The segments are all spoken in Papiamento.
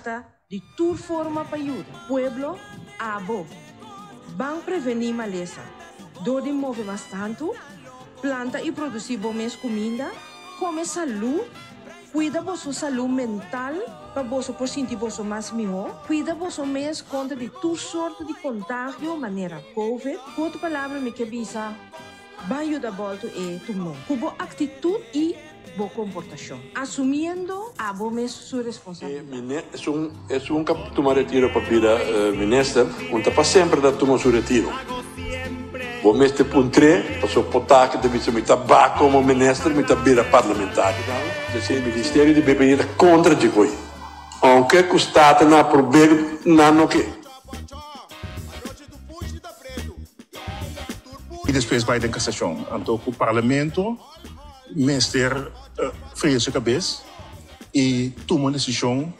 trata di tur forma pa yuda. Pueblo, abo, ban prevení malesa dor di move mas tantu, planta i produsí bo mes kuminda, kome salú, kuida boso salú mental pa boso por sinti boso mas mihó, kuida boso mes kontra di tur sorto di kontagio manera Covid. Ku otro palabra mi ke bisa, Ban yuda bòltu e tumor ku bo aktitut i bo komportashon, asumiendo abo mes su responsabilidat. Esun esun ka tuma retiro pa bira minister, un ta pa semper ta tuma su retiro. Bo mester puntr'é, pasobra por ta ke ta bisa mi ta ba komo minister, mi ta bira parlamentario. Esei ministerio di BPI ta kontra dje koe, ounke ku Staten a aprob'é nan no ke. I despues bai den kasashon. Anto ku parlamento mester fria su kabes i tuma un desishon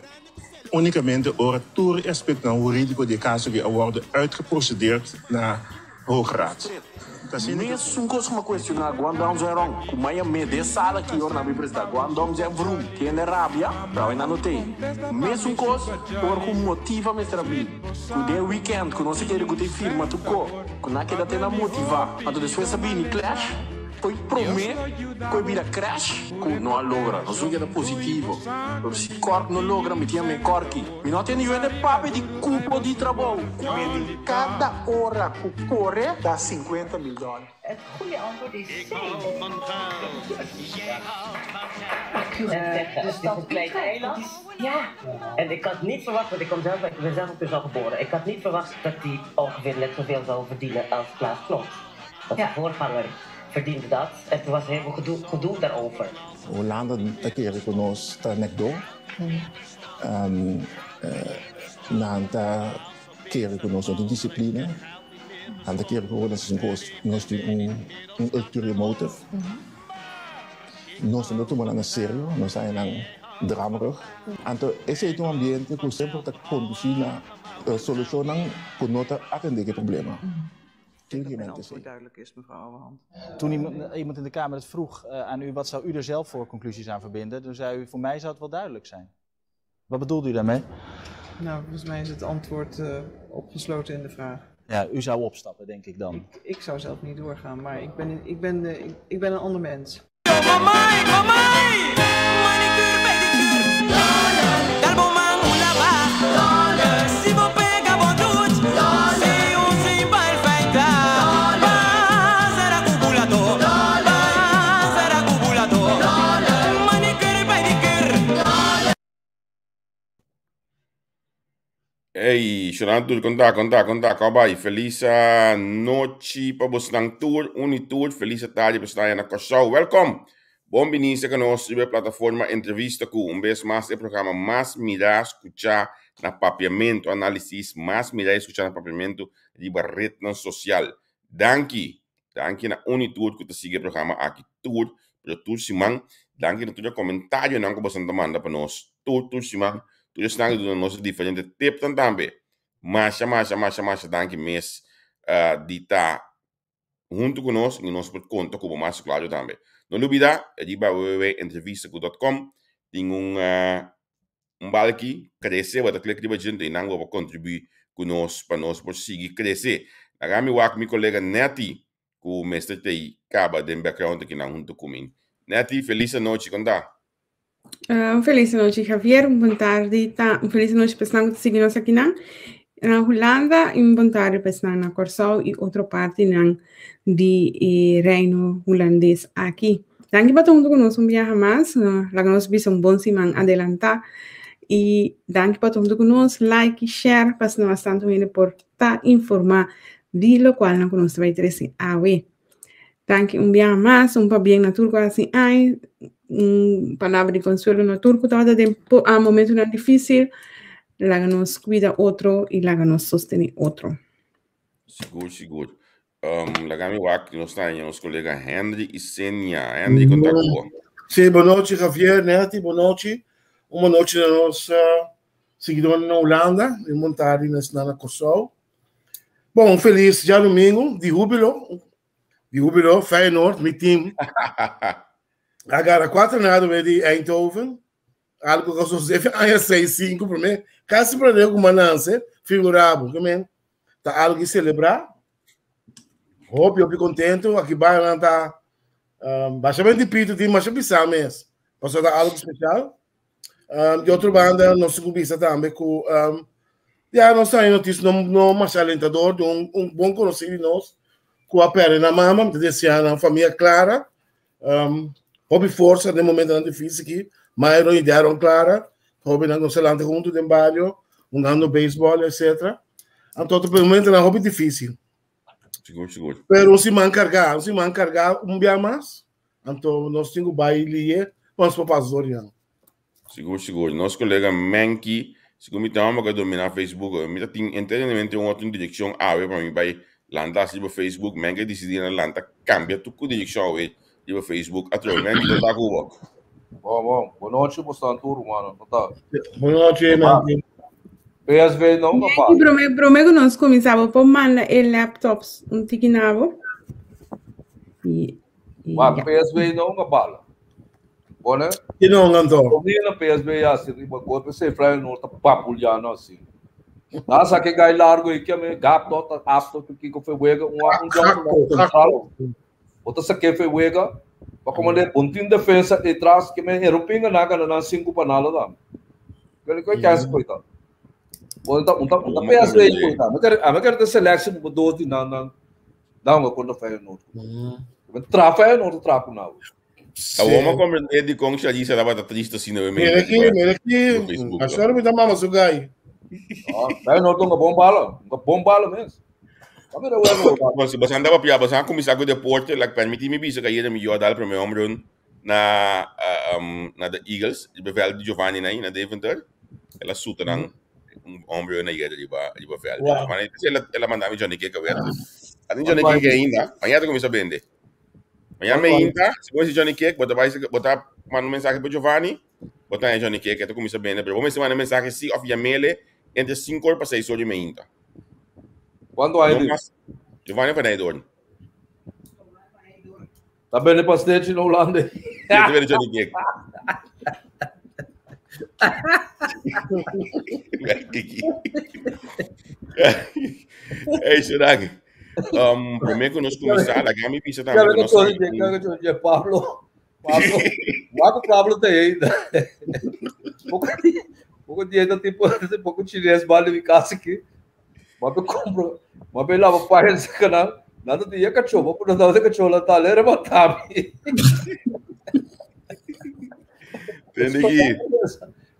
unikamente ora tur e aspektonan huridiko di e kaso aki a wòrdu uitgeprocedeerd na Hoge Raad. Mesun kos ku mi a kuestioná Guangdong Zhenrong ku maya me den sala ki ora nan bin presentá Guangdong Zhenvrum kende rabia pero awe nan no tei. Mesun kos ora ku motiva mester a bin ku den weekend ku nos a kere ku ta e firma tur ko ku nan a keda te nan motivá anto despues a bini clash Poi promé ku e bira crash ku no a logra. Nos un keda positivo. Pero si Cork no logra mi tin a me Corky. Mi no a tende yu hende papia di cupo di trabou. Ku kada ora ku kore ta sinkuenta mil dòler. Het goede antwoord is C. De stad een klein eiland. Ja, en ik had niet verwacht, want ik, kom zelf, ik ben zelf op Curaçao geboren. Ik had niet verwacht dat hij ongeveer net zoveel zou verdienen als Klaas Knot. Want zijn voorganger verdiende dat. En toen was er heel veel gedoe, gedoe daarover. Hulanda ta kere ku nos ta nekdó. Nan ta kere ku nos no tin disiplina. Nan ta kere ku nos tin kos, nos tin un ulterior motive. Nos no ta tuma nan na serio, nos ta haña nan dramerig. Anto esei ta un ambiente ku semper ta kondusí na solushonnan ku no ta atendé ku e problema. Ik denk dat mijn antwoord duidelijk is, mevrouw Ouwehand. Toen iemand in de Kamer het vroeg aan u, wat zou u er zelf voor conclusies aan verbinden? Toen zei u, voor mij zou het wel duidelijk zijn. Wat bedoelde u daarmee? Nou, volgens mij is het antwoord opgesloten in de vraag. Ja, u zou opstappen, denk ik dan. Ik zou zelf niet doorgaan, maar ik ben, ik ben, ik, ik ben een ander mens. Hey, Shonan Tour, konta, konta, konta, kau bai. Feliz nochi pa bosnan tur, uni tur. Feliz tarde pa esnan na Kòrsou. Welkom! Bon bini serka nos riba e plataforma Entrevista ku un bes mas e programa mas mirá, skuchá na papiamentu, análisis mas mirá i skuchá na papiamentu riba retnan sosial. Danki! Danki na uni tur ku ta sigui e programa aki tur, pero tur siman. Danki na tur e komentarionan ku boso ta manda pa nos tur tur siman. Tur esnan ku duna nos e diferente tipnan tambe. Masha masha masha masha danki mes di ta huntu ku nos i nos por konta ku bo mas klaro tambe. No lubida riba www.entrevistaku.com tin un un balki krese, bo ta klik riba dje i nan bo por kontribuí ku nos pa nos por sigui krese. Laga mi wak mi kolega Netty ku mester ta ei kaba den background akinan huntu ku mi. Netty, felis anochi, kon ta? Un felis anochi Javier, un bon tardi ta un felis anochi pa esnan ku ta sigui nos akinan na Hulanda i un bon tardi pa esnan na Kòrsou i otro partinan di e Reino Hulandes aki. Danki pa ta huntu ku nos un biaha mas. Laga nos bisa un bon siman adelantá. I danki pa ta huntu ku nos. Like i share pa asina mas tantu hende por ta informá di lokualnan ku nos ta bai trese awe. Danki un biaha mas, un pabien na tur ku a hasi ai, un palabra di konsuelo na tur ku tabata den momentunan difísil. Laga nos kuida otro i laga nos sostené otro. Sigur, sigur. Um, laga mi wak, nos ta nos kolega Henry Isenia. Henry, konta ku bo. Sí, bon nochi Javier, Netty, bon nochi. Un bon nochi na nos uh, seguidornan na Hulanda, i un bon tardi na esnan na Kòrsou. Bon, un felis djadomingo di húbilo, di húbilo, Feyenoord, mi team. A gara 4 nada di Eindhoven. Algo ku a sosodé aña 6-5 promé. Kasi prende ku mananse, figurabo, ke men ta algo di selebrá. Hopi, hopi kontentu. Aki banan ta um, bastante pito tin masha pisá mes. Pasobra ta algo spesial. Um, di otro banda, nos tin ku bisa tambe ku um, ya nos ta noticia no, no mas alentador de un, un bom conocido de nos ku a perde na mama, te desear na família Clara, um, hopi força den momento tan difícil aqui, Myron e Daron Clara, hopi nan nos lanta junto den barrio, jugando beisbol, etc. Anto, otro momento na hopi difícil. Sigur, sigur. Pero un siman cargá, un siman cargá un bia mas, anto nos tin ku bai lie pa nos por pasa dor di nan. Sigur, sigur. Nos colega Menki, sigur mi ta homber ku a dominá Facebook. Mi ta tin enteramente un otro direkshon awe pa mi bai lanta hasi riba Facebook. Menki a disidí na lanta kambia tur ku direkshon awe riba Facebook atrobe. Menki, kon ta ku bo? Bon, bon. Bon nochi, bosnan tur, rumannan. Kon ta? Bon nochi, Menki. PSV no un papá. Prome, prome ku nos kuminsá, bo por manda e laptops un tiki na bo? I, i Wak, ya. PSV no un bala. Bone? Ki no anto? Domina PSV ya si riba golpe se Feyenoord ta papuliano así. Na sa ke gai largo e ke me gap to ta apto to kiko fe wega un un Gakpo, central. Bota sa ke fe wega. Pa komande bon tin defensa detrás ke me Heropinga na gana nan 5 pa nada da. Kele ko chance coita. Bota un ta un ta PSV coita. Me quer a me quer de selection bo dos di nan nan. Da un contra Feyenoord. Tra Feyenoord tra ku nou. Awor mi a comprende di con Sharisa tabata triste asina we Mira aqui, mira aqui. A senhora me dá mama su gai. Feyenoord un bom bala, un bom bala mes. Bom, si boso andaba pia, boso a cuminsa cu deporte, like permiti mi bisa cu ayer mi yo a dal primer home run na um, na the Eagles, riba veld di Giovanni na na Deventer. El a suta nan un home run ayer riba riba veld. Wow. Maar el a, el a manda mi Johnny Cake awer. A tin Johnny Cake ainda, mañana ta cuminsa bende. Mañana me inta, si bo si Johnny Cake, bo ta bai, bo ta manda un mensaje pa Giovanni, bo ta Johnny Cake, ta cuminsa bende, pero bo mester manda mensaje si of yamele entre 5 or pa 6 or di me inta. Cuánto hay No di? mas. Giovanni van Eydoorn. Ta bende pastechi na Holanda. Sí, ta bende Johnny Cake. Hey, Shirag. Um, primeiro que nós começar, a mi bisa também que nós que Pablo, Pablo, Marco Pablo tem ainda. Pouco pouco dia ainda tem pouco chinês vale de casa aqui. Mas eu compro, mas eu lavo pai nesse canal. Nada de cachorro, vou dar cachorro lá tá lera matar. Entende que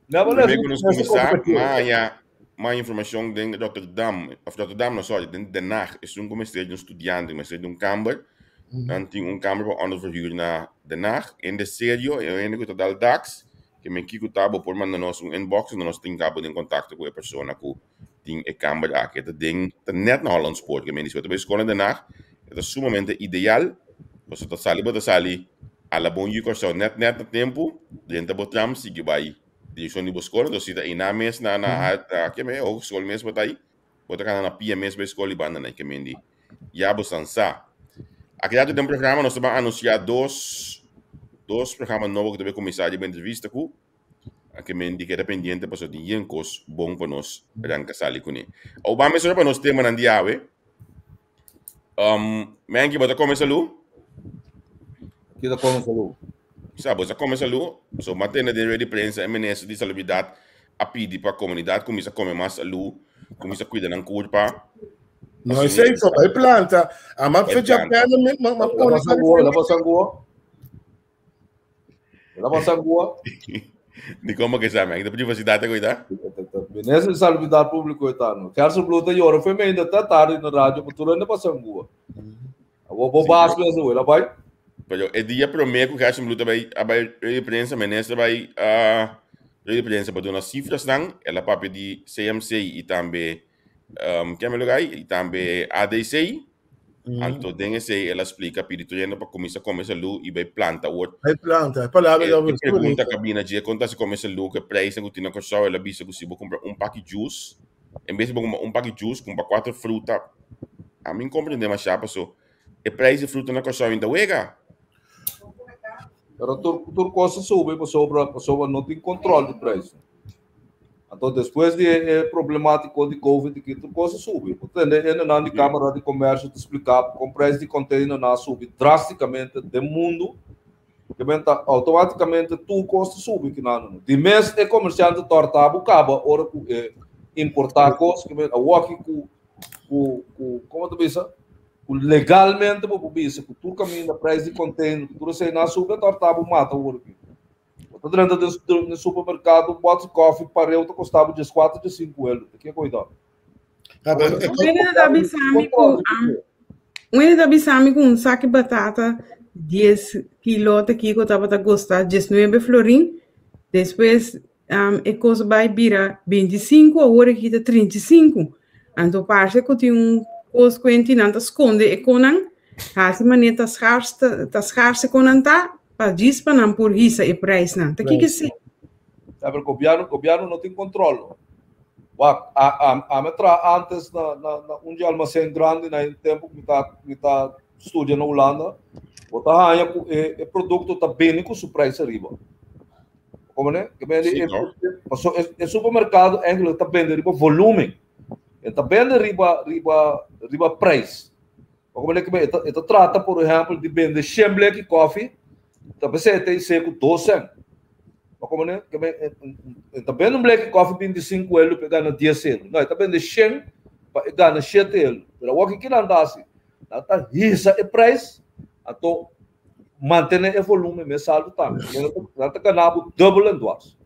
Não, mas primeiro que nós começar, maar maar informação de Rotterdam, of Rotterdam, no, sorry, den Den Haag, is un comesteer de un studiante, mas de un kamer. Dan tin un kamer pa onderverhuur na Den Haag. In de serio, e hende ku ta dal dax, ke men kiko ta bo por manda nos un inbox en nos tin kabo den contacto ku e persona ku tin e kamer aki. Ta den, ta net na Hollands Poort, ke men di si bo ta bai skol na Den Haag, e ta sumamente ideal, pasobra ta sali bo ta sali a la bon yu Kòrsou net net na tempu, drenta bo tram sigui bai direkshon di bo skol, entonces si ta einan mes na na na ke men hogeschool mes bo ta ai, bo ta kana na pia mes bai skol i banda na ke men di ya bo san sa. Aki datu den programa nos ta ban anunsiá dos dos programa nobo ku ta bai kuminsá riba entrevista ku ke men di keda pendiente pasobra tin yen kos bon pa nos ranka sali kuné. Awor ban mesora pa nos temanan di awe. Um, Menki, bo ta kome salú? Ki ta kome salú? Sa, bo ta kome salú? So, matene den rueda di prensa, e minister di Salubridat a pidi pa komunidat kuminsa kome mas salú, kuminsa kuida nan kurpa. No, esei so, bai planta. A ma fecha pena, ma ma pone. La pasangua, la pasangua. Di como que sabe, de privacidade cuida? Minister di Salubridat Públiko eta no. Gerson Blue ta yora foi me ainda tá tarde na rádio, mas tu ainda pasangua. Vou vou bas mesmo, ela vai. Pero e dia promé ku Gerson Blue bai a bai rueda di prensa, minister bai a rueda di prensa pa duna sifrasnan, el a papia di CMC i tambe um, ke lugar i tambe ADC. Anto den esei el a splika pidi tur hende pa kuminsá kome salú i bai planta word. Bai planta, e palabra E, da e pregunta kabina dje kon ta si kome salú ku e prijsnan ku tin na Kòrsou, el a bisa ku si bo kumpra un paki juice, en bes di bo kumpra un paki juice, kumpra kuater fruta. Ami n'komprendé mashá paso e prijs di fruta na Kòrsou ainda wega. Pero tur tur kos a subi pasobra pasobra no tin control di prijs. Anto despues di e problemátiko di Covid aki tur kos a subi. Bo tende hendenan di Kámara di Komèrsio ta spliká kon preis di kònteinernan a subi drástikamente den mundu. Ke men ta outomátikamente tur kos ta subi kinan. Di mes e komersiante tòrta bo kaba ora ku e importá kos ke men awoki ku ku ku komo ta bisa ku legalmente bo por bisa ku tur kaminda preis di kònteiner ku tur esei nan a subi a tòrta bo mata awor aki. Bo ta drenta den supermerkado un bòt di kòfi pareu ta kosta bo dieskuater diesinku euro. Ta ke koidó? Un hende ta bisa mi ku un hende ta bisa mi ku un saki batata dies kilo ta kiko tabata kosta diesnuebe florin despues e kos bai bira bintisinku awor aki ta trintisinku anto parse ku tin un kos kuenti nan ta skonde e konan hasi manera ta skars ta skars e konan ta Pa djis pa nan por hisa e prijsnan. Ta kiko esei? Ja, pero gobierno, gobierno no tin control. No. Wak, a, a, a me traha antes na, na, na un di almacén grandi na e tempo ku mi ta, mi ta studia na Hulanda. Bo ta haña ku e, e produkto ta bini ku su prijs ariba. Como ne? Ke men Sí, e, toch? e, paso e, e supermerkado eigenlijk ta bende riba volumen. E ta bende riba, riba, riba prijs. E ta trata, por ehèmpel, di bende shen bleki kòfi, ta p'esei e ta isé ku dos sèn. E ta bende un bleki kòfi 25 euro pa e gana 10 euro. No, e ta bende shen pa e gana shete euro. Pero awor kiko nan ta hasi? Nan ta hisa e preis, anto mantené e volumen mes altu tambe. Nan ta gana bo dùbel en dwars.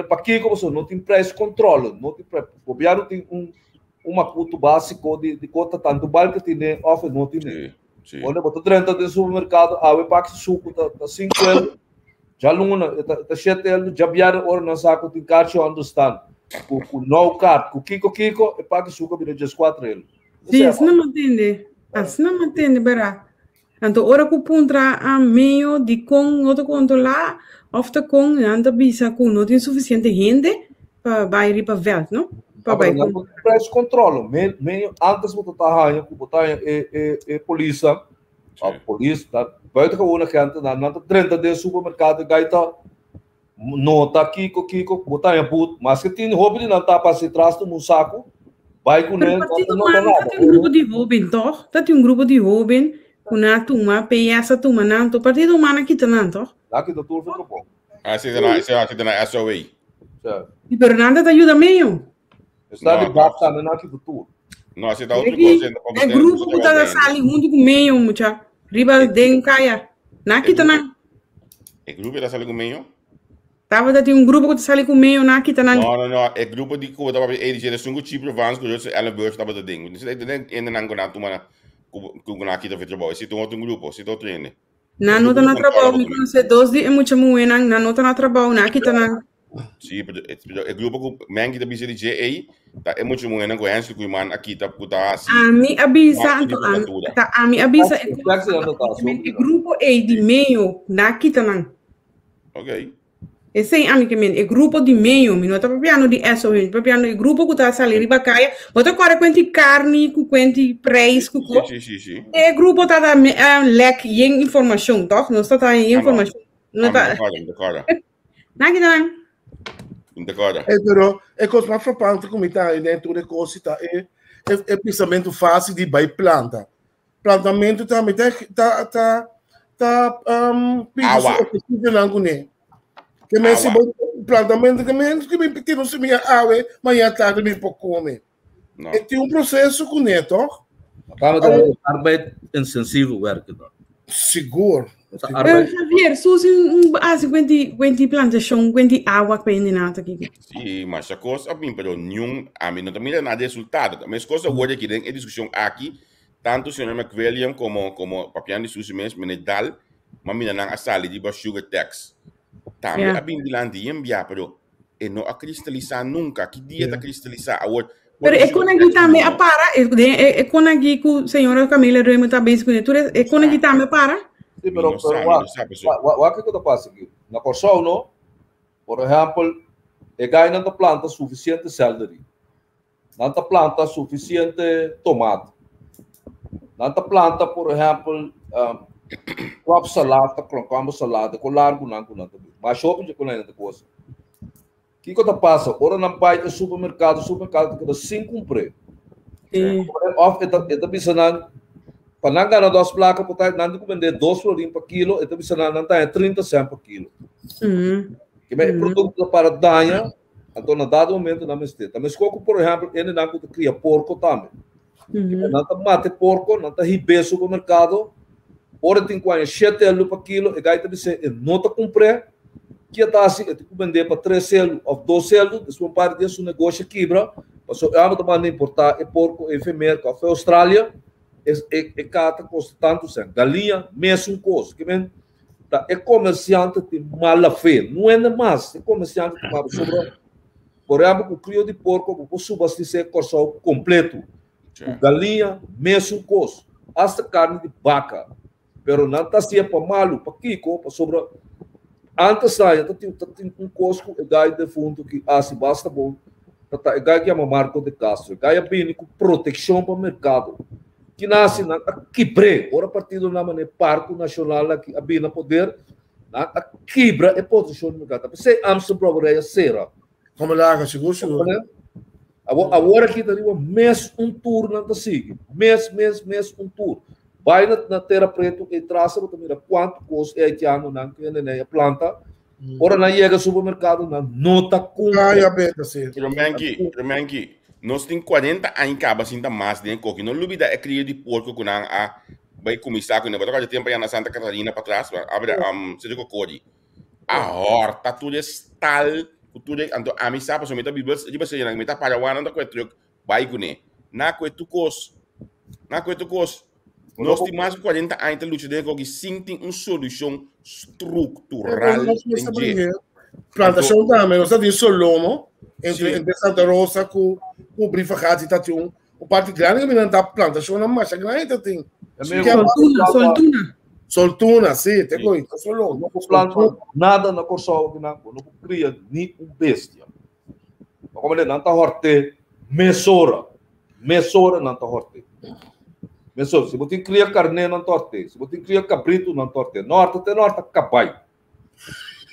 Pakiko? Pasobra no tin preis kòntròl, no tin preis. Gobièrnu tin un Un makutu básiko di di kota tantu bal ke tine òf e no tine. Sí, sí. Ora bo ta drenta den supermerkado awe pak si suku ta ta sinku euro, djaluna e ta e ta shete euro, djabièrnè ora nan sa ku tin karchi ònderstan ku ku nou kart ku kiko kiko e pak di suku a bira dieskuater euro. Sí, asina mi a tende. Asina mi a tende, bèrdat. Anto ora ku puntra a medio dikon no ta kontrolá òf ta kon nan ta bisa ku no tin sufisiente hende pa bai riba vèlt, no? Pa bai Nan kontrolá. Prijs kontrole. Me, me, antes bo ta haña ku bo ta haña e, e, e polisnan, Sí. polis, ta, buitengewone agentenan, nan ta drenta den supermerkado, gai ta nota kiko, kiko, bo ta haña but, maske tin hopi di nan ta pasa tras tuma un saku, bai kuné, Pero no ta Partido nota Humano nada. ta tin un grupo di hóben, tòg? Ta tin un grupo di hóben ku nan a tuma, PS a tuma nan, to Partido Humano a kita nan, tòg? Nan kita tur for trabou. Ah, esei ta na, esei ta na SOA. Sí. Pero nan ta ta yuda medio. Está No, di bak tambe nan kita tur. No, esei ta otro Aki, kos, enta pa e grupo ku ta sali huntu ku medio, mucha, riba den kaya. Nan a kita nan. E grupo ta sali ku medio? Tabata tin un grupo ku ta sali ku medio, nan a kita nan. No, no, no, e grupo di ku tabata e di esun ku Chipre Vance ku Jose Ellen Burch tabata den. Esei ta nan ku nan tuma na ku nan a kita for trabou. Esei ta un otro grupo, esei ta otro hende. Nan no ta na trabou, mi konosé dos di e mucha muhénan, nan no ta na trabou, nan a kita nan. Sí, pero e grupo ku Menki ta bisa di dje ei, ta e mucha muhénan ku Hensley Koeiman a kita ku ta hasi Ami a bisa, marcha di anto ami, prokuratura. ta ami a bisa e Taxi nan ta ta e grupo ei di meio, nan a kita nan. Ok. Esei ami ke men, e grupo di meio, mi no ta papiando di SOH, mi ta papiando e grupo ku ta sali riba kaya, bo ta kòrda kuenti karni ku kuenti preis ku ko? Sí, sí, sí, sí. E grupo ta ta lek yen informashon, tòg? Nos ta ta yen Ah, no. informashon. No Ah, mi ta ta kòrda, mi ta kòrda. Nan kita nan. Mi ta kòrda. Eh, pero e kos mas frappante ku mi ta den tur e kos ta e e pensamentu fásil di bai planta. Plantamentu tambe ta ta ta ta um, pidi su Awa. ejercicionan kuné. Ke men si Awa. bo plantamentu ke men ke mi tira un semilla awe, mañana tarde mi por come. No. E tin un proceso kuné, toch? Acaba de arbeid intensieve werken dan. Sigur. Ta Sigur. arbeid. Javier, Susi un hasi kuenti kuenti plantashon, kuenti awa kuenti nada kiko. Sí, masha kos a bin, pero niun, ami no ta mira nada resultado. Meskos awor aki den e diskushon aki, Tantu señor McWilliam komo komo papian di Susi mes, meneer Dahl, ma mira nan a sali riba sugar tax. Tambe Ja. a bin dilanti yen bia, pero e no a kristalisá nunka. Ki dia ta kristalisá? Awor, Pero ora e sugar kon aki tax tambe a no. para, e, den, e, e kon aki ku señora Camila Römer ta bezig kuné, tur e, e kon aki tambe a para? Sí, Mi pero, no pero sa, mi wak, no sa, paso. wak, wak, wak kiko ta pasa aki. Na Kòrsou no, por ehèmpel, e gainan ta planta sufisiente sèlderi. Nan ta planta sufisiente tomat. Nan ta planta, por ehèmpel, um, krop salad, ta krombo salad, ko largu nan ku nan ta bin. Mas hopi dje ku nan ta kosa. Kiko ta pasa? Ora nan bai e supermerkado, supermerkado ta keda sin kumpr'é. Òf e ta e ta bisa nan, pa nan gana dos plaka por ta nan tin ku bend'é dos florin pa kilo, e ta bisa nan nan ta haña 30 sènt pa kilo. Kimen e produkto ta para daña, anto na dado momento nan mester. Ta meskos ku por ehèmpel hendenan ku ta kria porko tambe. Kimen nan ta mata e porko, nan ta hib'é supermerkado, ora tin ku haña shete elu pa kilo, e gai ta bis'é e no ta kumpr'é, Ke ta hasi? E tin ku bend'é pa tres selu òf dos selu, despues un par di dia su negoshi a kibra, pasobra e amo ta manda importá e porko ei fe Merka òf fe Australia, e e ka ta kosta tantu sèn. Galiña, mesun kos. Ke men ta e komersiante tin mala fe, no hende mas, e komersiante tin mala pasobra por ehèmpel ku krio di porko bo por subastisé Kòrsou kompletu, ku galiña mesun kos, asta karni di baka. Pero nan ta hasié pa malu. Pakiko? Pasobra antes aña ta tin ta tin un kos ku e gai defuntu ki hasi basta bon, ta ta e gai ku yama Marco de Castro. E gai a bini ku protekshon pa merkado. Ki nan hasi? Nan a kibr'é. Ora partidonan manera Parko Nashonal aki a bini na poder, nan a kibra e protekshon di merkado. Ta p'esei Amstel Brouwerij a sera. Como laga, sigur, sigur. Awor, awor aki ta riba mes un tur nan ta sigui. Mes, mes, mes un tur. Bai na, na Tera Pretu e trasa bo ta mira kuantu kos e haitianonan ku hende a planta. Ora nan yega supermerkado nan no ta kumpra. Ay, a beta, sí. Pero Menki, pero Menki, nos tin 40 aña kaba sin ta mas den e koki. No lubida e krio di porko ku nan a bai kuminsá kuné. Bo ta kòrda tempu ayá na Santa Catarina patras, abra, Sitio Cocori. A horta tur e stal ku tur e anto ami sa pasobra mi ta biba riba señora mi ta para wak nan ta ku e truck bai kuné na ku e tur kos na ku e tur kos nos tin mas ku 40 aña ta lucha den e koki sin tin un solushon struktural den dje. Plantashon tambe nos ta tin Solomo entre entre Santa Rosa ku ku Brievengat ta tin un Un parti grandi que minan ta plantashonnan masha grandi ta tin. Soltuna, soltuna. Soltuna, sí, te koi, ta solo. No por planta nada na Kòrsou akinan, bo no por kria ni un bestia. Pa komo nan ta hòrt'é mesora, mesora nan ta hòrt'é. Mesora, si bo tin kria karné nan ta hòrt'é, si bo tin kria kabritu nan ta hòrt'é, no hòrta te no hòrta kabai.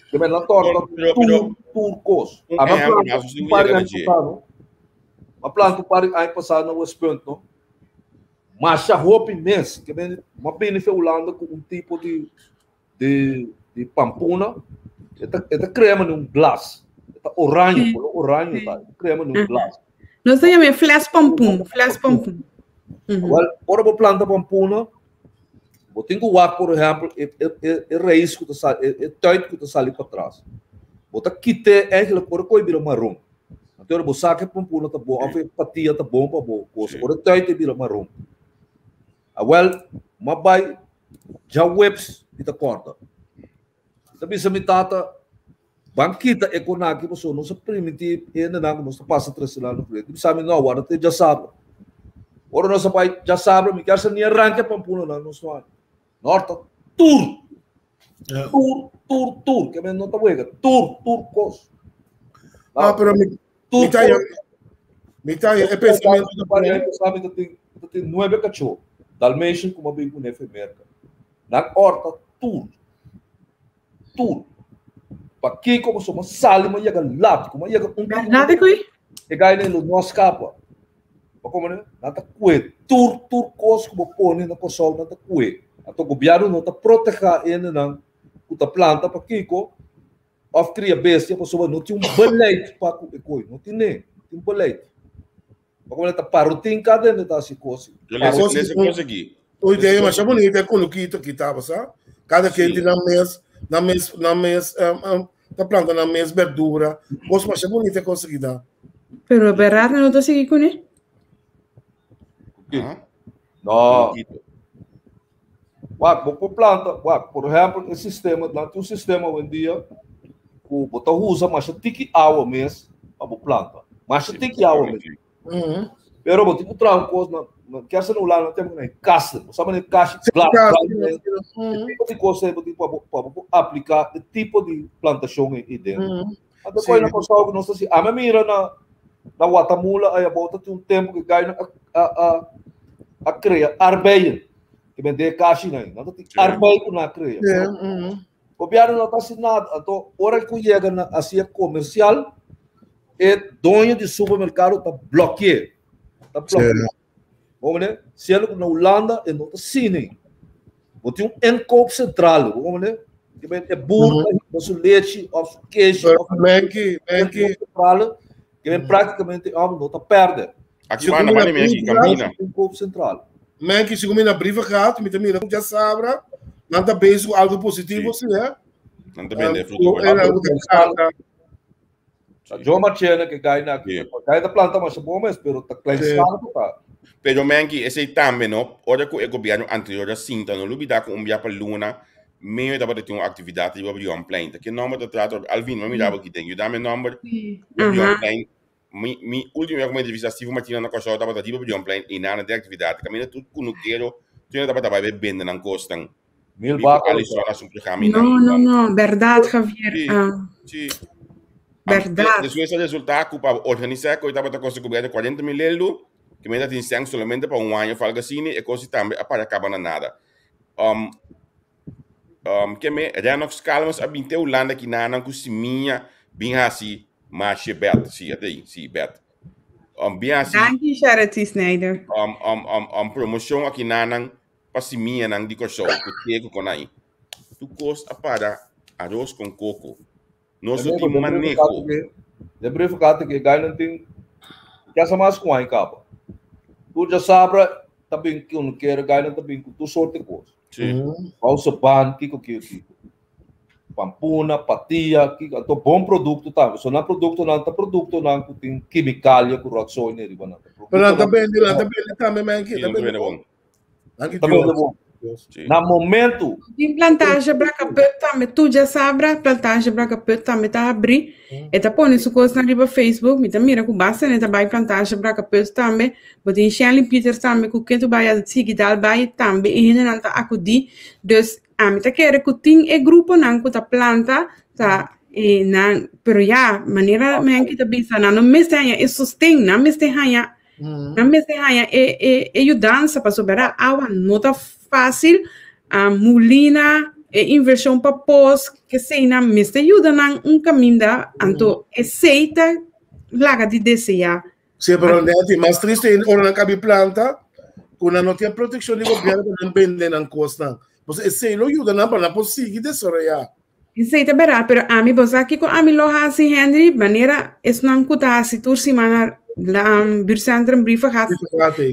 Ke men nan torta tur, tur kos. Un A mi ehempel, planta mas un par di yega na aña dje. pasá, no? Ma planta un par di aña pasá na West Punt, no? Masha hopi mes. Ke men, ma bini fe Hulanda ku un tipo di, di, di pampuna. E ta, e ta krea mane un glas. E ta oranje, Sí. kolor oranje ta. E ta krea mane un glas. Nos ta yama fles pampun, fles pampun. Wel, ora bo planta pampuna, Bo tin ku wak, por ehèmpel, e, e, e, e rais ku ta sali, e, e tuit ku ta sali patras. Bo ta kit'é eigenlijk ora ku e bira maron. Anto ora bo sa ku e pompuna ta bon òf e patia ta bon pa bo kosa. Ora e tuit e bira maron. Awèl, m'a bai djaweps mi ta kòrda. Mi ta bisa mi tata, Ban kita e konaki pasobra nos a primintí hendenan ku nos ta pasa trese nan na proyekto. Mi sa mi no, warda te djasabra. Ora nos a bai djasabra, mi kier sa ni a ranka e pampunanan nos no a. Norta tur! Tur, tur, tur. Ke men no ta wega. Tur, tur kos. Ah, pero mi, Tur mi ta kos. mi ta e pensamiento Ta pari aña pasá mi ta tin, mi ta tin nuebe kachó. Dalmatian ku mi a bin kuné fe Merka. Nan òrta tur. Tur. Pakiko pasobra mi a sali mi a yega lat, ku mi a yega un Berdad e kui? E gainan lo no a skapa. Bo komprende? Nan ta kue tur tur kos ku bo pone na Kòrsou nan ta kue. Anto gobièrnu no ta protehá hendenan ku ta planta pakiko òf kria bestia pasobra no tin un beleid pa ku e koi. No tin ne, no tin beleid. Bo komprende? Ta parotin kada hende ta hasi kos. Yo lesa lesa kos aki. Un idea masha bonita e konukito ki tabata sa. Kada ken tin nan mes, nan mes, nan mes ta planta nan mes berdura. Kos masha bonita e kos aki ta. Pero Berard no ta sigui kuné? No. Wak, bo por planta, wak, por ehèmpel e sistema, nan tin un sistema awendia ku bo ta usa masha tiki awa mes pa bo planta. Masha tiki awa mes. Pero bo tin ku traha un kos na, na kier sa na Hulanda nan tem ku na e kasten. Bo sa manera kashi glas, glas, e tipo di kos ei bo tin pa bo pa bo por apliká e tipo di plantashon ei dentro. Anto koi na Kòrsou ku nos ta si, ami a mira na na Watamula ei abou ta tin un tempu ku e gainan a a a a krea arbeien. Ke bende e kashinan ei. Nan ta tin arbei ku nan a krea. Gobièrnu no ta hasi nada. Anto ora ku yega na hasi e komersial. E doño di supermercado ta blokkeer. Ta blokkeer. Bo meneer, siendo ku na Hulanda e no ta asina. Bo tin un inkoopcentrale, bo meneer. Ke men e boer ta hiba su lechi of su keshi of Menki, menki. Inkoopcentrale, ke men prácticamente hom no ta perde. Aki banda, mani menki, Campina. Inkoopcentrale. Menki, segun mi na brievengaat, mi ta mira ku djasabra, nan ta bezig ku algo positivo, si, hè? Nan ta bende fruta. Joe Marchena ke gai na gai ta planta masha bon mes, pero ta kleinschalig ta. Pero Menki, esei tambe no, ora ku e gobièrnu anterior a sinta, no lubidá ku un bia pa luna medio tabata tin un aktividat riba Brionplein. Ta ke nòmber ta trata? Alvin, mi a mira bo aki den. Yuda mi e nòmber riba Brionplein. Mi mi último bia ku mi a entrevistá Steven Martina na Kòrsou tabata riba Brionplein i nan a den aktividat. Kaminda tur kunukero tur hende tabata bai bai bende nan kosnan. Mil Mi ku baka Alison a sun programa i nan. No, no, no, berdad Javier. Sí, Ah, sí. berdad. Despues a resultá ku pa organisá e kos tabata kosta gobièrnu 40 mil euro, ku mester tin sèn solamente pa un aña òf algu asina, e kos tambe a para kaba na nada. Um, um, ke me, Renox Calmes a bin te Hulanda ki nanan ku simia bin hasi mashe bet, si, ata ei, si, bet. Um, bin hasi Danki Charity Snyder. um, um, um, um, promoshon aki nanan pa simianan di Kòrsou ku te ku konai. Tur kos a para aros kon koko. Nos no tin maneho. Den brievenkaart ke gainan tin kesa mas ku aña kaba. Tur djasabra ta bin kunukero gainan ta bin ku tur sorte kos. Sí. Bousa ban kiko kiko kiko. Pampuna, patia, kiko anto bon produkto tambe. So nan produktonan ta produktonan ku tin kimikalia ku rotzooi ne riba nan. Pero nan ta bende, nan ta bende tambe menki, Sí, nan ta bende bon. Danki Ta bende bon. Na momento. Tin plantage Brakaput tambe tur djasabra plantage Brakaput tambe ta abri. E ta pone su kosnan riba Facebook. Mi ta mira ku basta hende ta bai plantage Brakaput tambe. Bo tin Shanley Pieters tambe ku ke tu bai a sigui dal bai tambe e hendenan ta akudí. Dus ami ta kere ku tin e gruponan ku ta planta ta e nan pero ya manera Menki ta bisa nan no mester haña e sosten nan mester haña Nan mester haña e, e, e yudansa pasobra awa no ta fácil. A mulina, e invershon pa pos, kesei nan mester yuda nan un kaminda, anto esei ta laga di deseá. Sí, pero Netty, mas triste e ora nan kabi planta, ku nan no tin protekshon di gobièrnu pa nan bende nan kosnan. Pues esei lo yuda nan pa nan por sigui desaroyá. Esei ta berdad, pero ami bo sa kiko ami lo hasi Henry, manera esnan ku ta hasi tur siman na Buurtcentrum Brievengat,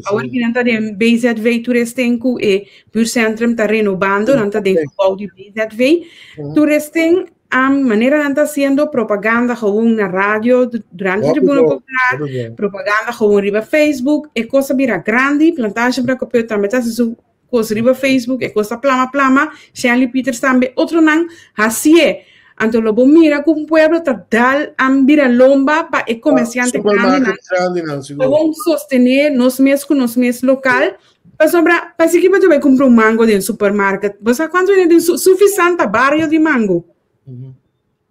awor ki nan ta den BZV tur esten ku e Buurtcentrum ta renobando, nan ta den gebouw di BZV, tur esten manera nan ta hasiendo propaganda gewoon na radio durante Tribuna Popular, propaganda gewoon riba Facebook, e kos a bira grandi, Plantage Brakopeu tambe ta hasi su Kos riba Facebook, e kos ta plama plama, Shanley Pieters tambe, otronan hasié. Anto lo bo mira ku un pueblo ta dal an bira lomba pa e komersiante grandinan. Grandinan, sigur. Gewoon sostené nos mes ku nos mes lokal. Pasobra, pasiki bo ta bai kumpra un mango den supermarket? Bo sa kuantu hende den su Suffisant ta bario di mango.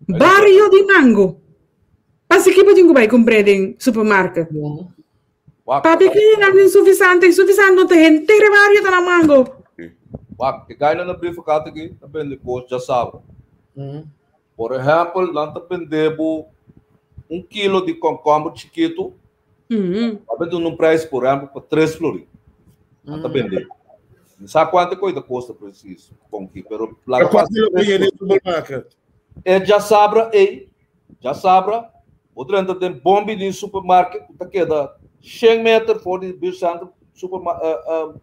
Bario di mango. Pasiki bo tin ku bai kumpr'é den supermarket? Papi ki nan tin sufisante, sufisante no ta henter e bario ta na mango. Wak, e gainan na brievenkaart aki ta bende kos djasabra. Por ehèmpel, nan ta bende bo un kilo di kònkòmber chikitu, ta bende un preis por ehèmpel pa tres florin. Nan ta bende. Mi sa kuantu e kos ta kosta presis konki, pero laga pasa tres florin. E djasabra ei Djasabra, bo drenta den Bon Bini Supermarket ku ta keda shen meter for di Buurtcentrum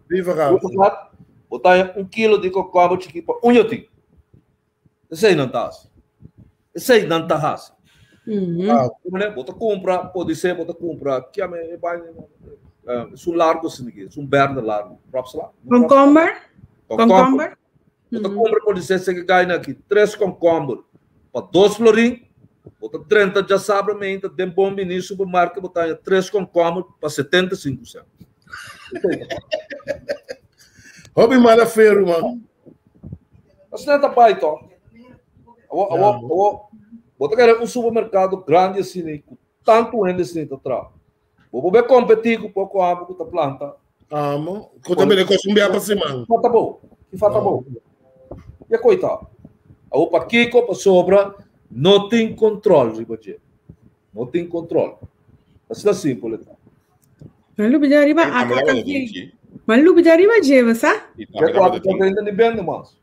Brievengat, bo ta haña un kilo di kokomber chikí pa un yotin. Esei nan ta hasi. Esei nan ta hasi. Bo ta kumpra, podisé bo ta kumpra, kiami e baña, esun largu asina aki, esun berde largu, rapsla? Komkomber? Komkomber? Bo ta kumpra podisé seke gaina aki tres komkomber pa dos florin, bo ta drenta djasabra meinta den Bon Bini supermarket bo ta haña tres komkomber pa 75 sènt. Hopi mala fe ruman. Asina ta bai to. Awo awo awo bo ta kere un supermerkado grandi asina ku tantu hende asina ta traha. Bo por be kompetí ku poko amo ku ta planta. Amo, ku ta bende kos un bia pa siman. Falta bo, ki falta bo. Ya koita. Awo pakiko pasobra no tin kontrol riba dje. No tin control. Asina simpel e ta. Ma lubida riba ata aki. Ma lubida riba dje, bo sa? Ke ku ata ta ainda ni bende mas.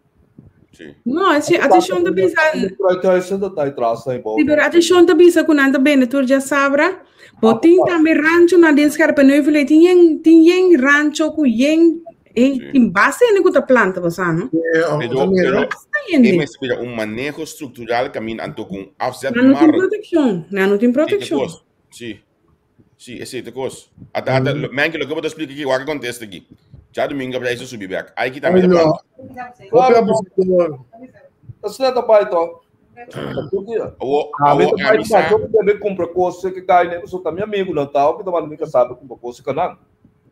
No, si atenshon ta bisa. Kruithuizen ta tai tras na Si, pero atenshon ta bisa ku nan ta bende tur djasabra. Bo tin tambe rancho nan den Scherpenheuvel ei tin yen tin yen rancho ku yen ei tin basta hende ku ta planta bo sa no? Pero pero Basta hende. e mester bira un maneho structural kaminda anto ku un Nan no tin afzetmarkt. protekshon, nan no tin Esei ta protekshon. kos. Si. Si, esei ta kos. Ata ata Menke loke bo ta splika aki wak e kontesta aki. Djadumingu a prijs a subi bek. Ai kita Ai mi ta no. planta. Hopi abusador. Asina ta bai to. Ta tur dia. Awo, Ami awo ta bai ami sa. pa mi debe kumpra kos ke kai ne pasobra ta mi amigu nan ta mi ta manda mi kasá pa kumpra kos ka nan.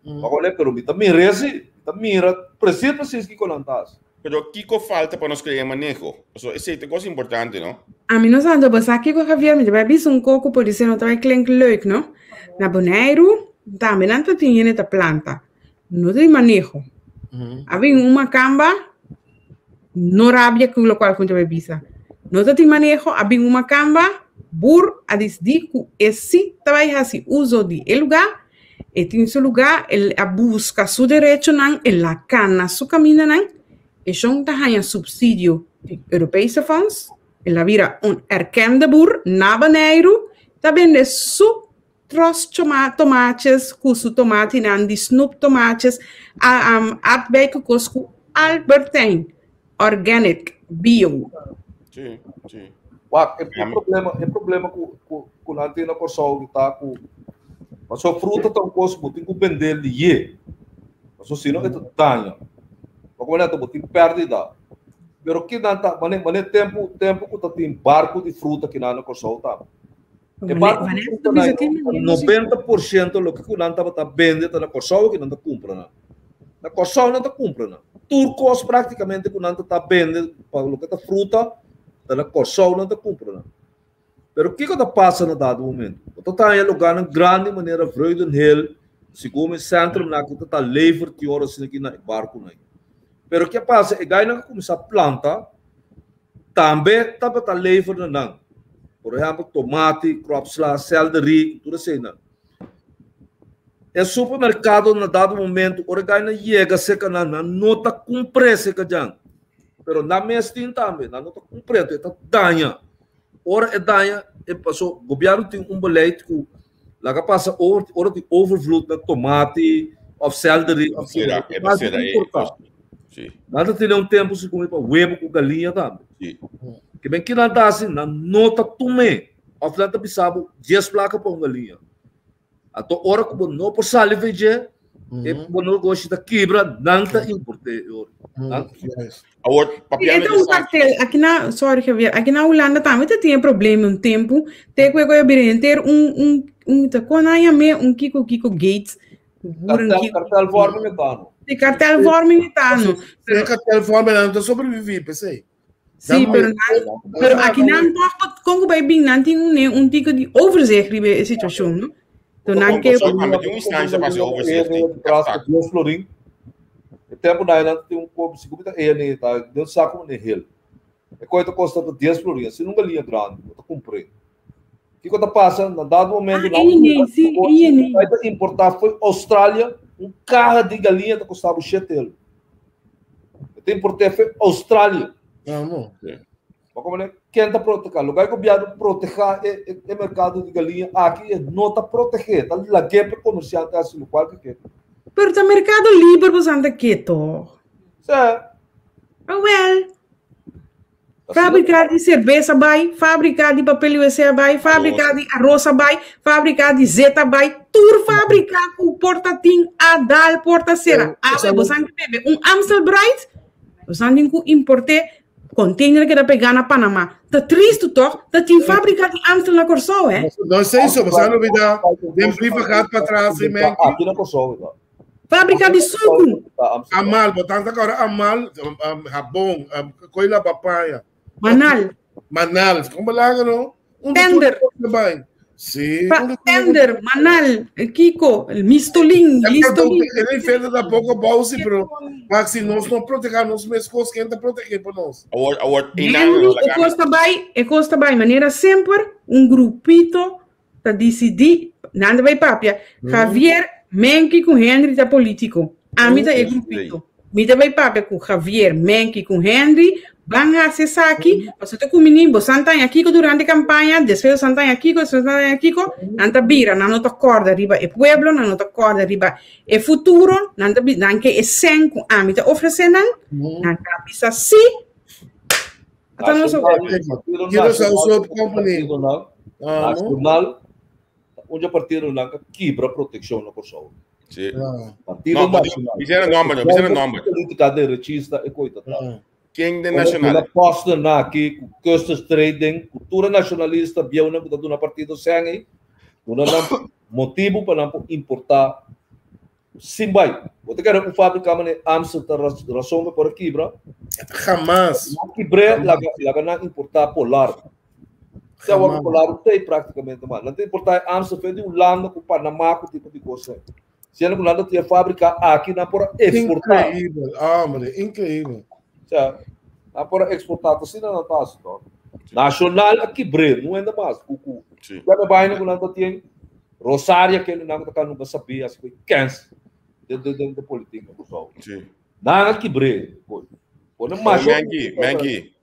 Pasobra pero mi ta mira si, mi ta mira presis presis kiko nan ta hasi. Pero kiko falta pa nos krea maneho? Pasobra esei ta kos importante, no? Ami no sa anto bo sa kiko Javier, mi ta bai bisa un koko por di ser no ta bai klink leuk no. Na Boneiru tambe nan ta tin hende ta planta. No tin maneho. A bin un makamba, no rabia ku lokual ku mi ta bai bisa. No ta tin maneho, a bin un makamba, bur a disidí ku e si ta bai hasi uso di e lugá, e tin su lugá, el a buska su derechonan, el a kana su kamindanan, e shon ta haña supsidio di Europese Fonds, el a bira un erkende bur na Boneiru, ta bende su Tros choma tomaatjes ku su tomatinan di snoep tomaatjes a um, aardbei ku kos ku Albertijn organic bio. Sí, sí. Wak, e, e problema, e problema ku ku ku nan tin na Kòrsou ta ku pasobra fruta ta un kos ku bo tin ku bende lié. Pasobra si no e ta daña. Pasobra manera bo tin pèrdida. Pero kinan ta mane mane tempu tempu ku ta tin barku di fruta kinan na Kòrsou ta. E barco di fruta na 90% loke ku nan tabata bende ta na Kòrsou ku nan ta kumpra nan. Na Kòrsou nan ta kumpra nan. Tur kos praktikamente ku nan ta ta bende pa loke ta fruta ta na Kòrsou nan ta kumpra nan. Pero kiko ta pasa na dado momento? Bo ta taña lugarnan grandi manera Vreugdenhil, segun mi centrum nan ku ta ta lever tin ora asina aki na e barkunan. Pero ke pasa? E gainan a kuminsá planta Tambe tabata lever na nan. Por ehempel, tomati, kropsla, selderie, tur eseinan. E supermerkado na dado momento, ora gai nan yega serka nan, nan no ta kumpr'é serka djan. Pero nan mes tin tambe, nan no ta kumpr'é, anto e ta daña. Ora e daña, e paso gobièrnu tin un beleid ku laga pasa over, ora tin overvloed na tomati òf selderie òf Sera, e ta sera e importá. Sí. Nan ta tene un tempu si kumi pa webu ku galiña tambe. Sí. Ke ben kinan ta hasi, nan no ta tum'é òf nan ta bisa bo dies plaka pa un galiña. Anto ora ku bo no por sali for dje, e bo negoshi ta kibra, nan ta import'é e ora. Nan Awor, E ta un kartel, aki na, sorry Javier, aki na Hulanda tambe ta tin e problema un tempu, te ku e koe a bira henter un, un, un, ta kon nan yam'é, un kiko kiko gates, boeren Kartel, kiko. kartelvorming e ta no. De kartelvorming e ta no. E kartelvorming nan ta sobreviví, p'esei. Sí, pero nan, pero aki nan toch pot kon ku bai bin nan tin un un tiko di overzicht riba e situashon, no? To nan ke Tambe tin un instancia pa hasi overzicht di Tras 10 florin. E tempo daai nan tin un koop, si ta e ne ta den saco ne hel. E koe ta costa ta 10 florin, asina un galinha grandi, bo ta compr'é. Kiko ta pasa? Na dado momento Ah, e ne, si, e ne. Bai ta importá foi Australia un caha di galinha ta costabo 7 euro. E ta import'é foi Australia. Vamos. Ma como ne, ken ta proteha? Lo gai gobièrnu proteha e, e, e merkado di galinha aki e no ta protegé, ta lag'é pa komersiante hasi lokual ke ke. Pero ta merkado liber bo san ta ke toch? Sí. Ah, wel. Fábrika di serbesa bai, fábrika di papel USA bai, fábrika di arroz a bai, fábrika di zeta bai, tur fábrika ku por ta tin a dal por ta sera. Awe bo san bebe un Amstel Bright, bo san tin ku import'é container keda pegá na Panamá. Ta tristu tòg, ta tin fábrika di Amstel na Kòrsou, hè? No esei so, bo sa lubidá den brievengat patras, Menki. Aki na Kòrsou e ta. Fábrika di suku. Amal, bo tanta kora amal, habon, koi laba paña. Manal. Manal, kon balaga no? Tender. Sí. Tender, Manal, Kiko, Mistolin, Listolin. E inferno ta poko bou si, pero pak si nos no proteha nos mes kos, ken ta protehe pa nos? Awor, awor, Henry, e kos ta bai, e kos ta bai manera semper, un grupito. ta disidí, nan ta bai papia, Javier, Menki ku Henry ta polítiko, ami ta e grupito. Mi ta bai papia ku Javier, Menki ku Henry, ban hasi esaki, pasobra ta kumini, bosan ta haña kiko durante kampaña, despues bosan ta haña kiko, despues bosan ta haña kiko, nan ta bira, nan no ta kòrda riba e pueblo, nan no ta kòrda riba e futuro, nan ta nan ke e sèn ku ami ta ofresé nan, nan ta bisa sí. Ata nos Curaçao Soap Company. Nacional, un partido nan ka kibra protekshon na Kòrsou. Sí. Partido No, Nacional. bisa e nomber, no, bisa e nomber. Política derechista e koita ta. Ken den Nacional? Una posta na aki ku Custos Trading, kultura nacionalista bieu nan ku ta duna partido sèn ei, duna nan motibu pa nan por importá sin bai. Bo ta kere un fábrika manera Amstel ta rason pa por a kibra? Hamas. Nan kibr'é laga laga nan importá Polar. Te awor Polar no t'ei práktikamente mas. Nan ta importá e Amstel fe di Hulanda ku Panamá ku tipo di kos ei. Siendo ku nan ta tin e fábrika aki nan por a eksportá. Inkreibel, hombre, inkreibel. Osea, nan por a eksportá ta asina nan ta hasi no. Nacional a kibr'é, no hende mas ku ku. Ya me baina ku nan ta tin Rosaria kende nan ta nunka sabia así ku kens den den den politik na Kòrsou. Sí. Nan a kibr'é. Pone Oh, masha Menki, Menki.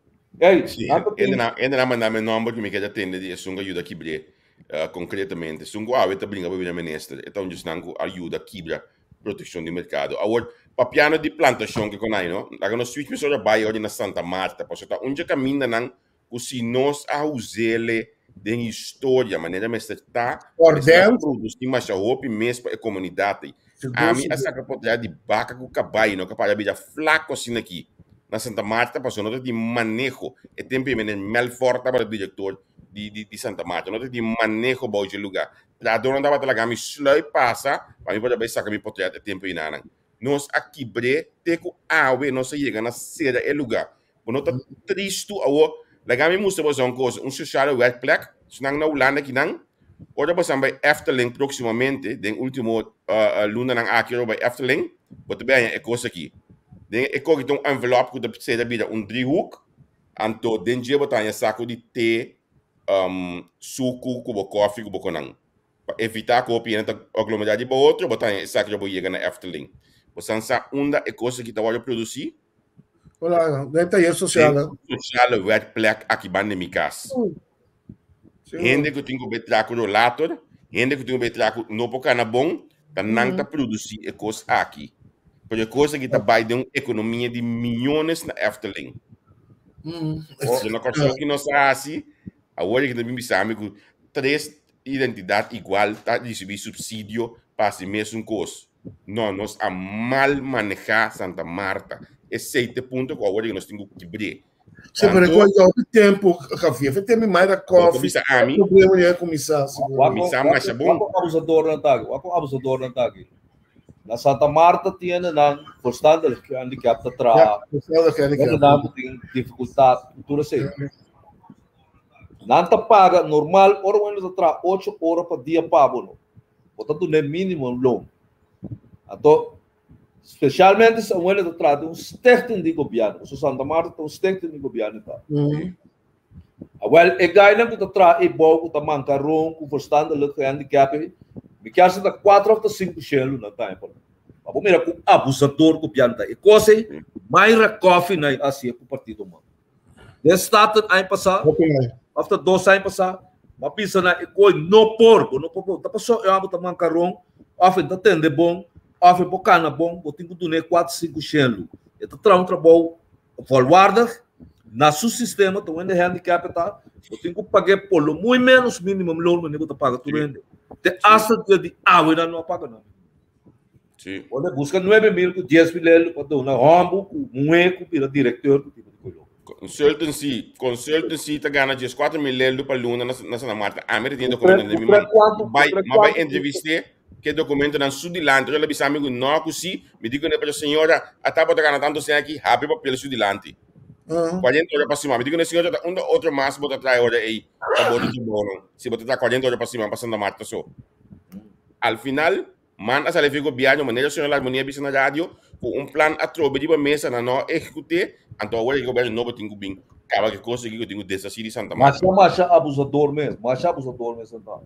Ey, Sí, nan ta tin ende nan, ende nan manda mi nomber ku mi ke atende di esun ku a yuda kibr'é eh, konkretamente. Esun ku awe ta bringa pa bira minister. E ta un djis nan ku a yuda kibra protekshon di merkado. Awor, papiando di plantashon ke konai no, laga nos switch mesora bai awor di na Santa Marta, pasobra ta un dje kamindanan ku si nos a us'ele den historia manera mester ta, mester a produsí masha hopi mes pa e komunidat ei. Ami a saka potrea di baka ku kabai no kapaz a bira flako asina aki na Santa Marta pasobra no ta tin maneho. E tempu ei meneer Melfort tabata direktor di di Santa Marta. No ta tin maneho bou dje lugá. Trahadónan tabata laga mi sluip pasa pa mi por a bai saka mi potret e tempu einanan. Nos a kibr'é te ku awe nos a yega na sera e lugá. Bo no ta tristu awor? Laga mi mustra boso un kos, un sociale werkplek, esnan na Hulanda kinan, ora boso bai Efteling próksimamente, den último lunanan aki ora bo bai Efteling, bo ta bai haña e kos aki. Den e koki ta un envelop ku ta sera bira un driehoek, anto den dje bo ta haña saku di te, suku ku bo kòfi ku bo konan. Pa evitá ku hopi hende ta aglomerá riba otro, bo ta haña esaki ora bo yega na Efteling. Bo san sa unda e kos aki ta wòrdu produsí? Hola, den tayer sosial. Den sociale werkplek aki banda di mi kas. Hende ku tin ku bai traha ku rolator, hende ku tin ku bai traha ku no por kana bon, ta nan ta produsí e kos aki. Pero e kos aki ta bai den un ekonomia di miyones na Efteling. So na Kòrsou ki nos a hasi, awor e ta bin bisa mi ku tres identidat igual ta risibí supsidio pa hasi mesun kos. No, nos a mal manehá Santa Marta. Esei ta e punto ku awor nos tin ku kibr'é. Sí, pero Anto, cu yo tempo, Javier, fe tempo mai da bo ta koffie. bisa ami, Problema ya começar, seguro. mi sa masha bon. Wak abusador nan ta aki, wak abusador nan ta aki. Na Santa Marta tiene nan verstandelijk gehandicapt ta Ja, traha. verstandelijk Hende gehandicapt. nan ku tin dificultad, tur esei. Nan ta paga normal ora un hende ta traha ocho ora pa dia pa bo no. Bo ta dun'é minimum loon. Anto, specialmente si un hende ta traha den un stichting di gobièrnu, pasobra Santa Marta ta un stichting di gobièrnu ta. Awel, e gainan ku ta traha ei bou ku ta manka ron ku verstandelijk gehandicap ei, mi kier sa ta kuater òf ta sinku shelu nan ta haña pa nan. Pa bo mira ku abusador gobièrnu ta. E kos ei, Mayra Coffie nan a hasié ku partido man. Den Staten aña pasá, òf ta dos aña pasá, bo a bisa nan e koi no por, bo no por por. Ta pasó e hòmber ta mankaron, òf e no ta tende bon, òf e por kana bon, bo tin ku dun'é kuater, sinku shenlu. E ta traha un trabou volwaardig na su sistema, ta un hende handicap e ta, bo tin ku pag'é por lo muy ménos minimumloon manera bo ta paga tur hende. Te asta dia di awe nan no a paga nan. Sí. Bo busca 9.000 ku 10.000 euro pa duna hombo ku muhe ku bira directeur ku tipo di koyo. Consultancy, consultancy ta gana 14.000 euro pa luna na, na Santa Marta. Ami ta tin documento den mi man. Bai, ma bai entreviste ke documento nan su dilanti. Ora bisa mi ku no ku si, mi di ku ne pero señora, ata bo ta gana tanto sen aki, habri papel su dilanti. 40 ora pa siman. Mi di ku ne señora, ta unda otro mas bo ta trae ora ei pa bo di bono. Si bo ta traha 40 ora pa siman pa Santa Marta so. Al final, Man a sali fi gobièrnu, manera señor Larmonie a bisa na radio, ku un plan atrobe riba mesa nan no a ehekut'é, anto awor e gobièrnu nobo tin ku bin kaba ku e kos aki ku tin ku deshasí di Santa Marta. Masha masha abusador mes, masha abusador mes nan ta.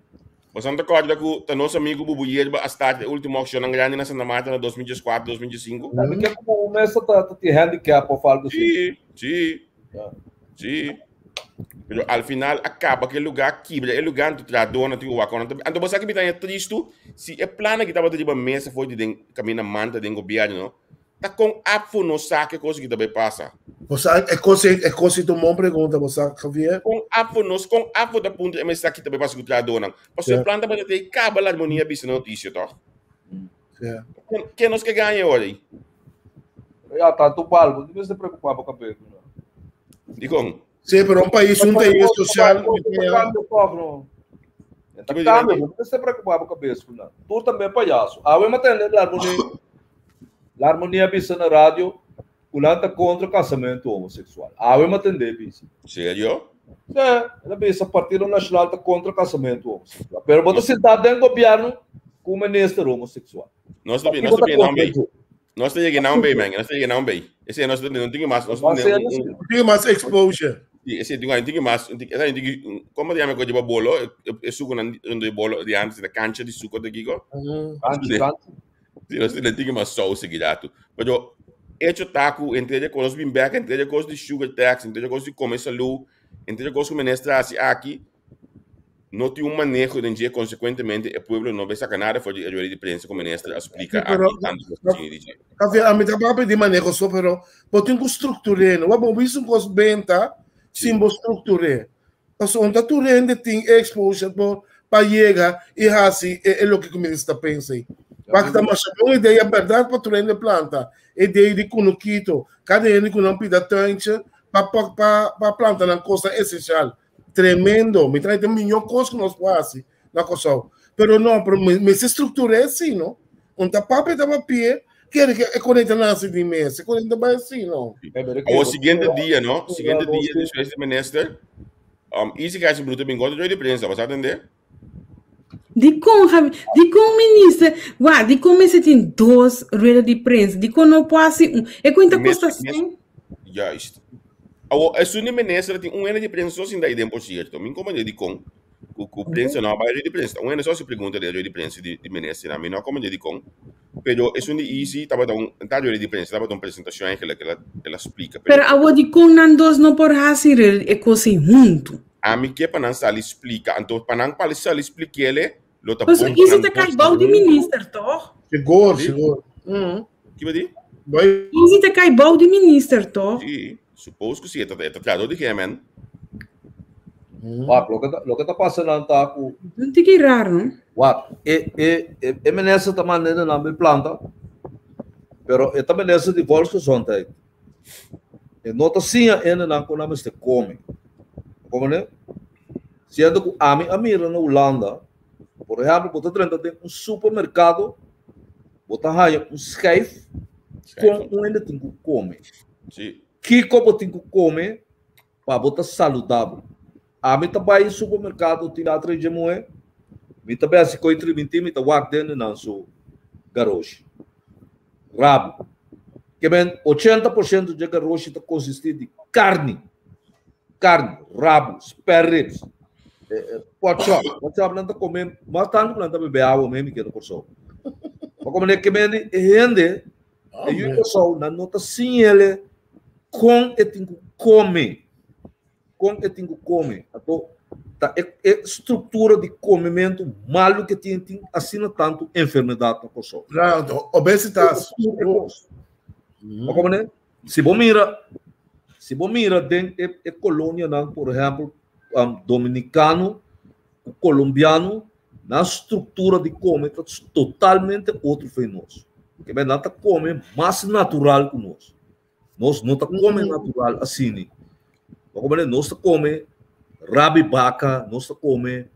Boso ta kòrda ku ta nos amigu Bubu Yerba a start e último aukshonnan grandi na Santa Marta na 2014, 2015? Ta mi ke komo un mester ta ta tin handicap of algo así. Sí, sí. Sí. Pero al final a kaba ku e lugá, kibra e lugá, anto trahadónan tin ku wak kònan. Anto bo sa ki mi ta haña tristu? Si e plannan ki tabata riba mesa for di den kaminda manta den gobièrnu, Ta kon APFO no sa ke kos ki ta bay pasa? Bo sa e kos ei, e kos ei ta un bon pregunta, bo sa, Javier. Kon APFO no, kon APFO ta puntra e mes sa ki ta bay pasa ku trahadónan? Pasobra e plan tabata ta ei kaba la armonia bisa na notisia tòg? Ja. Ke nos ke gaña e ora ei? Ya, tantu bal, bo no mester preokupá bo kabes ku nan. Dikon? Sí, pero un pais un ta social. Cambio toch, no? Ta cambio, bo no mester preokupá bo kabes ku nan. Tur tambe payaso. Awe mi a tende la armonia. L'Armonia bisa na radio ku nan ta kontra kasamentu homoseksual. Awe mi a tendé bisa. Serio? Sí, el a bisa Partido Nashonal ta kontra kasamentu homoseksual. Pero bo ta sintá den gobièrnu ku un minister homoseksual. Nos ta nos ta bini nan bei. Nos ta yega nan bei, man. Nos ta yega nan bei. Ese nos ta no tin mas, nos tin un tin mas exposure. Sí, ese tin tin mas, ese tin komo ta yama ko di bolo, e suku nan di bolo di antes, e kancha di suku ta kiko. Kancha, kancha. Si nos tin tin mas saus seguir atu. Pero hecho ta ku entre de kos bin bek, entre de kos di sugar tax, entre de kos di come salú, entre de kos ku minister hasi aki, no tin un maneho den dje, consecuentemente e pueblo no bay saca nada for di e rueda di prensa ku minister a splica Sí, pero, aki tanto kos asina di dje. Javier, a mi ta papia di maneho so, pero bo tin ku struktur'é, no? Bo bisa un kos benta sin bo struktur'é. Pasobra ta tur hende tin e exposure por pa yega i hasi e loke ku minister ta pensa ei. Wak ta masha bon idea bèrdat pa tur hende planta e idea di kunukito, kada hende ku nan pida tuintje pa pa pa planta nan kosnan esensial. Tremendo! Mi ta haña ta e mihó kos ku nos por hasi na Kòrsou. Pero no, pero mester struktur'é así no. Un ta papia ta papia, kere ke e konekta nase di mes, e konekta bai así no. Awor siguiente dia no, siguiente dia despues di minister, um, Easy Cash Bruto bin kontra di prensa, bo sa tende? Dikon, Javi, dikon minister, wa, dikon mester tin dos rueda di prensa? Dikon no por hasi un? E kuenta kosta 100? Juist. Awor, esun di minister tin un hende di prensa so sinta ahí den, por cierto. Mi komprende dikon. Ku ku prensa no a bai di prensa. Un hende so hasi pregunta den di prensa di di ministernan. Mi no a komprende dikon. Pero esun di Easy tabata un ta di prensa, tabata un presentashon eigenlijk. El a el a splika. Pero awor dikon nan dos no por hasi e kos ei huntu? Ami ke pa nan sali splika. Anto pa nan pali sali splik'ele lo ta bon Pasobra pa Easy nan ta kai dos bou di huntu. minister tòg? Sigur, Si? sigur. Ki bo di? Bai. Easy ta kai bou di minister tòg? Si, suppose ku si. E ta e ta trahador di GMN. Wak, loke ta, loke ta pasa nan ta ku. Un tiki raro, no? Wak, e, e, e, e minister ta manda hende nan bai planta, pero e ta minister di volksgezondheid. E no ta siña hende nan kon nan mester kome. Komprende? Siendo ku ami a mira na Hulanda, por ehèmpel, bo ta drenta den un supermerkado, bo ta haña un schijf kon un hende tin ku kome. Sí. Kiko bo tin ku kome Pa bo ta saludabel. Ami ta bai supermerkado tin atra dje muhé, mi ta besi koi triminti mi ta wak den nan su garoshi. Rabu. Ke men 80% dje garoshi ta konsisti di karni. Karni, rabu, spare ribs, pork chop. Pork chop nan ta kome mas tantu ku nan ta bebe awa mei mi keda Kòrsou. Pa kome ke men e hende E yu Kòrsou nan no ta siñ'ele kon e tin ku kome. Kon e tin ku kome. Anto ta e e struktura di komementu malu ke tin tin asina tantu enfermedat na Kòrsou. Claro, obesitas. Bo komprende? Si bo mira, si bo mira den e e kolonianan, por ehèmpel, dominikano ku kolombiano, nan struktura di kome ta totalmente otro for nos. Kebé nan ta kome mas natural ku nos. Nos no ta kome natural asini. Bo komprende? Nos ta kome rabi baka, nos ta kome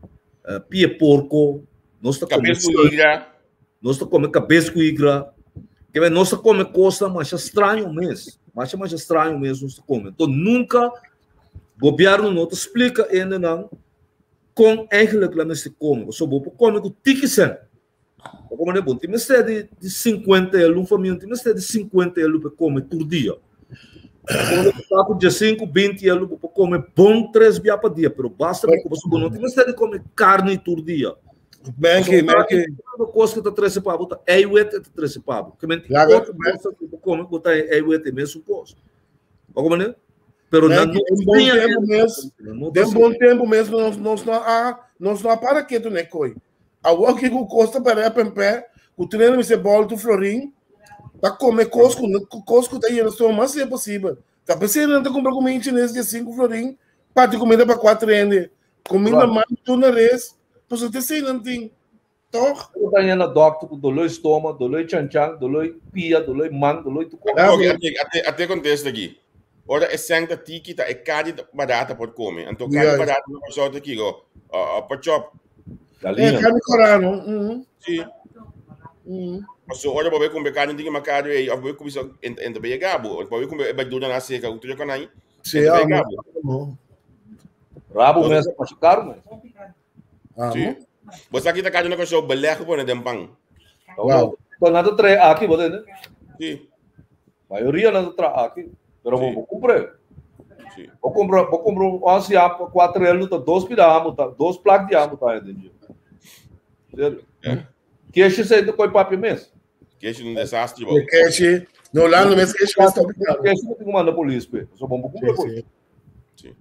pie porko, nos ta kome Kabes ku igra. Nos ta kome kabes ku igra. Kebé nos ta kome kosnan masha straño mes. Masha masha straño mes nos ta kome. Enton nunka gobièrnu no ta splika hendenan Kon eigenlijk la mester kome? Pasobra bo por kome ku tiki sen. Bo kome bo tin mester di di 50 elu, un famia no tin mester di 50 elu pa kome tur dia. Bo por ta ku 15, 20 elu, bo por kome bon tres bia pa dia, pero basta bo kome, pasobra bo no tin mester di kome karni tur dia. Menki, menki. Kos ku ta trese pa bo ta eiwit ta trese pa bo. Ke men otro kos ku bo kome ku ta eiwit e mesun kos. Bo komprende? Pero nan no Den bon tempu mes, den bon tempu mes nos nos no a nos no a para ketu ne koi. Awor ki ku kos ta pere pempé, ku trene mi se boltu florin, ta kome kos ku kos ku ta yena stoma mas se posibel. Ta pesei nan ta kumpra kuminda chines di 5 florin, parti kuminda pa 4 hende. Kuminda mas tur na res, pasobra te esei nan tin, toch? Bo ta yena dokter ku doló stoma, doló chanchan, doló pia, doló man, doló tur kos. Ok, ate, ate, ate contesta aki. Ora e sèn ta tiki ta e kadi barata por kome. Anto kadi barata na Kòrsou ta kiko? Pa chòp. Galiña. Carne corá, no? Mm. Sí. Paso ora bo bai kumpra carne tin mercado ei of bo bai kumpra enta bai yega bo, bo bai kumpra e berdura na seca ku tur konai. Sí, enta bai amo. yega bo. Rabo mes masha caro mes. Sí. Bo sa kita carne na Kòrsou beleg bo pone den pan. Wow. Então nada trae aqui, bo tende? Sí. Maioria nada trae aqui. Pero bo bo cumpre. Sí. Bo compra, bo compra un once ya, cuatro elo, ta dos pida amo, ta dos plak di amo ta den. Sério. É. Keshi sei do koi papi mes. Keshi un desastre, bo. Keshi, no Holanda mes keshi mes ta obrigado. Keshi no tem manda polícia, pe. So bom bo cumpre koi. Sí.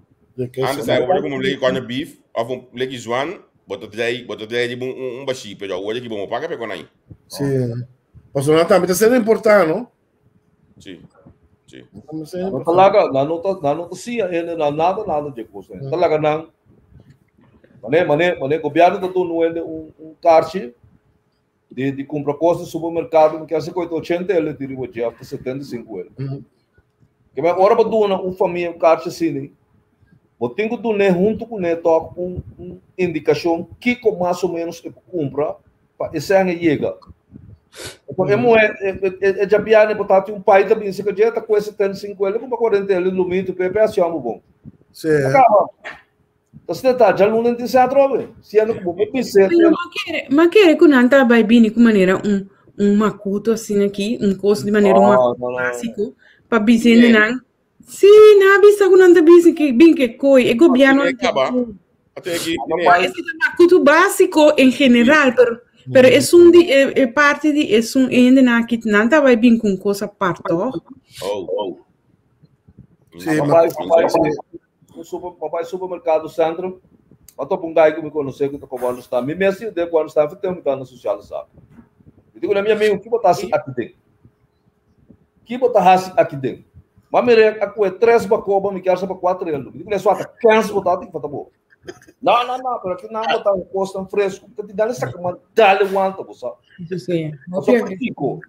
Antes aí, agora como lei corn beef of um lei zwan, bota trei, bota trei de um um bashi, pero agora que bom paga pe con aí. Sí. Paso na tambe ta sendo importá, no? Sí. Sí. No ta laga, na no ta, na no ta siña hende na nada, nada dje kos. Ta laga nan, mane, mane, mane gobierno ta duna hende un, un karchi di, di kumpra kos di supermerkado, mi kier si koita 80 ele di riba dje, of 75 ele. Ke men ora bo duna un famia un karchi asina, bo tin ku dun'é huntu kuné tòg un, un indikashon kiko mas o ménos e por kumpra pa e sèn e yega. Pasobra e muhé, e djabiane por ta tin un pai ta bin serka dje, ta kue 75 ele, kumpra 40 ele, lumintu p'e, p'e hasi hòmber bon. Ta kaba. Ta asina ta, djaluna e tin sèn atrobe. Siendo ku bo por bis'é. Pero m'a kere, m'a kere ku nan ta bai bini ku manera un, un makuto asina aki, un kos di manera un makuto básiko, pa bisa hendenan, si, nan a bisa ku nan ta bisa ke bin ke koi, e gobièrnu a Kaba. Ese ta makuto básiko en general, pero, pero esun di e, e parti di esun hendenan aki, nan ta bai bin ku un kos apart, tòg? Oh, oh. Sí, ma, Un super, pa bai supermercado Centrum, pa topa un guy ku mi konosé ku ta kobando stamp. Mi mes yud'é kobando stamp, fi tempu mi ta na sociale zaken. Mi di kuné, mi amigu, ki bo ta hasi aki den? Ki bo ta hasi aki den? Ma mir'é a kue tres bakoba, mi kier sa pa kua treldo. Mi di kuné, suata, kens bo ta, tin ku fata bo. No, no, no, pero aki nan bo ta kosnan fresku. Mi ta di, dale saka man, dale wanta bo sa. Pasobra pakiko?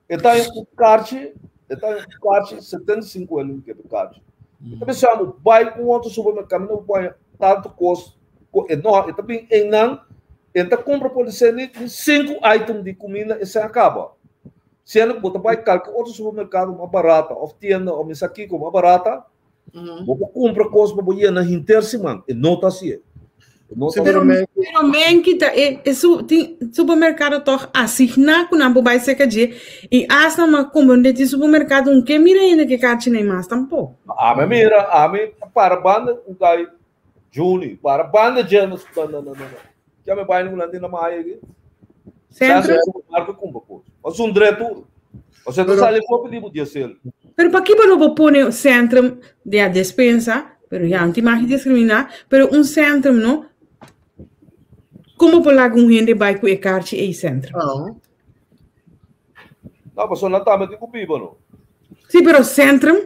E ta un karchi, e ta un karchi 75 euro ke karchi. E ta pensando bai un otro supermercado, mi no pone tanto kos, e no, e ta bin einan, e ta compra por ser ni 5 item di comida e se acaba. Siendo ku bo ta bai kalke otro supermercado mas barata of tienda of mi sa kiko mas barata, Bo por kumpra kos pa bo yena henter siman. E no ta asi. E no ta Pero, pero men kita e, e su, tin supermercado toch asigná ku nan por bai serka dje i hasta ma komprende tin supermercado un ke mira hende ke karchi nei mas tampoko. Ami mira, ami para banda un kai Juni, para banda dje na na na na. Kia me bai nan tin na maya aki. Centro? Marco kumpra kos. Mas un dre tur. Você ta sali for pidi bo diesel. Pero pa kiba lo bo pone centrum de a despensa, pero ya no tin mag discriminá, pero un centrum no, como por laga un hende bai ku e karchi ei centrum? No, pasobra nan tambe tin ku biba no. Sí, pero centrum?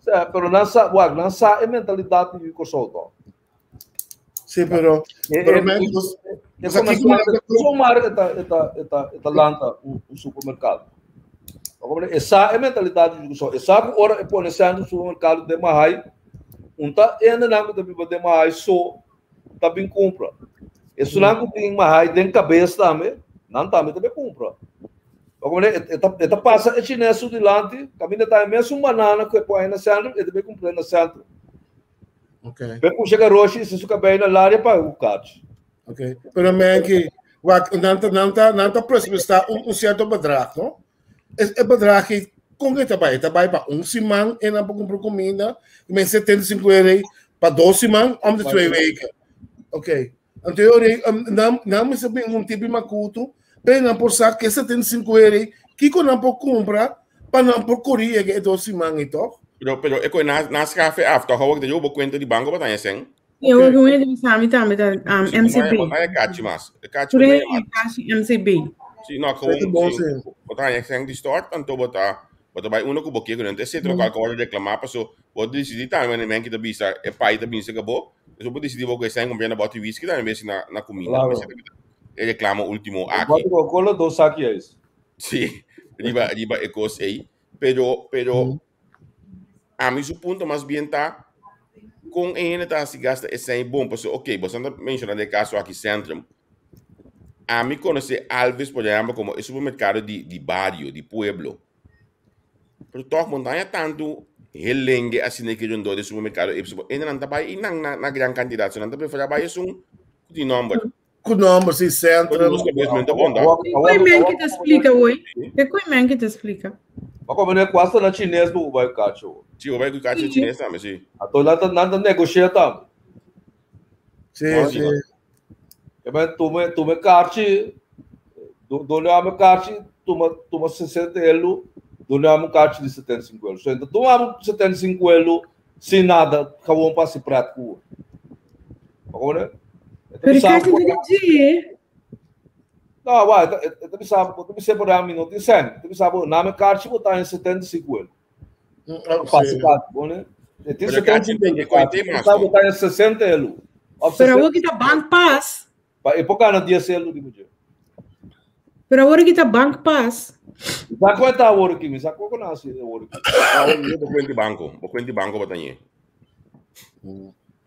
Sí, pero nan sa, wak, nan sa e mentalidat di Kòrsou to. Sí, pero, pero men, pues, aquí marca eta eta eta eta lanta un, un supermercado. Esa é mentalidade de so. Esa ku ora e pone sendo supermercado de mahai, un ta ende nan ku ta biba de mahai so ta bin compra. Eso nan ku tin mahai den cabeça tambe, nan tambe ta bin compra. Eta eta passa e chinês su dilanti, caminda ta mesmo banana ku e põe na centro, e ta bin compra na centro. Ok. Pe puxa garoshi i su cabei na laria pa u kachi. Ok. Pero menki, wak, nan ta, nan ta, nan ta presupuesta un, un cierto bedrag, no? E, e bedrag ei, con e ta bai? E ta bai pa un siman en nan pa compra comida, men 75 euro pa dos siman, om de twee weken. Ok. Anto e ora ei, nan, nan mester bin un tipi makutu, pe nan por sa ke 75 euro ei, kiko nan por kumpra pa nan por kuri yega e dos siman ei, tòg? Pero, pero e koe na, na schafe af, tòg awor ku bo kuenta di banko pa taña sen? E awor ku mi bisa mi tambe ta um, Si, bo MCB. bo taña kachi mas. E kachi Tur bo e taña mas. kachi MCB. Si, no, Esei ta gewoon, bon, si, sí. bo taña sen di stort, anto bo ta, bo ta bai uno ku bo ke ku nan. Te sete lokual ku bo reklamá paso bo disidí tambe wanneer men ki ta bisa e pai ta binse ka bo, Eso bo decidí bo ku esei compré na bòt di whisky tambe bes na na kumida. Claro. Mester e reklamo último Bòt aki. di Coca-Cola dos saki ijs. Sí, riba riba e kos ei. Pero pero ami su punto mas bien ta kon e hende ta hasi gasta esei bon pasobra ok boso ta menshoná den e kaso aki Centrum. Ami konosé Alves por ehèmpel komo e supermerkado di di bario, di pueblo. Pero tòg bo no ta haña tantu helengue asina ki rondó di supermerkado ei pasobra hendenan ta bai einan na na gran kantidat so nan ta preferá bai esun ku tin nòmber. Ku nòmber si Pero Centrum. nos kabes men ta bon ta. Koi men ki ta splika hoy? Ke koi men ki ta splika? Ma como ne kuasta na chines bo bai kacho. Si bo bai ku kacho chines tambe si. Anto nan ta nan ta negoshia tambe. Si si. E men tuma tuma karchi done ame karchi tuma tuma 60 elo done ame karchi di 75 elo. So enta tuma ame 75 elo sin nada gewoon pa si pret ku. Agora Pero karchi di dje. No, wa, eta bisa, bo ta bisa por ami no tin sen. Ta bisa bo name karchi bo ta en 75 elo. Passa karchi, bo ne? E tin 75 elo karchi. Bo ta en 60 elo. Pero awor ki ta bank pass. Pa e por gana 10 elo di mujer. Pero awor ki ta bank pass. Sa cuenta awor aki, mi sa cu na hasi awor aki. Awor mi bo cuenta banco, bo cuenta banco bo ta ñe.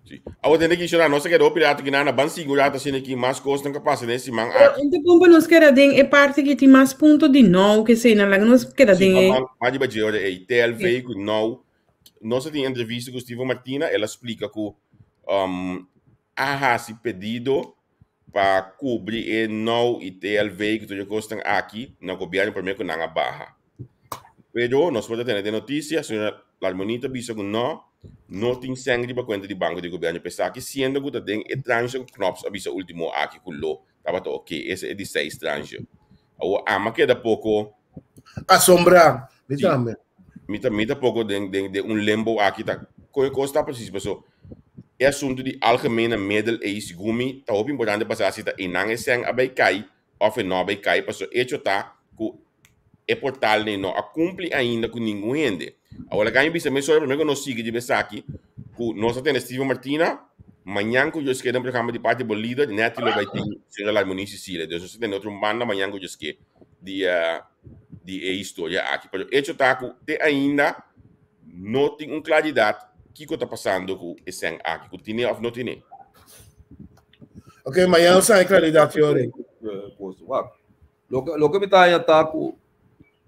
Sí. Awor tende ki shona, nos a keda hopi rato ki nana ban sigur rato asina ki mas kosnan ka pasa den siman aki. Pero bon pa nos keda den e parti ki tin mas punto di nou ke esei nan laga nos keda den e. Sí, ban riba dje ora ei. TLV ku nou Nos a tin entrevista ku Steven Martina, el a splika ku um, a hasi pedido pa kubri e nou i TLV ku tur e kosnan aki na gobièrnu promé ku nan a baha. Pero nos por ta tene den notisia, señora Larmonie ta bisa ku no, no tin sèn riba kuenta di banko di gobièrnu pa esaki, siendo ku ta den e tranche ku Knops a bisa último aki ku lo tabata oke, ese e di seis tranche. Awor ama keda poko. Asombrá, mi tambe. Mi ta mi ta poko den den den un limbo aki ta koe kos ta precies paso e asuntu di algemene middel ei segun mi ta hopi importante pa sa si ta einan e sèn a bai kai òf e no a bai kai paso echo ta ku e portal nei no a kumpli ainda ku ningun hende. Awor laga mi bisa mesora prome ku nos sigui riba esaki ku nos a tene Steven Martina mañan ku Dios ke den programa di parti bo lider Netty lo bai tin señora Larmonie Cecilia dus nos a tene otro un banda mañan ku Dios ke di di e historia aki. Pero hecho ta ku te ainda no tin un klaridat kiko ta pasando ku e sèn aki, ku tine òf no tine. Ok, mañana sa e klaridat, Fiore. Loke, loke mi ta haña ta ku,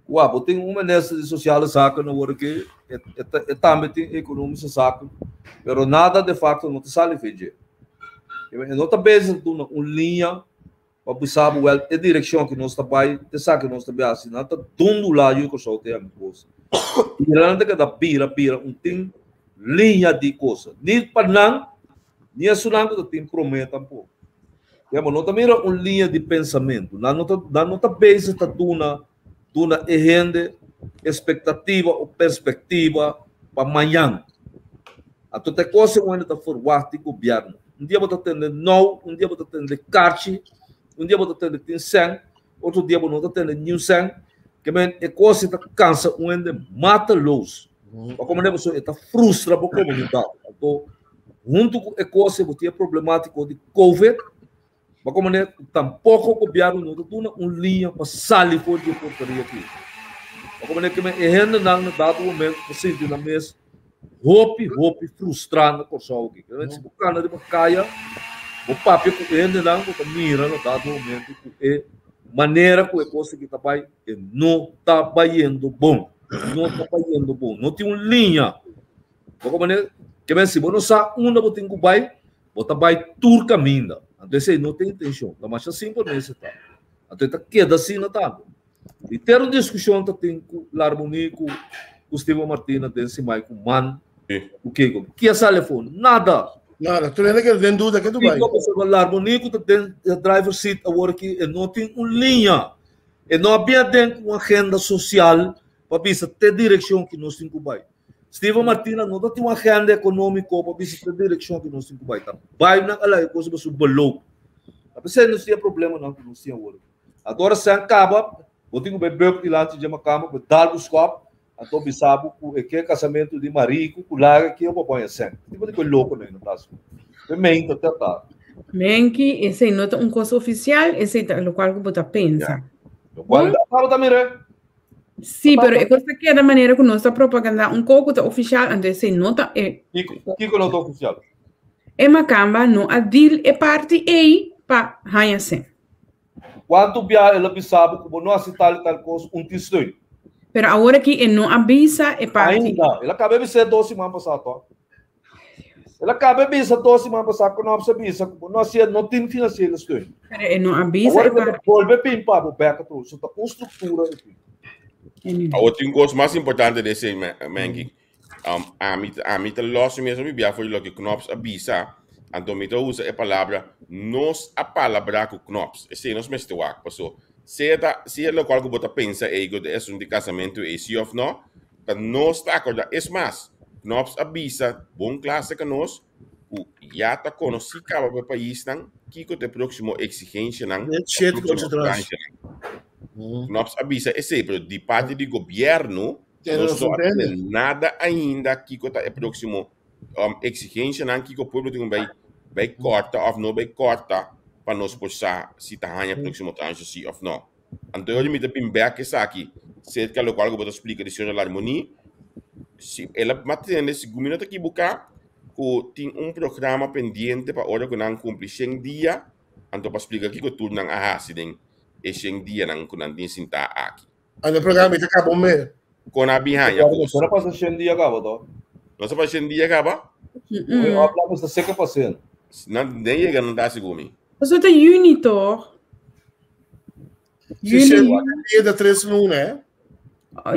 ku abo tin un minister di sosiale zaken awor aki, e, e, e tambe tin ekonomische zaken, pero nada de facto no ta sali fe dje. E no ta bezig duna un liña pa bisa bo wèl e direkshon ku nos ta bai, esaki nos ta bai hasi. Nan ta dundulá yu Kòrsou te ami kos. Bira nan ta keda bira, bira un tin liña di kos. Ni pa nan, ni esunnan ku ta tin promé tampoko. Ya, bo no ta mira un liña di pensamentu. Nan no ta, nan no ta bezig ta duna, duna e hende espektativa o perspektiva pa mañan. Anto ta e kos e un hende ta ferwagt di gobièrnu. Un dia bo ta tende nou, un dia bo ta tende karchi, un dia bo ta tende tin sèn, otro dia bo no ta tende niun sèn. Ke men e kos ei ta kansa un hende mateloos. Pa komo pasobra e ta frustra bo komunidat. Anto huntu ku e kos ei bo tin e problemátiko di covid, pa komo tampoko gobièrnu no ta duna un liña pa sali for di e porkeria aki. Pa komo ke men e hendenan na dado momento ta sinti nan mes hopi hopi frustrá na Kòrsou aki. Ke men si bo kana riba kaya, bo papia ku e hendenan bo ta mira na dado momento ku e manera ku e kos aki ta bai e no ta bayendo bon. No ta bayendo bon. No tin un liña. Bo komo ke men si bo no sa unda bo tin ku bai, Bo ta bai tur kaminda. Anto esei no ta intenshon. Ta masha simpel mester ta. Anto e ta keda asina tambe. Di ter un diskushon ta tin ku Larmonie ku ku Steven Martina den simai ku man ku Kiko. Ke a sali afó? Nada! Nada, tur hende keda den duda ke tu bai. Kiko pasobra Larmonie ku ta den e driver seat awor aki e no tin un liña. E no a bin aden ku un agenda sosial pa bisa te direkshon ku nos tin ku bai. Steven Martina no ta tin un agenda ekonómiko pa bisa te direkshon ku nos tin ku bai. Ta bai nan a laga e kos riba su beloop. Ta p'esei nos tin e problemanan ku nos tin awor aki. Anto ora esei a kaba, bo tin ku bai bùk dilanti dje makamba, bo dal bo skòp, anto bisa bo ku e ke kasamentu di Mariku ku laga ke bo pon e sèn. Ki tipo di kos loko nan ta hasi? Pe menta te ta. Menki, esei no ta un kos ofisial, esei ta lokual ku bo ta pensa. Lokual ta mira. Sí, pero e kos ta keda manera ku nos ta propagandá un kos ku ta ofisial, anto esei no ta e. Kiko, kiko no ta ofisial? E makamba no a deal e parti ei pa haña sèn. Kuantu bia el a bisa bo ku bo no hasi tal i tal kos, un tin steun. Pero awor aki e no a bisa e parti. Ainda. El a kaba e bis'é dos siman pasá tòg. El a kaba e bisa dos siman pasá ku Knops a bisa ku bo no hasié, no tin finansiële steun. Pero e no a bisa Awor e e ta parti. bolbe bin pa bo bèk atrobe. So ta un struktura aki. Anyway. Awor tin un kos mas importante den esei, Menki. Ami ami ta lòs mi mes hopi bia for di loke Knops a bisa, anto mi ta usa e palabra nos a palabrá ku Knops. Esei nos mester wak, paso sea ta sea lokual ku bo ta pensa ei ku ta e asuntu di kasamentu ei si òf nò, Ta nos ta acorda. Es mas, Knops a bisa bon cla acerca nos cu ya ta conoci caba pa e paisnan kico ta e proximo exigencianan Net of shit proximo concha tras. tranchenan. Knops a bisa esey, pero di parti di gobierno Tiene nos razón, no a tene tende. nada ainda kico ta e proximo exigencianan, kico pueblo tin cu bay bay corta of no bay corta pa nos por sa si ta haña proximo tranche si of no. Anto yo mi ta bin bek esaki cerca locual cu bo ta splica di señora Larmonie. Si el a matende, segun mi no ta equivoca, cu tin un programa pendiente pa ora cu nan cumpli shen dia, anto pa splica kico tur nan a haci den e shen dianan cu nan tin sinta aki. Anto e programa ta caba un mes. Con a bin haña cos. No a pasa shen dia caba to. No sa pasa shen dia caba? Oye, habla mi sta seca pasendo. Nan den yega nan ta segun mi. Pasobra ta juni toch? Si Juli, shen dia ta tres luna, eh?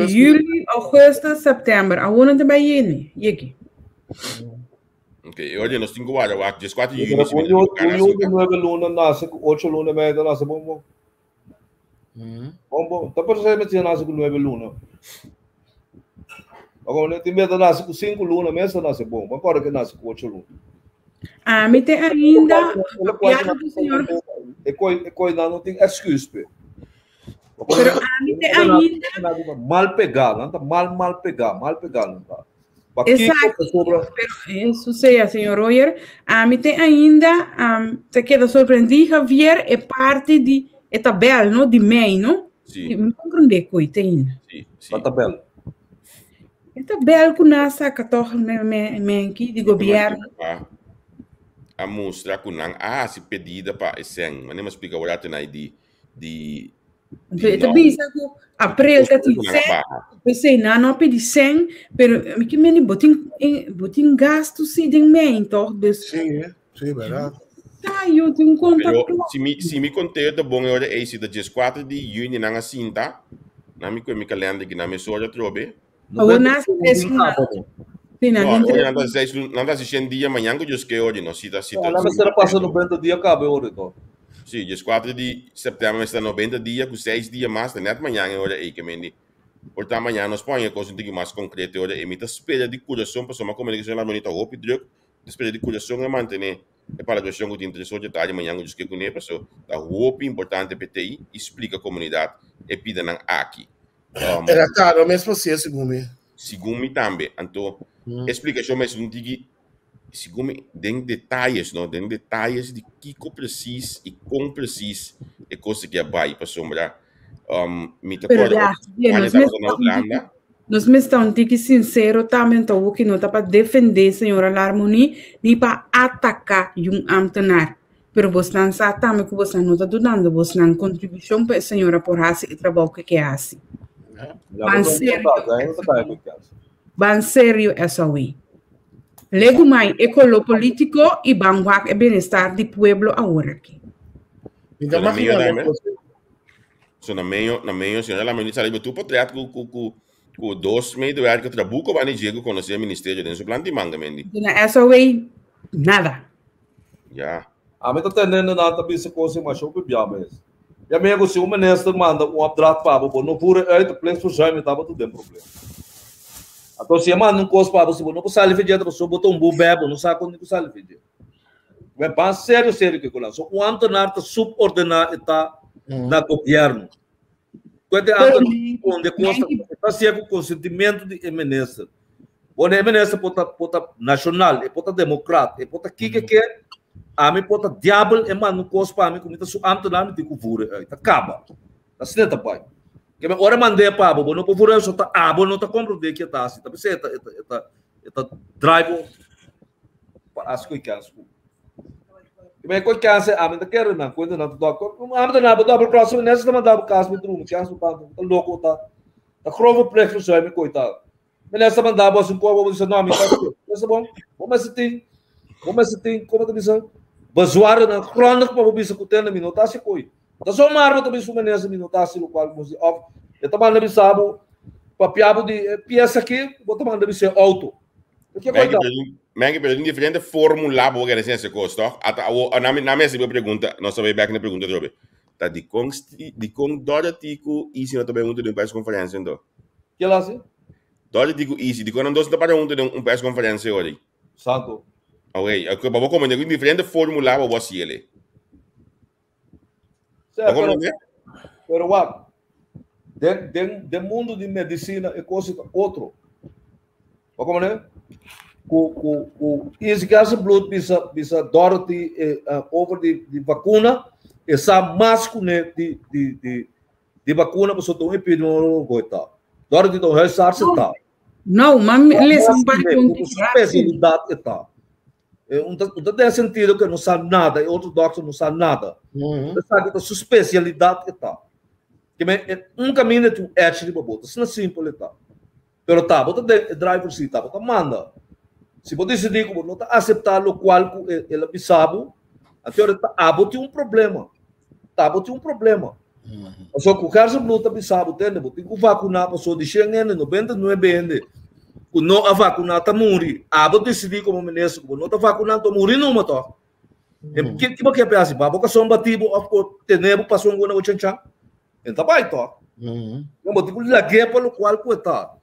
juli, augustus, september. Awor no ta bai yeni, yeki. Ok, oye, nos tin ku warda wak 14 di juni si Un mi yu no ekivoká un na yu di sinta. nuebe luna nase ku ocho luna i medio ta nase bon bon. Bon bon. Ta por esei mester nase ku nuebe luna. Pasobra tin bes ta nase ku sinku luna mes ta nase bon. Ma kòrda ke nase ku ocho luna. Ami te ainda papiando ku señor. E koi e koi nan no tin excuse pe. Pero ami te ainda. Mal pegá, nan ta mal mal pegá, mal pegá nan ta. Pakiko Exacto. pasobra Pero eso sea, señor Royer, ami te ainda um, te queda sorprendí, Javier, e parte di e tabel, no, di mei, no? Sí. Mi comprende koe te ainda. Sí, sí. Pa tabel. E tabel ku nan saca toch me, me, menki di gobierno. A, a mustra ku nan a hasi pedida pa e sen. Mane mi a splika wou dat tenai di di Anto e ta bisa ku aprel ta tin sen, p'esei nan no a pidi sen, pero mi ke meni bo tin bo tin gastu si den mei toch, dus. Sí, sí, bèrdat. Sa yo tin un konta Pero klò. si mi si mi konteo ta bon e ora ei si ta 14 di yüni nan a sinta, nan mi kue mi kalender ki nan mesora atrobe. Awor nan a tres luna. Sí, nan No, tin ora tres nan ta seis luna, nan ta hasi shen dia mañan ku Dios ke ora, no si ta si ta. Nan mester a pasa 90 dia kaba e ora to. Sí, 14 di sèptèmber mester ta 90 dia ku seis dia mas, ta nèt mañan e ora ei ke mendi. Por ta mañan nos por haña kos un tiki mas konkreto e ora ei. Mi ta spera di kurason pasobra mi a komenta ku señor Larmonita hopi drùk, mi ta spera di kurason e mantené e palabrashon ku tin tres or dje tardi mañan ku Dios ke kuné pasobra ta hopi importante p'e tei i splika komunidat e pidanan aki. Um, Era caro mes pa ser, segun mi. Segun mi tambe. Anto, mm. explicacion mes un tiki, segun mi, den detalles, no? Den detalles di kiko precies y con precies e cosa que a bai pasobra. Um, mi te Pero acorda, ja, bien, Juan nos tabata mes na Hulanda. Nos mes ta un tiki sincero tambe anto que no ta pa defende señora Larmonie ni pa ataca un ambtenaar. Pero bosnan sa tambe ku bosnan no ta dunando bosnan kontribushon pa e señora por hasi e trabou ku e ke hasi. Ban serio, ban serio SOE. Legumai e koló polítiko i ban wak e bienestar di pueblo awor aki. Mi ta imaginá mi kos. So na meio, na meio, señora la ministra riba tu potret ku ku ku ku dos medewerker trabuco bani dje ku konosé ministerio den su plan di manga mendi. Na SOE. Nada. Ja. Ami ta tendendo nan ta bisa cos y masha hopi bia mes. Mi amigo, si un minister manda un opdracht pa bo, bo no voer uit, de plichtverzuim tabata den probleem. Anto si e manda un cos pa bo, si bo no por sali for dje, pasobra bo ta un bu bè, bo no sa con ku sali for dje. We ban serio serio ke kolan. So un ambtenaar ta subordena e ta na gobierno. Kuente ambtenaar responde cos ta ta hacia cu consentimento di e minister. Bueno, e minister por ta por ta nacional, e por ta democrat, e por ta kike ke, ami por ta diabel e manda un cos pa mi cu mi ta su ambtenaar mi tin cu voer uit. Ta caba. Asina ta bai. Ke men ora mand'é pa bo, bo no por voer uit, so ta abo no ta comprende ke ta haci. Ta p'esei e ta e ta e ta e ta draai bo pa haci cu e kens cu. Ke men cu e kens ei ami ta kere nan cuenta nan ta dòk. Ami ta nan bo double cross mi nesa ta manda bo cas mi drumi kens bo tantu bo ta loco bo ta ta grove plichtverzuiming cu e ta. Minister manda bo haci un cos, bo bisa no, mi ta haci. Minister bon, bo mester tin, bo mester tin, como ta bisa, bezwaarnan grondig pa bo bisa cu tende mi no ta haci coi. Ta zomaar bo ta bisa un minister mi no ta haci locual bo si of e ta manda bisa bo papia bo di e pieza aki, bo ta manda bisa e auto. Ke coi ta? Maggie, pero tin diferente formula bo kere haci ese cos, toch? Ata awo, na mi, na mi haci bo pregunta, nos ta bay back na e pregunta atrobe. Ta dicon, dicon Dorothy cu Izzy no ta bay hunto den un persconferencia anto? Kila si? Dorothy ku Izzy, dikon nan dos no ta para huntu den un persconferencia ori? Santo. Ok, ok, pa bo comprende ku diferente formula pa bo hasi ele. Sea, Bo pero, comprende? pero wak, den, den, den mundo di medicina e cosa ta otro. Bo comprende? Ku, ku, ku Izzy Gerstenbluth bisa, bisa Dorothy eh, eh, over di, di vacuna, e sa mas kuné di, di, di, Di vacuna pasobra ta un epidemiologo e ta. Dorothy ta un huisarts e ta. No, ma mi lesa un par di Ku su specialidad e ta. Un ta un ta den sentido ku e no sa nada, e otro dokter no sa nada. Esaki ta su specialidad e ta. Ke men e un kaminda e tin un edge riba bo. Ta asina simpel e ta. Pero ta bo ta den e driver seat, ta bo ta manda. Si bo disidí ku bo no ta aseptá lokual ku el a bisa bo, anto ora ta abo tin un problema. Ta abo tin un problema. Pasobra ku Gerstenbluth ta bisa bo, tende, bo tin ku vakuná pasobra di shen hende, 99 hende ku no a vakuná ta muri. Abo disidí komo minister ku bo no ta vakuná, anto muri numa tòg. Ke bo ke pa hasi? Ba bo kason bati bo òf bo tene bo pason ku na bo chanchan? E ta bai tòg. Nan bo tin ku lag'é pa lokual ku e ta.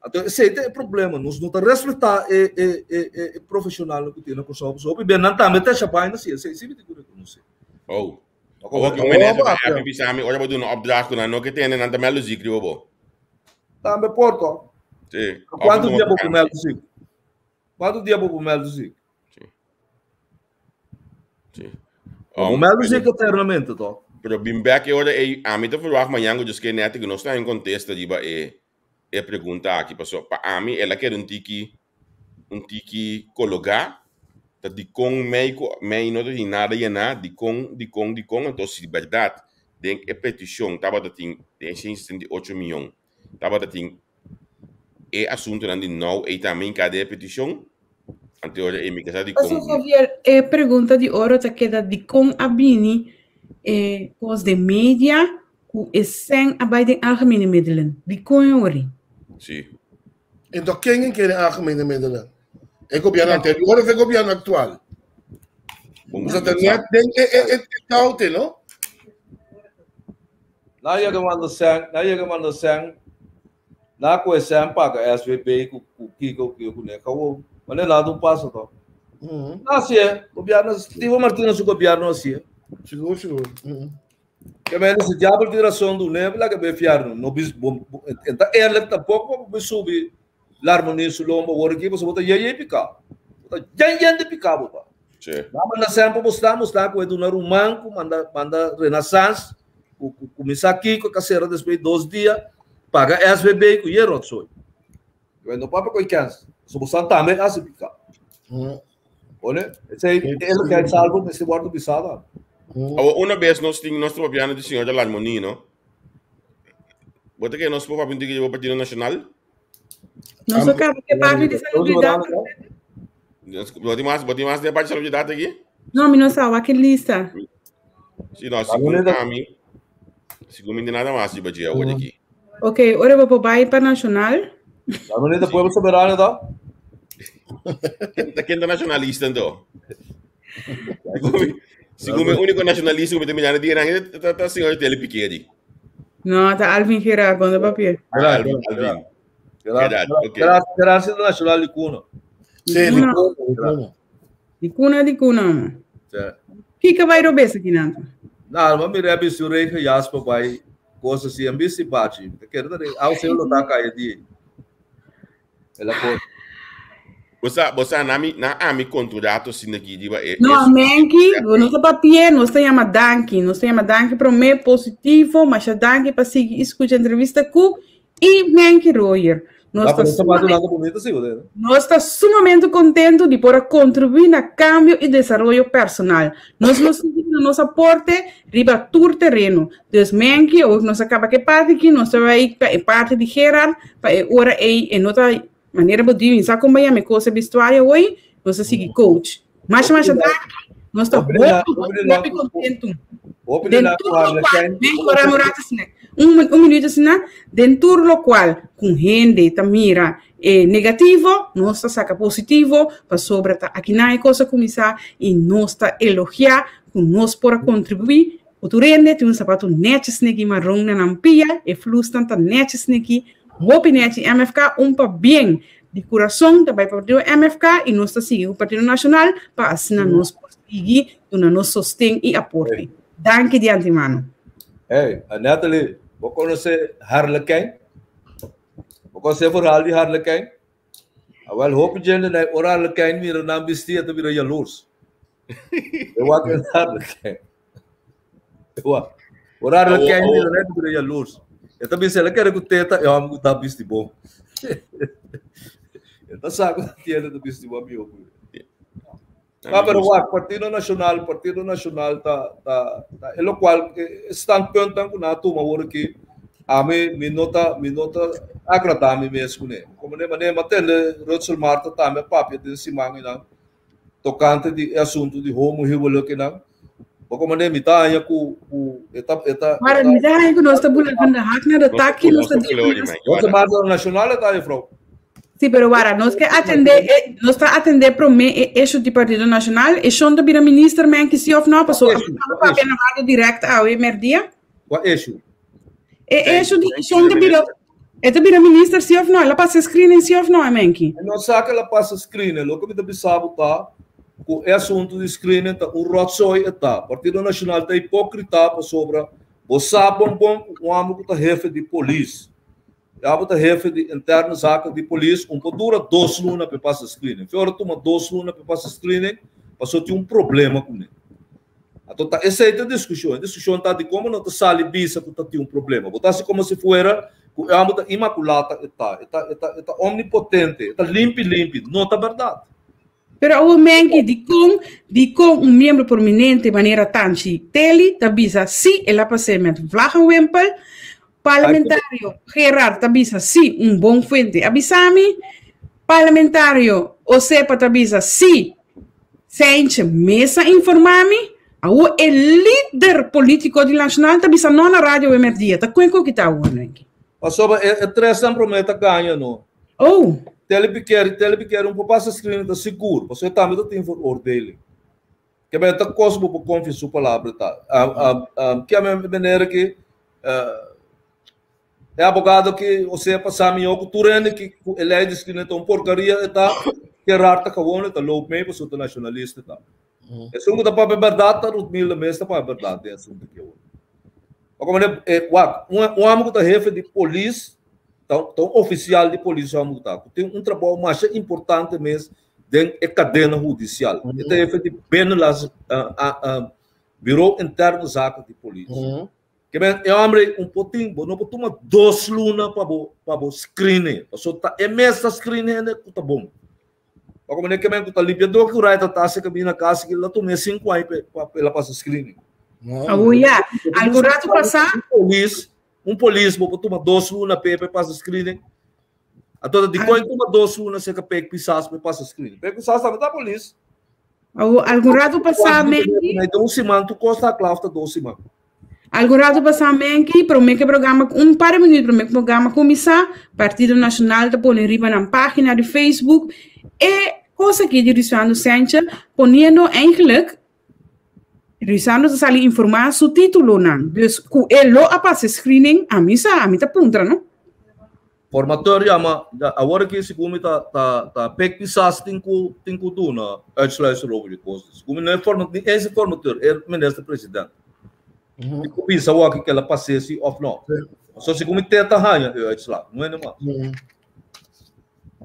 Anto esei ta e problema. Nos no ta respetá e e e e e profeshonalnan ku tin na Kòrsou. Pasobra hopi bia nan tambe ta shabai na si. Esei si mi tin ku rekonosé. Oh. Owo ki un minister ta happy bisa mi ora bo duna opdracht ku nan no ke tende nan ta mèldu zik riba bo. Tambe por tòg. Si. Kuantu dia bo por mèldu zik? Kuantu dia bo por mèldu zik? Si. Si. Um, mèldu zik eternamente tòg. Pero bin bek e ora ei, ami ta verwacht mañan ku Dios ke nèt ku nos ta haña un kontesta riba e e pregunta aki. Pasobra pa ami el a keda un tiki un tiki kologá ta dikon mei ku mei no ta tin nada yená, dikon dikon dikon. Anto si bèrdat den e petishon tabata tin den e 168 mion tabata tin e asuntonan di nou ei tambe hinká den e petishon, anto ora ei mi ke sa dikon. Paso Javier, e pregunta di oro ta keda dikon a bini e kos den media ku e sèn a bai den algemene middelen? Dikon e ori? Si. Enton ken a kere algemene middelen? E gobierno anterior of e gobierno actual? Bo ta net den e e e taute, no? Na yega manda sèn, na yega manda sèn, na ku e sèn paga SVB ku ku kiko ku kiko kuné kawo. Mane nada un paso to. Na hasié, gobierno, Steven Martina su gobierno hasié. Sigur, sigur. Ke mende si diabel tin rason dun'é, laga be fièrnu. No bis bo e ta eerlijk tampoko pa bo bin subi Larmonie su lomba awor aki pasobra bo ta yen yen piká. Bo ta yen yen di piká bo ta. Sí. Nan manda semper bo sta, bo sta ku e duna ruman ku manda manda Renaissance ku ku kuminsá kiko ka sera despues di dos dia paga SVB ku ye rotzooi. No papia ku e kèns. Pasobra bo sta tambe hasi piká. Ole, esei e lo ke salvo mester wordo bisa dan. Awo una bes nos tin nos ta papiando di señor Larmonie, no? Bo ta kere nos por papia un tiki di bo Partido Nacional? Nos a kaba ke parti di salubridat. Bo tin mas, bo tin mas den parti di salubridat aki? No, mi no sa, wak e lista. Si no, segun ami, segun mi nada mas riba dje awor aki. Ok, ora bo por bai pa Nacional. Larmonie ta Pueblo Soberano ta? Ken ta nacionalista anto? Segun mi único nacionalista ku mi ta mirando di nan ta ta señor Tele Pikeri. No, ta Alvin Gerard, bon de papier. Gerard, Alvin. Gerard, ok. Gerard, Gerard is nacional di Kuna. Sí, di Kuna, di Kuna. Di Kuna, di Kuna, man. Kiko bai robes aki nan? Nou, maar mi rebi su regen jas pa bai cosa si en bisti bachi. Te kere dat au se lo ta kaya di. El a por. Bosa, bosa na mi, na ami contrato sin aki riba e. No, menki, no ta papia, nos ta llama danki, nos ta llama danki promé positivo, masha danki pa sigui escucha entrevista ku i Menki Royer. Nos ta sumamente, nos ta sumamente contento di por a contribuí na cambio i desaroyo personal. Nos lo sigui duna nos aporte riba tur tereno. Dus Menki, awor nos a caba ke parti aki, nos ta bai pa e parti di Gerard, pa e ora ei e no ta manera bo di, mi sa kon bai yama e kos e bistuario awor, nos ta sigui coach. Masha masha danki. Nos ta hopi hopi hopi kontentu. Den tur lokual, men ora un rato asina, un un minuto asina, den tur lokual ku hende ta mira e negativo, nos ta saka positivo, pasobra ta akinan e kos a kuminsá i nos ta elogiá ku nos por a kontribuí. Otro hende tin un sapatu nèchi sneki maron na nan pia, e flusnan ta nèchi sneki, hopi nèchi. MFK un pabien di kurason ta bai pa partido MFK i nos ta sigui ku Partido Nashonal pa asina nos por sigui duna nos sosten i aporte. Danki di antemano. Hey, Natalie, bo konosé Harlekijn? Bo konosé verhaal di Harlekijn? Awel, hopi djende na ora Harlekijn mira nan bistí, e ta bira jaloers. E wak e Harlekijn. E wak. Ora Harlekijn mira nan, e ta bira jaloers. E ta bisa, el a kere ku teta, e hòmber ku ta bisti bon. E ta sa ku tiene ta bisti bon mihó ku e. Ah, pero wak, Partido Nacional, Partido Nacional ta, ta, ta, e lokual, e standpuntnan ku nan a tuma awor aki, ami, mi no ta, mi no ta agradá mi mes kuné. Komo ne manera mi a tende Rutsel Marta tambe a papia den siman einan tokante di e asuntu di homohuwelijknan. Bo komo ne mi ta haña ku, ku e ta, e ta, e Maar ta. mi ta haña ku nos ta bula van de hak naar de tak, nos ta Rutsel Marta Nacional e ta, juffrouw. Sí, pero wara, nos ke atende, eh, nos ta atende prome e issue di Partido Nacional. E shon ta bira minister men ki sí of no, paso Issue, a papia na radio direct awe merdia. Kwa issue? E issue di shon ta bira, e ta bira minister sí of no, el a pasa screening sí of no, menki. E no sa ke el a pasa screening, loke mi ta bisa bo ta ku e asuntu di screening ta un rotzooi e ta. Partido Nacional ta hipocrita pasobra bo sa bon bon ku un homber ku ta hefe di polis. Ya bo ta hefe di interne zaken di polis, un por dura dos luna pa e pasa screening. Fe ora tuma dos luna pa e pasa screening, pasobra tin un problema kuné. Anto ta esei ta e diskushon. E diskushon ta di komo no ta sali bisa ku ta tin un problema. Bo ta hasi komo si fuera ku e homber ta inmakulata e ta, e ta, e ta, e ta omnipotente, e ta limpi limpi. No ta bèrdat. Pero awor menki, dikon, dikon un miembro prominente manera Tanchi Telly ta bisa si el a pas'é met vlaggenwimpel? Parlamentario Gerard ta bisa si un bon fuente a bisa mi. Parlamentario Osepa ta bisa si Seintje mes a informá mi. Awor e lider politico di Nacional ta bisa no na Radio Wemerdia. Ta kuen ku kita awor, menki? Pasobra e tresnan promé ta gaña no. Oh. Telly Piquer, Telly Piquer un por pasa screening ta sigur, pasobra e tambe ta tin veroordeling. Ke men ta kos bo por konfia su palabra ta. Ke men manera ki e abogado ki osea pasa mihó ku tur hende ki ku e lei di screening ta un porkaria e ta Gerard ta kawon e ta loop mee pasobra ta nacionalista ta. Esun ku ta papia bèrdat ta Ruthmilda mes ta papia bèrdat den asuntu aki awor. Pasobra manera wak un hòmber ku ta hefe di polis ta un ofisial di polis hòmber ku ta ku tin un trabou masha importante mes den e kadena hudisial. E ta hefe di Binnenlands Bureau Interne Zaken di Polis. Ke men e hòmber ei un por tin bo no por tuma dos luna pa bo pa bo screen e pasobra ta e mes ta screen hende ku ta bon. Pa como ne kemen ku ta limpiador ku rai ta tase kaminda na kas ki la tuma e sinku aña pa pa el a pasa screening. Awo ya, algun rato pasá. Un polis, un polis bo por tuma dos luna p'e pa e pasa screening. Anto ta dikon e tuma dos luna serka Pek Pisas pa e pasa screening? Pek Pisas tambe ta polis. Awo, algun rato pasá menki. Dos siman, tur kos ta kla after dos siman. Algun rato pasá menki, promé ku e programa, un par di minuut promé ku e programa kuminsá, Partido Nacional ta pone riba nan página di Facebook E kos aki di Ruisando Sentje poniendo eigenlijk Ruisando ta sali informá su títulonan. Dus ku e lo a pasa e screening, ami sa, ami ta puntra no. Formateur yama, awor aki segun mi ta ta ta Pek Pisas tin ku tin ku duna uitsluitsel over di kos. Segun mi no e forma ni eens e formateur, e minister president. Tin ku bisa awor aki kela pas'é si of no. So segun mi te ta haña e uitslag, no hende mas.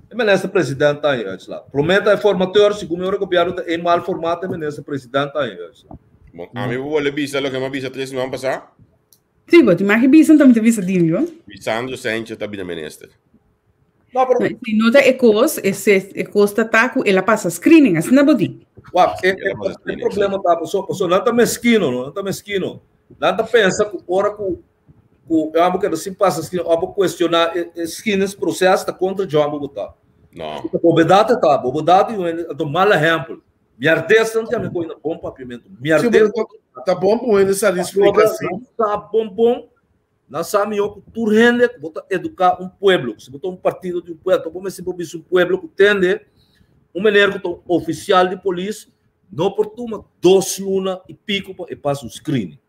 E minister president ta haña e uitslag. Promé ta e formateur, segun mi ora gobierno ta eenmaal formá ta e minister president ta haña e uitslag. Bon, ami bo bolbe bisa loke mi a bisa tres siman pasá? Sí, bo tin mag bisa, anto mi ta bisa di mi, bo. Sandro Sanchez ta bira minister. No, pero... Si no ta e kos, e se, e kos ta ta ku el a pasa screening, asina bo di. Wak, e, e, e problema ta, paso, paso nan ta meskino, no? Nan ta meskino. Nan ta pensa ku ora ku ku e amo keda sin pasa screening, abo cuestiona e, e screenings proces ta kontra djo amo bo ta. No. Bobedat e ta, bobedat i un anto mal ehempel. Mierdez nan tambe koe na bon papiamentu. Mierdez. Ta bon pa un hende sa di splika si. Ta bon bon. Nan sa mihó ku tur hende ku bo ta eduká un pueblo. Si bo ta un partido di un pueblo, bo mester por bisa un pueblo ku tende un meneer ku ta un ofisial di polis no por tuma dos luna i piko pa e pasa un screening.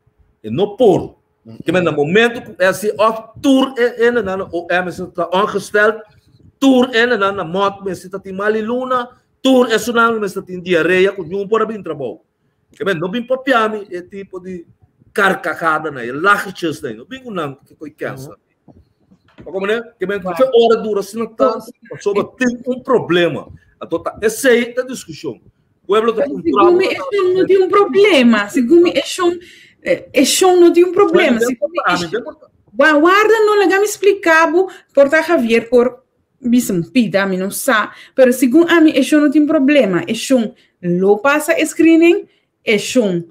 E no por. Ke men na momento ku e hasi òf tur e hendenan na OM mester ta ongesteld, tur e hendenan na mòt mester ta tin mali luna, Tur esunnan mester tin diarea ku niun por a bin trabou. Ke men no bin papia mi e tipo di karkahadanan, e lachertjesnan, no bin ku nan ke koi kènsa. Pa komo ne? Ke men fe ora dura asina tantu pasobra tin un problema. Anto ta esei ta diskushon. Pueblo ta puntra Segun mi eshon no tin un problema. Segun mi eshon eshon no tin un problema. Segun mi eshon Warda no laga mi splika bo por ta Javier por Bisa un pida, mi no sa. Pero segun ami e shon no tin problema. E shon lo pasa e screening, e shon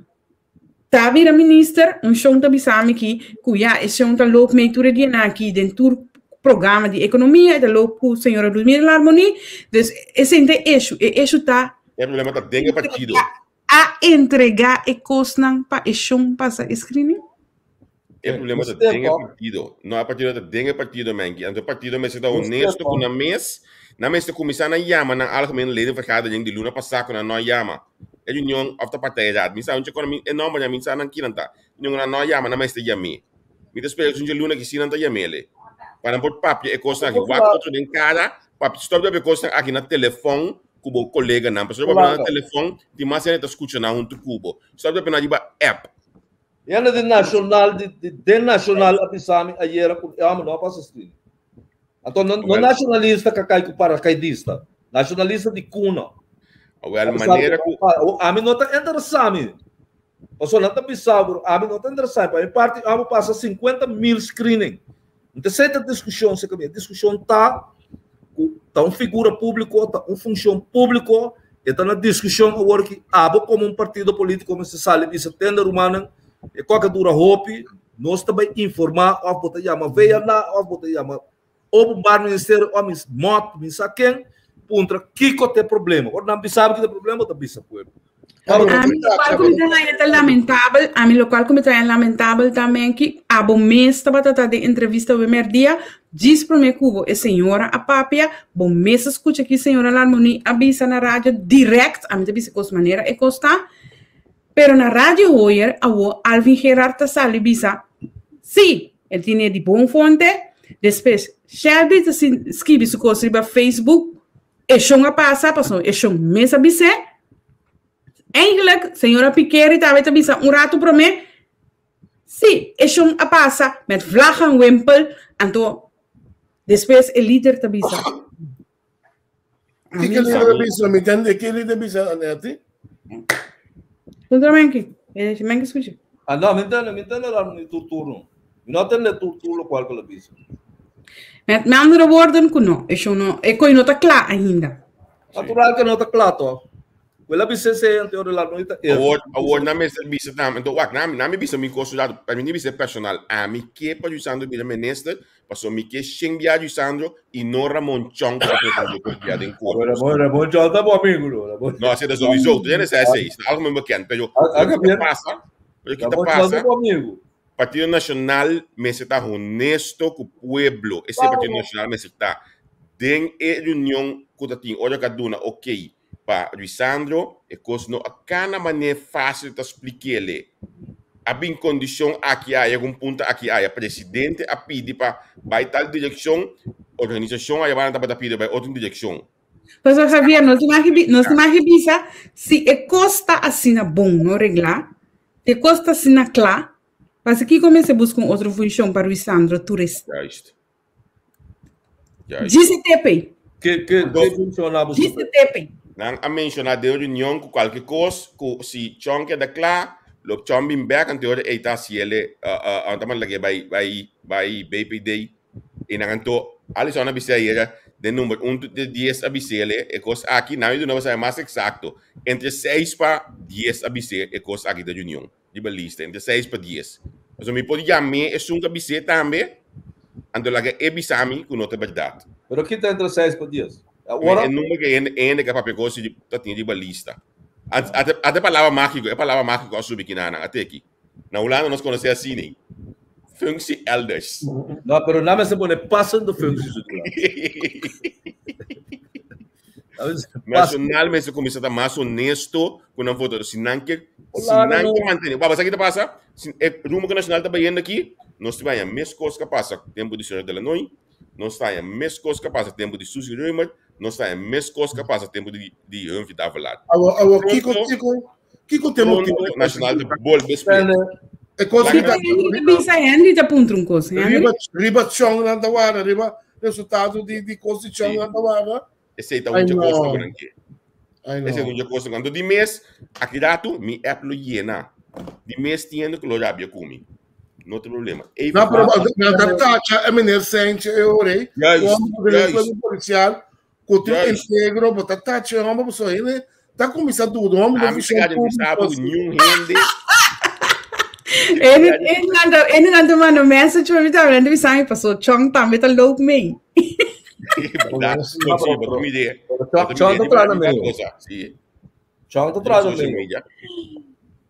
ta bira minister. Un shon ta bisa mi ki ku ya e shon ta loop mee tur e dianan aki den tur programa di ekonomia, e ta loop ku señora Ludmila Larmonie. Dus esei ta e issue. E issue ta E problema ta den e partido. A entrega e kosnan pa e shon pasa e screening? E problema ta den e partido. No, e partido ta den e partido, menki. Anto e partido mester ta honesto ku nan mes. Nan mester kuminsá na yama nan algemene ledenvergadering di luna pasá ku nan no a yama. E reunion òf ta partijraad. Mi sa un chekona mi e nòmbernan mi sa nan kinan ta. Reunion nan no a yama nan mester yam'é. Mi ta spera ku un dje luna ki si nan ta yam'é. Pa nan por papia e kosnan aki. Wak otro den kara, papia stòp di papia e kosnan aki na telefòn ku bo koleganan. Pasobra papia nan na telefòn tin mas hende ta skucha nan huntu ku bo. Stòp di papia nan riba app. Hende di Nacional, di, di den Nacional a bisa mi ayera ku e hòmber no a pasa screening. Anto no, no nacionalista ka kai ku paracaidista, nacionalista di kuna. Awel, manera ku... Ami no ta interesá mi. Pasobra nan ta bisa bo, ami no ta interesá. Pa mi parti, amo pasa 50 mil screening. Nta esei ta diskushon serka mi. E diskushon ta ku ta un figura públiko, ta un funshon públiko, e ta na diskushon awor ki abo komo un partido polítiko mester sali bisa tende rumannan e koke dura hopi, nos ta bai informá òf bo ta yama VNA òf bo ta yama openbaar ministerio òf mi mòt mi sa ken puntra kiko ta e problema. Ora nan bisa bo kiko ta e problema bo ta bisa pueblo. Ami lokual ku mi ta haña ta lamentabel, ami lokual ku mi ta haña lamentabel ta menki abo mes tabata ta den entrevista awe merdia, djis promé ku bo e señora a papia, bo mes a skucha ki señora Larmonie a bisa na radio dirèkt, ami ta bisa kos manera e kos ta, pero na radio Hoyer awo Alvin Gerard ta sali bisa, sí, el tine di bon fonte, despues Shelby ta skibi su kos riba Facebook, E shon a pasa, pasobra e shon mes a bis'é. Eigenlijk, señora Pikeri tambe ta bisa un ratu promé, sí, e shon a pasa met vlag en wimpel, anto despues e lider ta bisa. Kiko e lider a bisa? Mi tende ke lider bisa, Anetty? Puntra Menki. Eh, Menki skucha. Ah, no, mi tende, mi tende la mi tur turno. Mi no tende tur tur lokual ku la bisa. Met met andere woorden ku no, e show no, e koi no ta kla ainda. Natural ku no ta kla to. Ku el a bisa esei anterior la no ta er. Awor, awor nan mester bisa tambe, enton wak, nan, nan mi bisa mi kos rato, pa mi ni bisa personal, ami ke pa Jusandro bira minister, paso mi ke shen bia Jusandro i no Ramon Chong ku ta pretende ku bia den korte. Ramon, Ramon Chong ta bo amigo no, Ramon. No, asina sowieso, tu ya sa esei, ta algo men bekend, pero Ah, loke ta pasa, loke ta Ramon Chong pasa, ta bo amigo. Partido Nacional mester ta honesto cu pueblo. Esey Partido Nacional mester ta. Den e reunion ku ta tin ora ku a duna ok pa Ruisandro, e kos no a kana manera fásil ta splik'ele. A bin kondishon aki aya ku un punta aki aya. Presidente a pidi pa bai tal direkshon, organisashon aya banda tabata pidi bai otro direkshon. Pastor Javier, nos tin aki nos tin aki bisa si e kos ta asina bon no reglá, si e kos ta asina kla, pasikiko mester buska un otro funshon pa Ruisandro tur es Juist. Juist. GCTP. Ke ke ke funshon a buska? GCTP. Nan a menshoná den reunion ku kualke kos ku si Chon keda kla, lo Chon bin bèk anto e ora ei ta hasi el ta manda lag'é bai bai bai BPD. I nan anto Alison a bis'é ayera den number un te dies a bis'é e kos aki, nan a duna bo sa mas eksakto, entre seis pa dies a bis'é e kos aki den reunion. Riba lista, entre seis pa dies. Pasobra mi por yam'é esun ku a bis'é tambe, anto laga e bisa mi ku no ta bèrdat. Pero kita entre seis pa dies? Ora. E number ku e hende ku a papia kos ta tin riba lista. Ata e palabra mágiko, e palabra mágiko a subi kinanan, ata aki. Na Hulanda nos konosé asina, functie elders. No, pero nan mester pone passende functie su dilanti. Nacional mester kuminsá ta mas honesto ku nan votadó. Si nan ke, si nan ke mantené. Wak, sa ki ta pasa? Si e rumbo ku Nacional ta bayendo aki, nos ta haña mes kos ku a pasa tempu di señor Delanoy, nos ta haña mes kos ku a pasa tempu di Suzy Römer, nos ta haña mes kos ku a pasa tempu di di Humphrey Davelaar. Awor, awor, kiko, kiko, kiko te motibu? Nacional ta bolbe split. E kos ki ta. Henry ta bisa, Henry ta puntra un kos. Henry? Riba, riba chong nan ta warda, riba resultado di, di kos di chong nan ta warda. Esei ta un kos ku nan ke. Esei ta un kos ku Anto di mes, aki ratu, mi app lo yena. Di mes tiende ku lo rabia ku mi. No tin problema. No, pero nan ta tacha e meneer Sanchez e ora ei. Juist, juist. Policial, ku tin integro, bo ta tacha e homber, pasobra hende ta kuminsá duda. Homber no funciona público. Niun hende. Ene nan ta manda message pa mi tambe, nan ta bisa mi paso Chong tambe ta loop mee. Chong ta traha na medio. Chong ta traha na medio.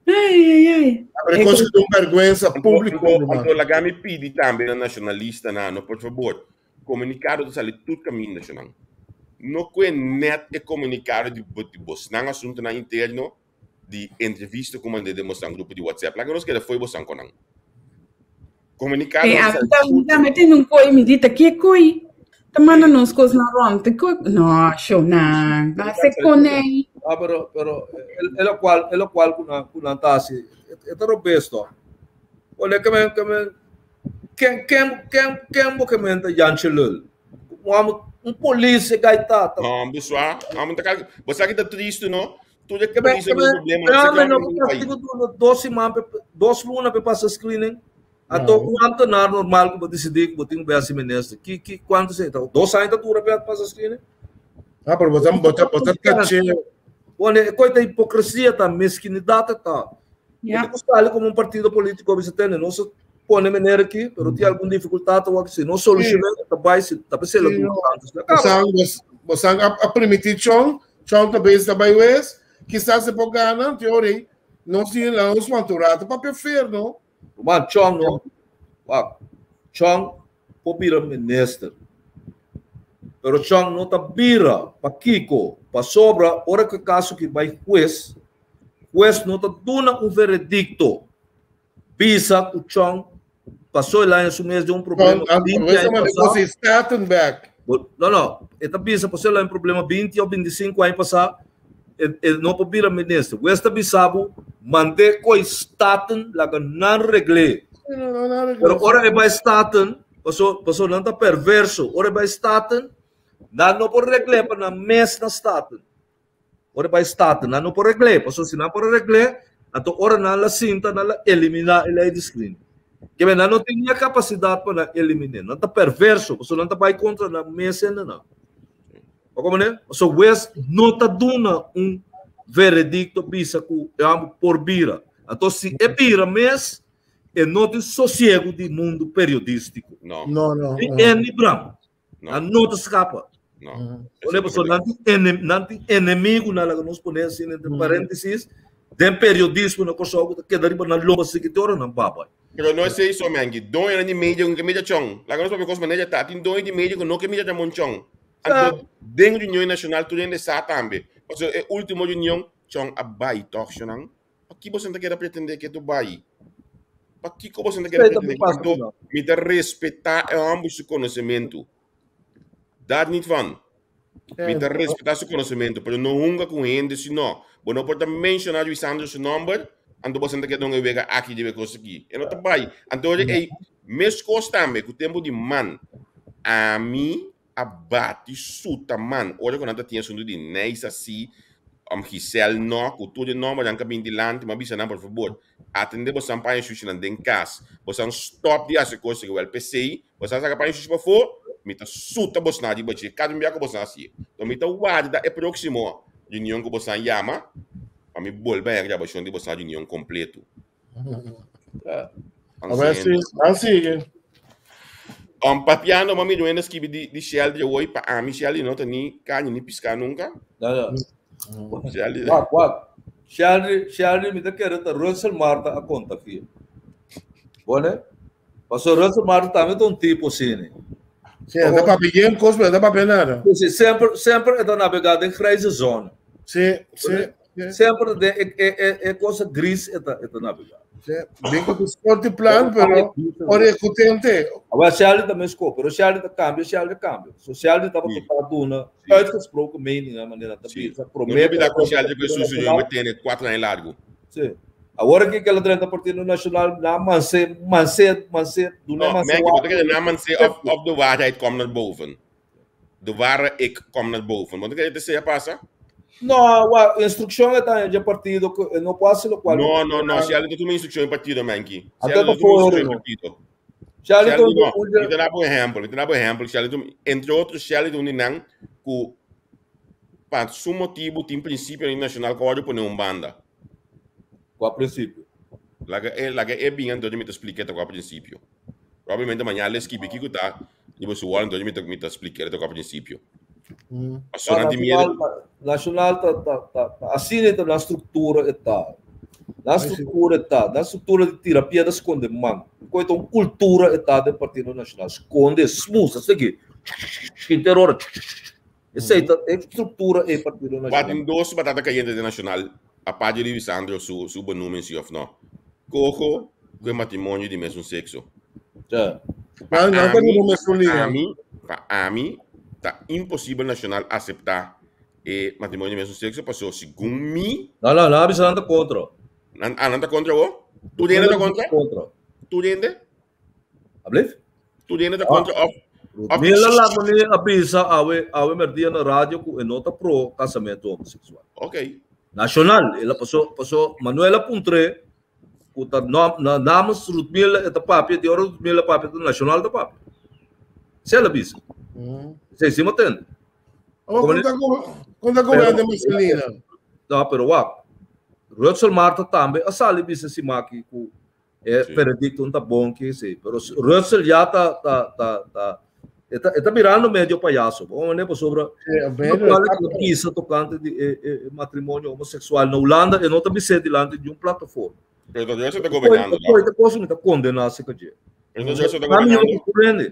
Ai, ai, ai. Pero kos ku un vergüenza público. Anto laga mi pidi tambe na nacionalistanan, no, por favor. Komunikado ta sali tur kaminda shonnan. No kue nèt e komunikado di di bosnan asuntunan interno di entrevista ku mand'é den bosnan grupo di WhatsApp. Laga nos keda fo'i bosnan konan. Komunikado Eh, ta a sali mi tur tambe tin un koi, mi di ta ke koi ta manda nos kosnan rònt. Te koi, no, shonnan, ba se konei. Ah, pero, pero, e, e lokual, e lokual ku nan, ku nan ta hasi, e, e ta robes to. Ole, ke men, ke men, Ken ken ken ken bo ke menta Jantje lul? Un un polis e gai tata. No, buswa, amo ta kal. Bo sa ki ta tristo no? Tur e Ke men polis ke e men problema, no men no sa ki castigo duna dos siman pe dos luna pe pasa screening. Anto un ambtenaar normal ku bo disidí ku bo tin ku bai hasi minister. Ki ki kuantu se ta? Dos aña ta dura pe pasa screening? Ah, pero bo ta bo ta bo ta caché. Bueno, e koi ta hipocresia ta mesquinidad ta. Ja. Bo ta sali como un partido político bisa tene nos pone meneer aki, pero tin algun dificultad o si no soluciona ta bai si ta pesela Sí, dura no. tanto. Si acaba. Bosan a, a permitir chon, chon ta bezig ta bai wes, quizás se por gana, teorie, nos tin la nos manturata pa prefer, no? Man, Chong no. Wak, Chong por bira minister. Pero Chong no ta bira. Pakiko? Pasobra ora ku e kaso ki bai hues, hues no ta duna un veredikto bisa ku Chong pasó el aña su mes den un problema Chong, 20 aña pasá. Statenberg. No, no. E ta bisa pasó el aña un problema 20 o 25 aña pasá, e, e no por bira minister. Hues ta bisa bo, mand'é koi Staten laga nan regl'é. Pero ora e bai Staten, paso, paso nan ta perverso. Ora e bai Staten, nan no por regl'é pa nan mes na Staten. Ora e bai Staten, nan no por regl'é. Paso si nan por regl'é, anto ora nan la sinta, nan la eliminá e lei di screening. Ke men nan no tin ni e kapasidat pa nan eliminé. Nan ta perverso, paso nan ta bai kontra nan mes hendenan. Bo komprende? Paso hues no ta duna un veredicto bisa ku e homber por bira. Anto si e bira mes, e no tin sosiego di mundu periodístiko. No. No, no. Ni e ni Bram. No. Nan no ta skapa. No. Pone paso nan tin enem, nan tin enemigo nan laga nos pone asina entre paréntesis den periodismo na Kòrsou ku ta keda riba nan lomba siki te ora nan baba. Pero no esei so, Mengi. Doñonan di medio ku no ke mira chon. Laga nos papia kos manera ta. Tin doño di medio ku no ke mira Ramon chon. Anto den reunion nacional tur hende sa tambe. Pasobra e ultimo reunion Chong a bai toch shonan. Pakiko boso ta keda pretende ke tu bai? Pakiko boso ta keda pretende? Anto mi ta respeta e homber su conocimento. Daar niet van. Mi ta respeta su conocimento, pero no hunga cu hende si no. Bo no por ta menciona Luisandro su nomber, anto boso ta keda hunga e wega aki di e cos aki. E no ta bai. Anto ora ey, mescos tambe cu tempo di man, ami a bati suta man ora cu nan ta tin asunto di Neisa si, Giselle no, cu tur e nombernan ca bin dilanti, mi a bisa nan por fabor, atende bosan paña shushinan den cas, bosan stop di haci cos aki, wel p'esey bosan saca paña shushi pafó, mi ta suta bosnan riba dje cada un bia cu bosan hacié. Enton mi ta warda e proximo reunion cu bosan yama pa mi bolbe haña grabacion di bosan reunion completo. A ver si, a sigue. Papiando, mami, duende skibi di, di Sheldry hoy, pa ami Sheldry no ta ni caña ni pisca nunca. No, no. Sheldry. Wak, wak. Sheldry, Sheldry, mi ta kere ta Russell Marta a kontaktie. Bone? Paso Russell Marta tambe ta un tipo asina. Sí, ta papia yen kos, pero ta papia nada. Sí, semper, semper e ta navega den grijze zone. Sí, sí. Semper den e, e, e, e cosa gris e ta, e ta navega. Sí, bin ku sorti plan, pero ora e kutente. Awor Sheldon ta mesko, pero Sheldon ta cambia, Sheldon cambia. So Sheldon tabata ta duna uitgesproken mening, manera ta bisa, promé. No olbida ku Sheldon ku su su tene 4 aña largo. Sí. Awor aki ke la drenta Partido Nacional, na manse, manse, manse, duna no, manse. Merk, wat ik na manse of, of de waarheid komt naar boven. De ware ik komt naar boven. Want ik het se pasa? No, wa, instrucción está de partido que no puede hacer lo cual. No, no, no, si alguien toma instrucción en partido, Menki. Si Até alguien pa toma fora, instrucción en no. partido. Si alguien Sheldon, toma no, un- mi te da un ejemplo, mi te da un ejemplo. Sheldon, entre otros, Sheldon di nan ku pa su motibu tin prinsipio nacional ku wòrdu pone un banda. Kua prinsipio? Laga e laga e bin anto mi ta splika ta kua prinsipio. Probablemente mañana le skibi kiko ta riba su wall anto mi ta mi ta splika ta kua prinsipio. Pasobra nan tin miedo. Nacional ta ta ta ta asina ta nan struktura e ta. Nan struktura e ta, nan struktura di tira piedra skonde man. Koe ta un kultura e ta den Partido Nacional. Skonde, smusa, seki. Henter ora. Esei ta e struktura e Partido Wat Nacional. tin dos batata kayente den Nacional, aparte di Lisandro su su benoemen si of no. Coho ku e matrimonio di mesun sekso. Ja. Pa Nan nan ta ami, riba mesun pa liña. ami, pa ami ta imposibel Nacional asepta e matrimonio di mesun sekso paso segun mi No, no, nan a bisa nan ta kontra. nan ah nan ta kontra bo? Tur hende ta kontra? Kontra. Tur hende? Alblief? Tur hende ta kontra of of Mila Lamoni a bisa awe awe merdia na radio ku e no ta pro kasamentu homoseksual. Ok. Nacional, el a paso paso Manuel a puntr'é ku ta no na namens Ruthmila e ta papia di ora Ruthmila papia ta Nacional ta papia. Si el a bisa. Esei si mi a tende. Awa konta ku konta ku Pero wende Marcelina. No, pero wak. Rutsel Marta tambe a sali bisa si maki ku E veredicto no ta bon ki si, pero Russell ya ta ta ta ta e ta e ta mirando medio payaso. Bo mane pasobra medio, no cual exacto. que bisa tocante di e, e, e matrimonio homosexual na Holanda e no ta bisé dilante di un plataforma. Pero Russell ta gobernando, no? Koi ta cosa mi ta condena se kaje. Pero Russell ta Sa mihó gobernando. ku tur hende.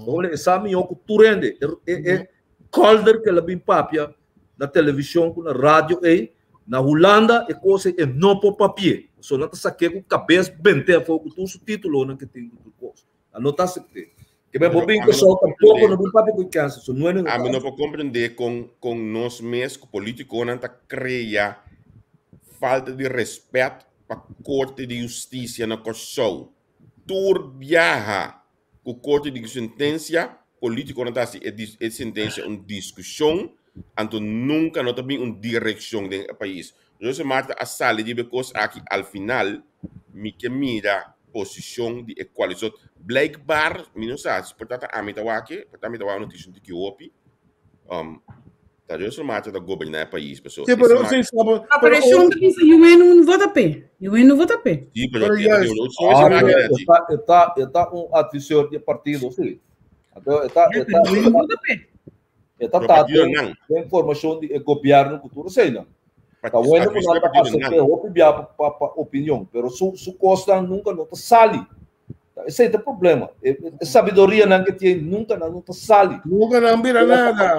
Bo mane, sa mihó ku tur hende. E, e, e kolder ke la bin papia na television ku na radio ei, Na Hulanda e kos ei e no por papi'é. Pasobra nan ta sak'é ku kabes bent'é afó ku tur su títulonan ke tin ku tur kos. Nan no ta asept'é. Ke men bo Pero bin ami no Kòrsou por tampoko komprendé. no bin papia ku e kènsa. So nuene no ta Ami no por komprendé kon kon nos mes ku politikonan ta krea falta di rèspèt pa Korte di Hustisia na Kòrsou. Tur biaha ku korte di sentensia, politikonan ta hasi e e sentensia un diskushon, anto nunka no ta bin un direkshon den e pais. Jose Marta a sali riba e kos aki al final mi ke mira posishon di e koalishon. Blijkbaar, mi no sa, si por ta ta ami ta wak, por ta mi ta wak notisia un tiki hopi, Ta Russell Martin ta goberná e pais, paso Sí, pero ese sí, sabe, Ah, pero pero eso no dice UN un vota P. UN no vota P. Sí, pero Pero tiene ya que es- un solo Ah, se pero máquina, sí. está, está, está un advisor de partido, sí. Entonces, está, está, UN está, vota P. está, Pero está partido den, nan. den formación de gobierno futuro, sei não. Está Part- bueno que Advisor nada partido acepte nan. hopi bia pa, pa, pa opinión, pero su, su cosa nunca no ta sali. Esei ta e problema. E sabidorianan ke tin nunka nan no ta sali. Nunka nan bira nada.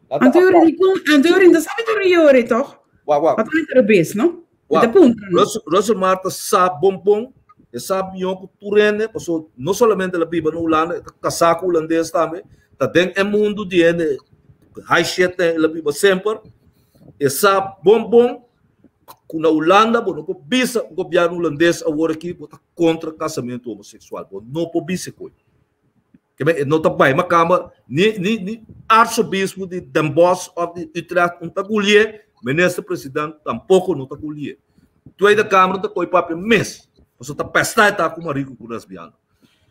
Anto yori di kon, anto yori no ta sabiduria yori toch? Wak, wak. Wat dan is rebes, no? Wak, Ta puntra, no? Russell, Russell Marta sa bon bon, e sa mihó ku tur hende, paso no solamente el a biba na Hulanda, e ta kasá ku hulandes tambe, ta den e mundu di hende high shit el a biba semper, e sa bon bon ku na Hulanda bo no por bisa un gobièrnu hulandes awor aki bo ta kontra kasamentu homoseksual, bo no por bisa koe. Ke men e no ta bai makamba ni ni ni arsobispo di Den Bosch of di Utrecht no ta gulié, minister president tampoko no ta gulié. Tweede Kamer no ta koe papia mes, pasobra ta pèstá e ta ku mariku ku lesbiana.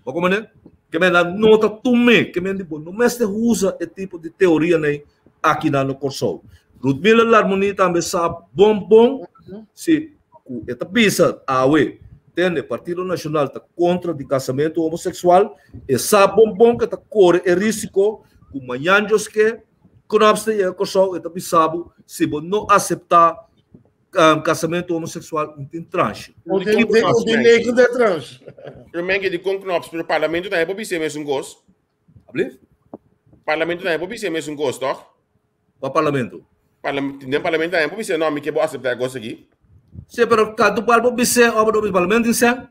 Bo komprendé? Ke men nan no ta tum'é, ke men di bo no mester usa e tipo di teorianan aki na Kòrsou. Rudmila Larmonie tambe sa bon bon si ku e ta bisa awe tende Partido Nashonal ta kontra di kasamentu homoseksual, e sa bon bon ku e ta kore e risiko ku mañan Dios ke Knops ta yega Kòrsou e ta bisa bo si bo no aseptá Casamentu homoseksual un tin tranche. Un tin un tin negen de tranche. Pero men ke di kon Knops, pero parlamento tambe por bisa e mesun kos. Ablief? Parlamento tambe por bisa e mesun kos, toch? Kua parlamento? Parlam den parlamento tambe por bisa no, mi ke bo asepta e kos aki. Si, pero kantu kual bo bis'é ora bo no bisa parlamento tin sen?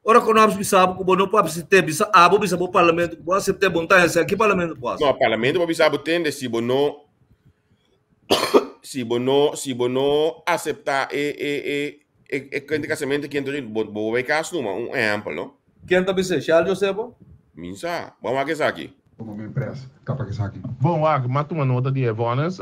Ora ku Knops bisa bo ku bo no por asept'é, bisa abo bisa bo parlamento ku bo asept'é, bo no ta hesé, ki parlamento por hasi? No, parlamento por bisa bo tende si bo no si bo no si bo no acepta e e e e e kende casamento ki entonces bo bo bay cas numa un ehempel no. Ken ta bis'é? Shal Josebo? Min sa. Bo a wak esaki? Como mi pres capa esaki. Bon wak, m'a tuma nota di e vonnis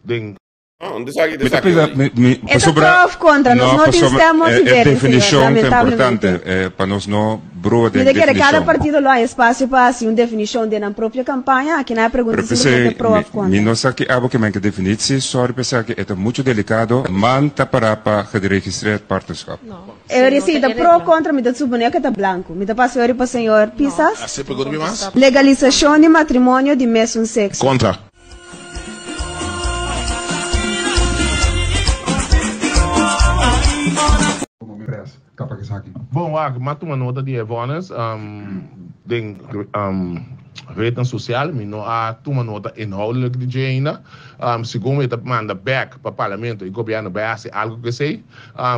den. Ah, un desaki Mi ta desaki pensa ori. mi mi E ta pasobra pro of kontra, nos no no tin pasobra stem e e motivering, señor, definishon ta lamentablemente. importante pa nos no brua Mi den ta kere kada definishon. partido lo hay espacio pa hasi un definishon den nan propio kampaña, aki nan a pregunta Pero simplemente p'esei pro mi of mi kontra. no sa ki abo ke men ke definitie, sorry p'esaki e ta mucho delicado, man ta para pa geregistreerd partnerschap. E ori si ta pro o kontra mi ta supone ke ta blanco. Mi ta pasa e ori pa señor Pisas. Hasi e pregunta mi mas. Legalisashon di matrimonio di mesun sekso. Kontra. Bon wak, m'a tuma nota di e vonnis den rednan sosial. Mi no a tuma nota inhoudelijk di dje ainda. Segun mi ta manda bek pa parlamento i gobièrnu bai hasi algu ku esei.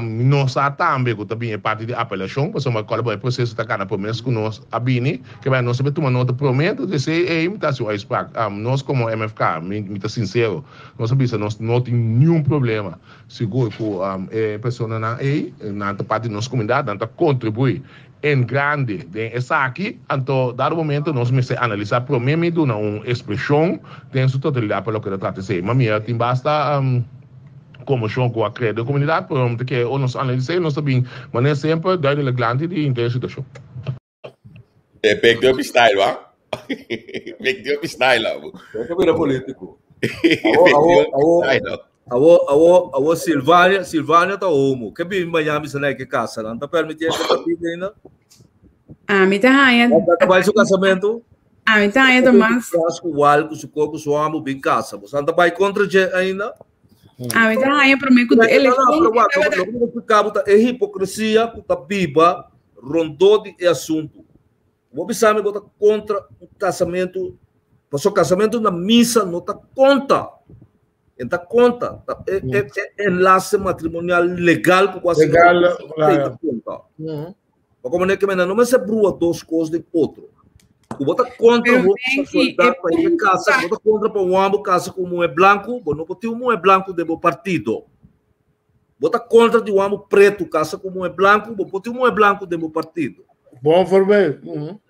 Mi no sa tambe ku ta bini e parti di apelashon, pasobra kòrda bo e proseso ta kana promé ku nos a bini. Ke bai nos a tuma nota promé, entonces esei ei mi ta hasi un uitspraak. Nos komo MFK, mi ta sinsero, nos a bisa nos no tin niun problema sigur ku e personanan ei, nan ta parti di nos komunidat, nan ta kontribuí en grande den esaki. Anto dado momento nos mester analisá promé mi duna un ekspreshon den su totalidat pa loke ta trata esei. Ma mira tin basta konmoshon ku a krea den komunidat, pero mi ta kere ora nos analis'é nos ta bin manera semper duidelijk lanti di henter e situashon. E pek di style, wa? Pek di style, abo. Pek bira politico. Awo, awo, awo, awo, awo, awo Silvania, Silvania ta homo. Ke bin Miami sa ke casa, nan ta permiti ke partido ainda? A mi ta haya. Ta bai su casamento? A mi ta haya Tomas. Ku wal ku su ko ku su amo bin casa. Bo ta bai contra je ainda? A mi ta haya prome ku eleccion. Lo que cabo ta e hipocresía ku ta biba rondó di e asuntu. Bo bisa mi bo ta kontra un kasamentu, pasobra kasamentu na misa no ta konta. E ta konta, ta e, e, e enlase matrimonial legal ku bo hasi Legal, ta konta. Pa komo ne ke mena no mester brua dos kos den otro. Ku bo ta kontra homoseksualidat pa hende kasa, bo ta kontra pa un hòmber kasa ku un muhé blanku, bo no por tin un muhé blanku den bo partido. Bo ta kontra di un hòmber pretu kasa ku un muhé blanku, bo por tin un muhé blanku den bo partido. Bon voorbeeld.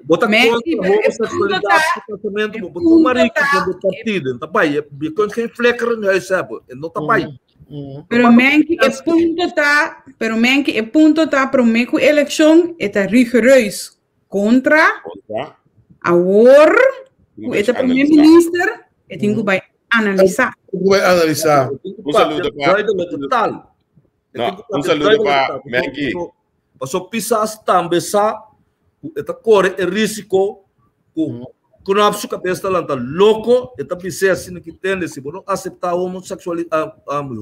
Bo ta kontra homoseksualidat ku kasamentu, bo por tin un mariku den bo partido. E no ta bai. Je kunt geen flikker in huis hebben. E no ta bai. Pero menki e punto ta, pero menki e punto ta promé ku elekshon e ta rigoureus kontra. Kontra. Awor ku e ta promé minister e tin ku bai Analisá. Ku bai analisá. Un saludo pa Total. No, un saludo pa Menki. Paso Pisas tambe sa ku e ta kore e risiko ku Knops su kabes ta lanta loko, e ta bis'é asina ki tende si bo no aseptá homoseksuali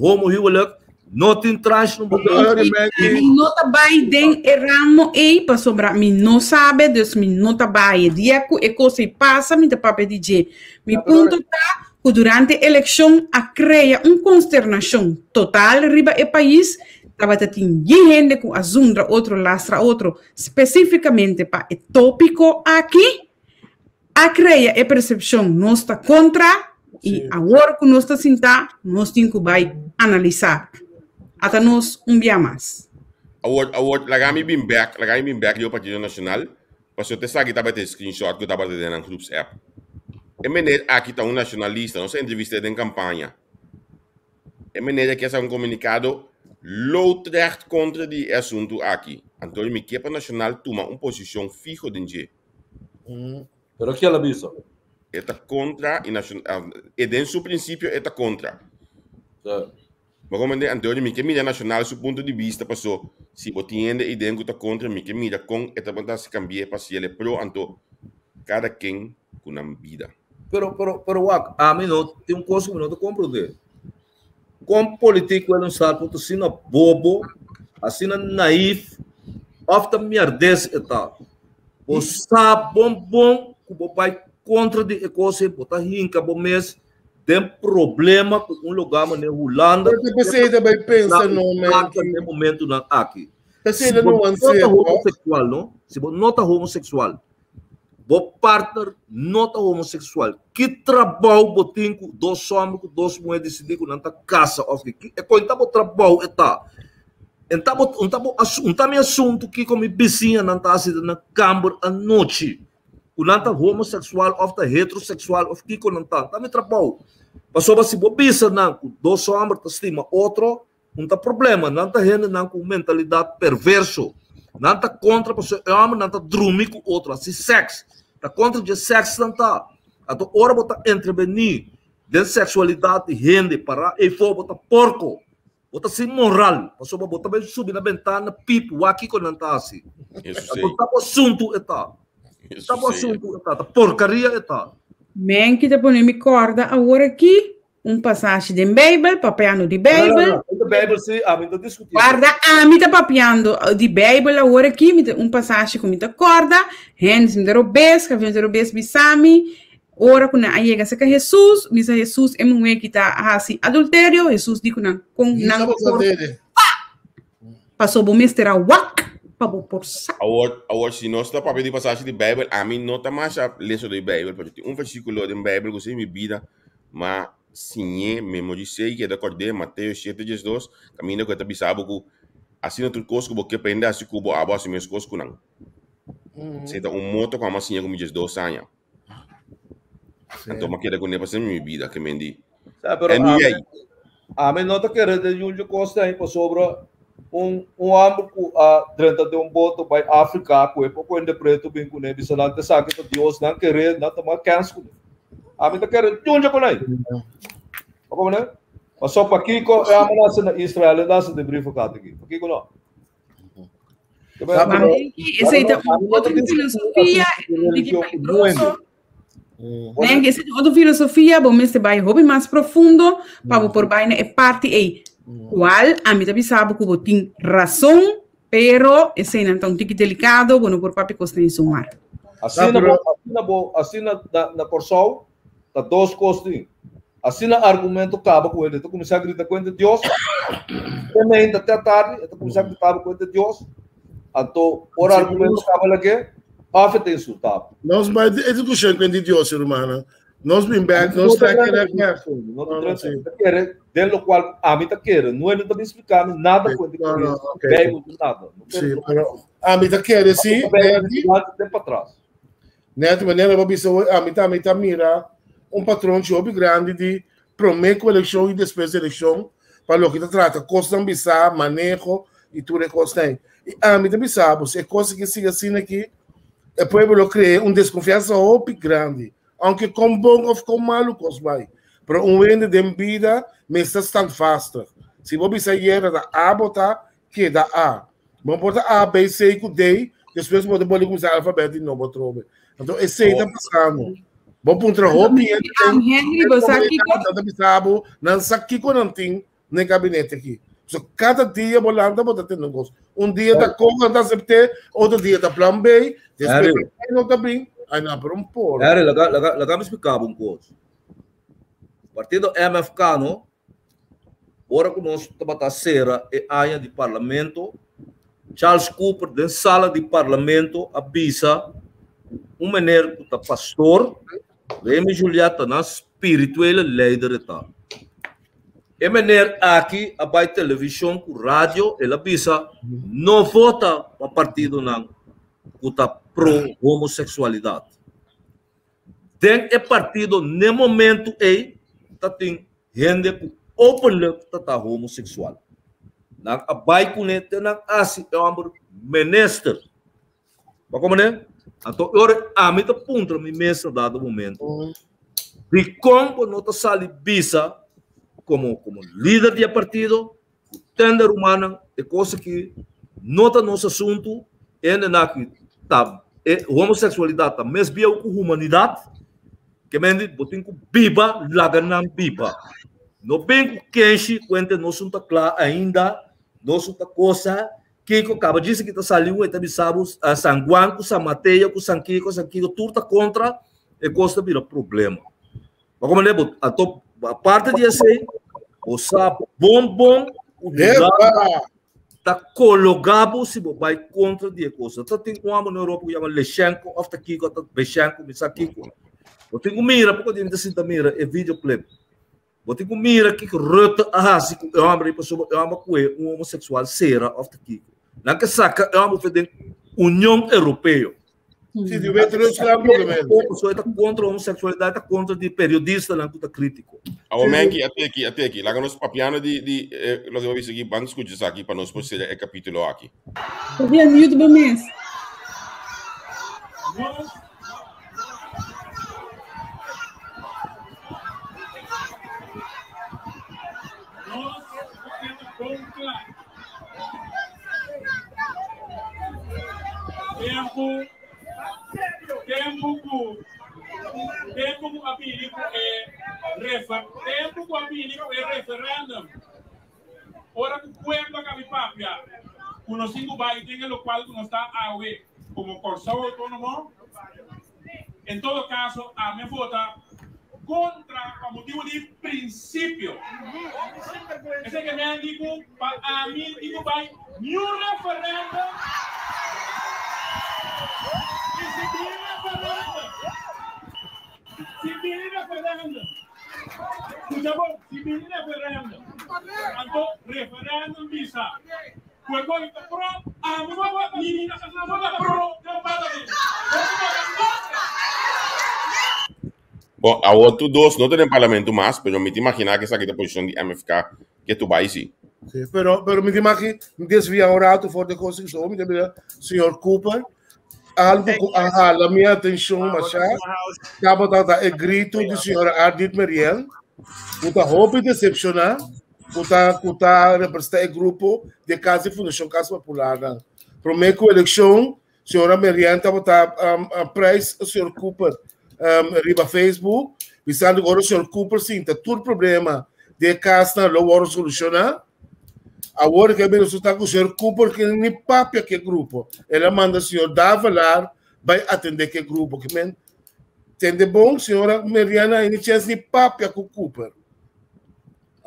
homohuwelijk, No tin trash no Mi no ta bai den e ramo ei pasobra mi no sabe, dus mi no ta bai. E dia ku e kos ei pasa mi ta papia di dje. Mi punto ta ku durante elekshon a krea un konsternashon total riba e pais, tabata tin yen hende ku a zundra otro, lastra otro, spesifikamente pa e topiko aki. A krea e persepshon nos ta kontra i awor ku nos ta sintá nos tin ku bai analisá. Ata nos un bia mas. Awor, awor, laga mi bin bek, laga mi bin bek riba Partido Nacional, pasobra esaki tabata e screenshot ku tabata den nan groeps app. E meneer aki ta un nacionalista, nos a entrevist'é den campaña. E meneer aki a saka un comunicado loodrecht contra di e asuntu aki. Anto mi ke pa Nacional tuma un posicion fiho den dje. Pero kiel a bisa? E ta kontra i nashon, e den su prinsipio e ta kontra. Bo komprende? Anto mi ke mira Nashonal su punto di bista paso si bo tin hende ei den ku ta kontra mi ke mira kon e ta por hasi kambi'é pa hasiel e pro anto kada ken ku nan bida. Pero, pero, pero wak, ami no tin un kos ku mi no ta komprende. Kon politiek Willemstad por ta asina bobo, asina naïef, of ta mierdez e ta? Bo sa bon bon ku bo bai kontra di e kos ei, bo ta hinka bo mes den problema ku un lugá manera Hulanda. Pero ta p'esei ta bai pensa no, man. Den momentunan aki. Si bo no ta homoseksual, no? Si bo no ta homoseksual, Bo partner no ta homosexual. Ki trabou bo tin ku dos hòmber ku dos muhé disidí ku nan ta kasa òf ki? E kon ta bo trabou e ta? En ta bo un ta bo un ta mi asuntu kiko mi bisiñanan ta hasi den nan kamber anochi. Ku nan ta homosexual òf ta heterosexual òf kiko nan ta. Ta mi trabou. Pasobra si bo bisa nan ku dos hòmber ta stima otro, Un ta problema, nan ta hendenan ku un mentalidat perverso. Nan ta kontra pasobra e hòmber nan ta drumi ku otro, hasi sèks. Ta kontra dje sèks nan ta. Anto ora bo ta entrevení den seksualidat di hende pará eifó bo ta porko, bo ta sin moral, pasobra bo ta bai subi na bentana pip wak kiko nan ta hasi. Anto ta bo asuntu e ta. Ta bo asuntu e ta, ta porkaria e ta. Men ki ta pone mi kòrda awor aki Un pasashi den Bijbel, papiando di Bijbel. No, no, no. De Bijbel sí, ami ta discutiendo. Guarda, ami ta papiando di Bijbel awor aki, mi ta un pasashi ku mi ta korda, hende mi ta robes, ka mi ta robes bisami, ora ku nan a yega serka Hesus, bisa Hesus e muhé ki ta hasi adulterio, Hesus di ku nan kon nan por paso bo mester a wak pa bo por sa. Awor, awor si nos ta papia di pasashi di Bijbel, ami no ta masha leso di Bijbel, pero tin un versículo den Bijbel ku si mi bida Ma siñ'é memoris'é i keda kòrd'é, Mateo shete diesdos, kaminda ku e ta bisa bo ku asina tur kos ku bo ke prende hasi ku bo, abo hasi mes kos ku nan. Esei ta un moto ku amo a siña ku mi 12 aña. Anto mi a keda kuné pa semper mi bida, ke men di. Sa, pero Anyway. Ami no ta kere den yunchi kos ei pasobra un un hòmber ku a drenta den un boto bai Afrika ku e poko hende pretu bin kuné bisa nan ta esaki ta Dios nan kere nan tuma kèns kuné. Ami ta kere yunchi kuné. Bo komprende? Pasobra pakiko e hòmber nase na Israel e nase den brievenkat aki? Pakiko no? Esei ta un otro filosofia, un tiki peligroso. Nen, esei ta otro filosofia, bo mester bai hopi mas profundo pa bo por bai na e parti ei. Kual ami ta bisa bo ku bo tin rason, pero eseinan ta un tiki delikado, bo no por papia kos den sumar. Asina bo, asina bo, asina na, na Kòrsou ta dos kos tin. Asina argumento kaba ku hende ta kuminsá grita kuenta Dios, te meinta te atardi e ta kuminsá grita bo kuenta Dios, anto ora argumento kaba lag'é, òf e ta insultá bo. Nos bai e diskushon kuenta Dios, rumannan. Nos bin bèk, nos ta kere bèk. No ta kere den lokual ami ta kere. No hende ta bin splika mi nada kuenta Bijbel, nada. Sí, pero ami ta kere sí. Ten patras. Net manera bo bisa hoy, ami ta ami ta mira un patronchi hopi grandi di prome ku elekshon i despues di elekshon pa loke ta trata kosnan bisá, maneho i tur e kosnan ei. I ami ta bisa bo, si e kos aki sigui asina aki, e pueblo lo krea un deskonfiansa hopi grandi, ounke kon bon òf kon malu kos bai. Pero un hende den bida mester standvastig. Si bo bisa ayera ta A bo ta, keda A. Bo por ta A, B, C ku D, despues bo ta bolbe kuminsá alfabet di nobo atrobe. Anto esei ta pasando. Bo puntra hopi hende den Henry, bo sa kiko? nan ta bisa bo, nan sa kiko nan tin den gabinete aki. So kada dia bo lanta bo ta tende un kos. Un dia ta kon ta asept'é, otro dia ta plan B, despues plan A no ta bin. Ai na, pero un por. Harry, laga, laga, laga mi splika bo un kos. Partido MFK no, ora ku nos tabata sera e aña di parlamento, Charles Cooper den sala di parlamento a bisa ku un meneer ku ta pastor, Remy Juliet ta nan spirituele leider e ta. E meneer aki a bai televishon ku radio, el a bisa no vota pa partidonan ku ta pro homoseksualidat. Den e partido n'e momentu ei ta tin hende ku openlijk ta ta homoseksual. Nan a bai kuné te nan hasi e hòmber minister. Bo komprende? Anto e ora ami ta puntra mi mes na dado momento, dikon bo no ta sali bisa komo komo lider di e partido ku tende rumannan e kos aki no ta nos asuntu, hende aki ta e homoseksualidat ta mes bieu ku humanidat, ke mende bo tin ku biba laga nan biba. No bin ku kenshi kuente nos no ta kla ainda, nos no ta kosa. Kiko kaba djis ki ta sali un e ta bisa bo San Juan ku San Mateo ku San Kiko San Kiko tur ta kontra e kos ta bira problema. Bo komprende bo anto aparte di esei bo sa bon bon ku Hulanda ta kologa bo si bo bai kontra di e kos. Ta tin un amo na Europa ku yama Leshenko of ta kiko ta Beshenko mi sa kiko. Bo tin ku mira poko di mi ta sinta mira e video clip. Bo tin ku mira kiko Rutte a hasi ku e hòmber ei pasobra e hòmber a kohe un homoseksual sera òf ta kiko. Nan ke saka e hòmber for den Union Europeo. Si di wet Rusland por lo menos. Pasobra e ta kontra homoseksualidat, e ta kontra di periodistanan ku ta kritiko. Awor Menki, a teki, a teki. Laga nos papiando di di loke bo bisa aki, ban skucha esaki pa nos por sera e kapitulo aki. Pabia mute bo mes. Tempu, tempu ku, tempu ku a bini ku e refer, tempu ku a bini ku e referendum. Ora ku pueblo a kabi papia ku nos tin ku bai den e lokual ku nos ta awe komo Kòrsou Outónomo, en todo kaso ami a vota kontra pa motibu di prinsipio. Esei ke men di ku pa ami tin ku bai niun referendum i si bini referendum, si bini referendum. Escucha bon, si bini referendum, anto referendum bisa cu e coy ta pro, ami no vota, mi no vota pro den parlamento, mi vota contra. Bon, awor tur dos no ta den parlamento mas, pero mi ta imagina cu esaki ta posicion di MFK ke tur bai si. Sí, pero, pero mi ta imagi, mi desvia un rato for di cos aki, so mi ta mira señor Cooper, Algo ku a hala mi atenshon mashá tabata ta e gritu di señora Ardit Meriel, ku ta hopi desepshoná ku ta ku ta representá e grupo di e kas di Fundashon Kas Popularnan. Promé ku elekshon, señora Meriel tabata prijs señor Cooper riba Facebook, bisando ku ora señor Cooper sinta tur problema di e kasnan lo wòrdu solushoná. Awor ke bira resulta ku señor Cooper ke ni papia ke grupo. El a manda señor Davelaar bai atende ke grupo. Ke men tende bon, señora Meriana ini chens ni papia ku Cooper.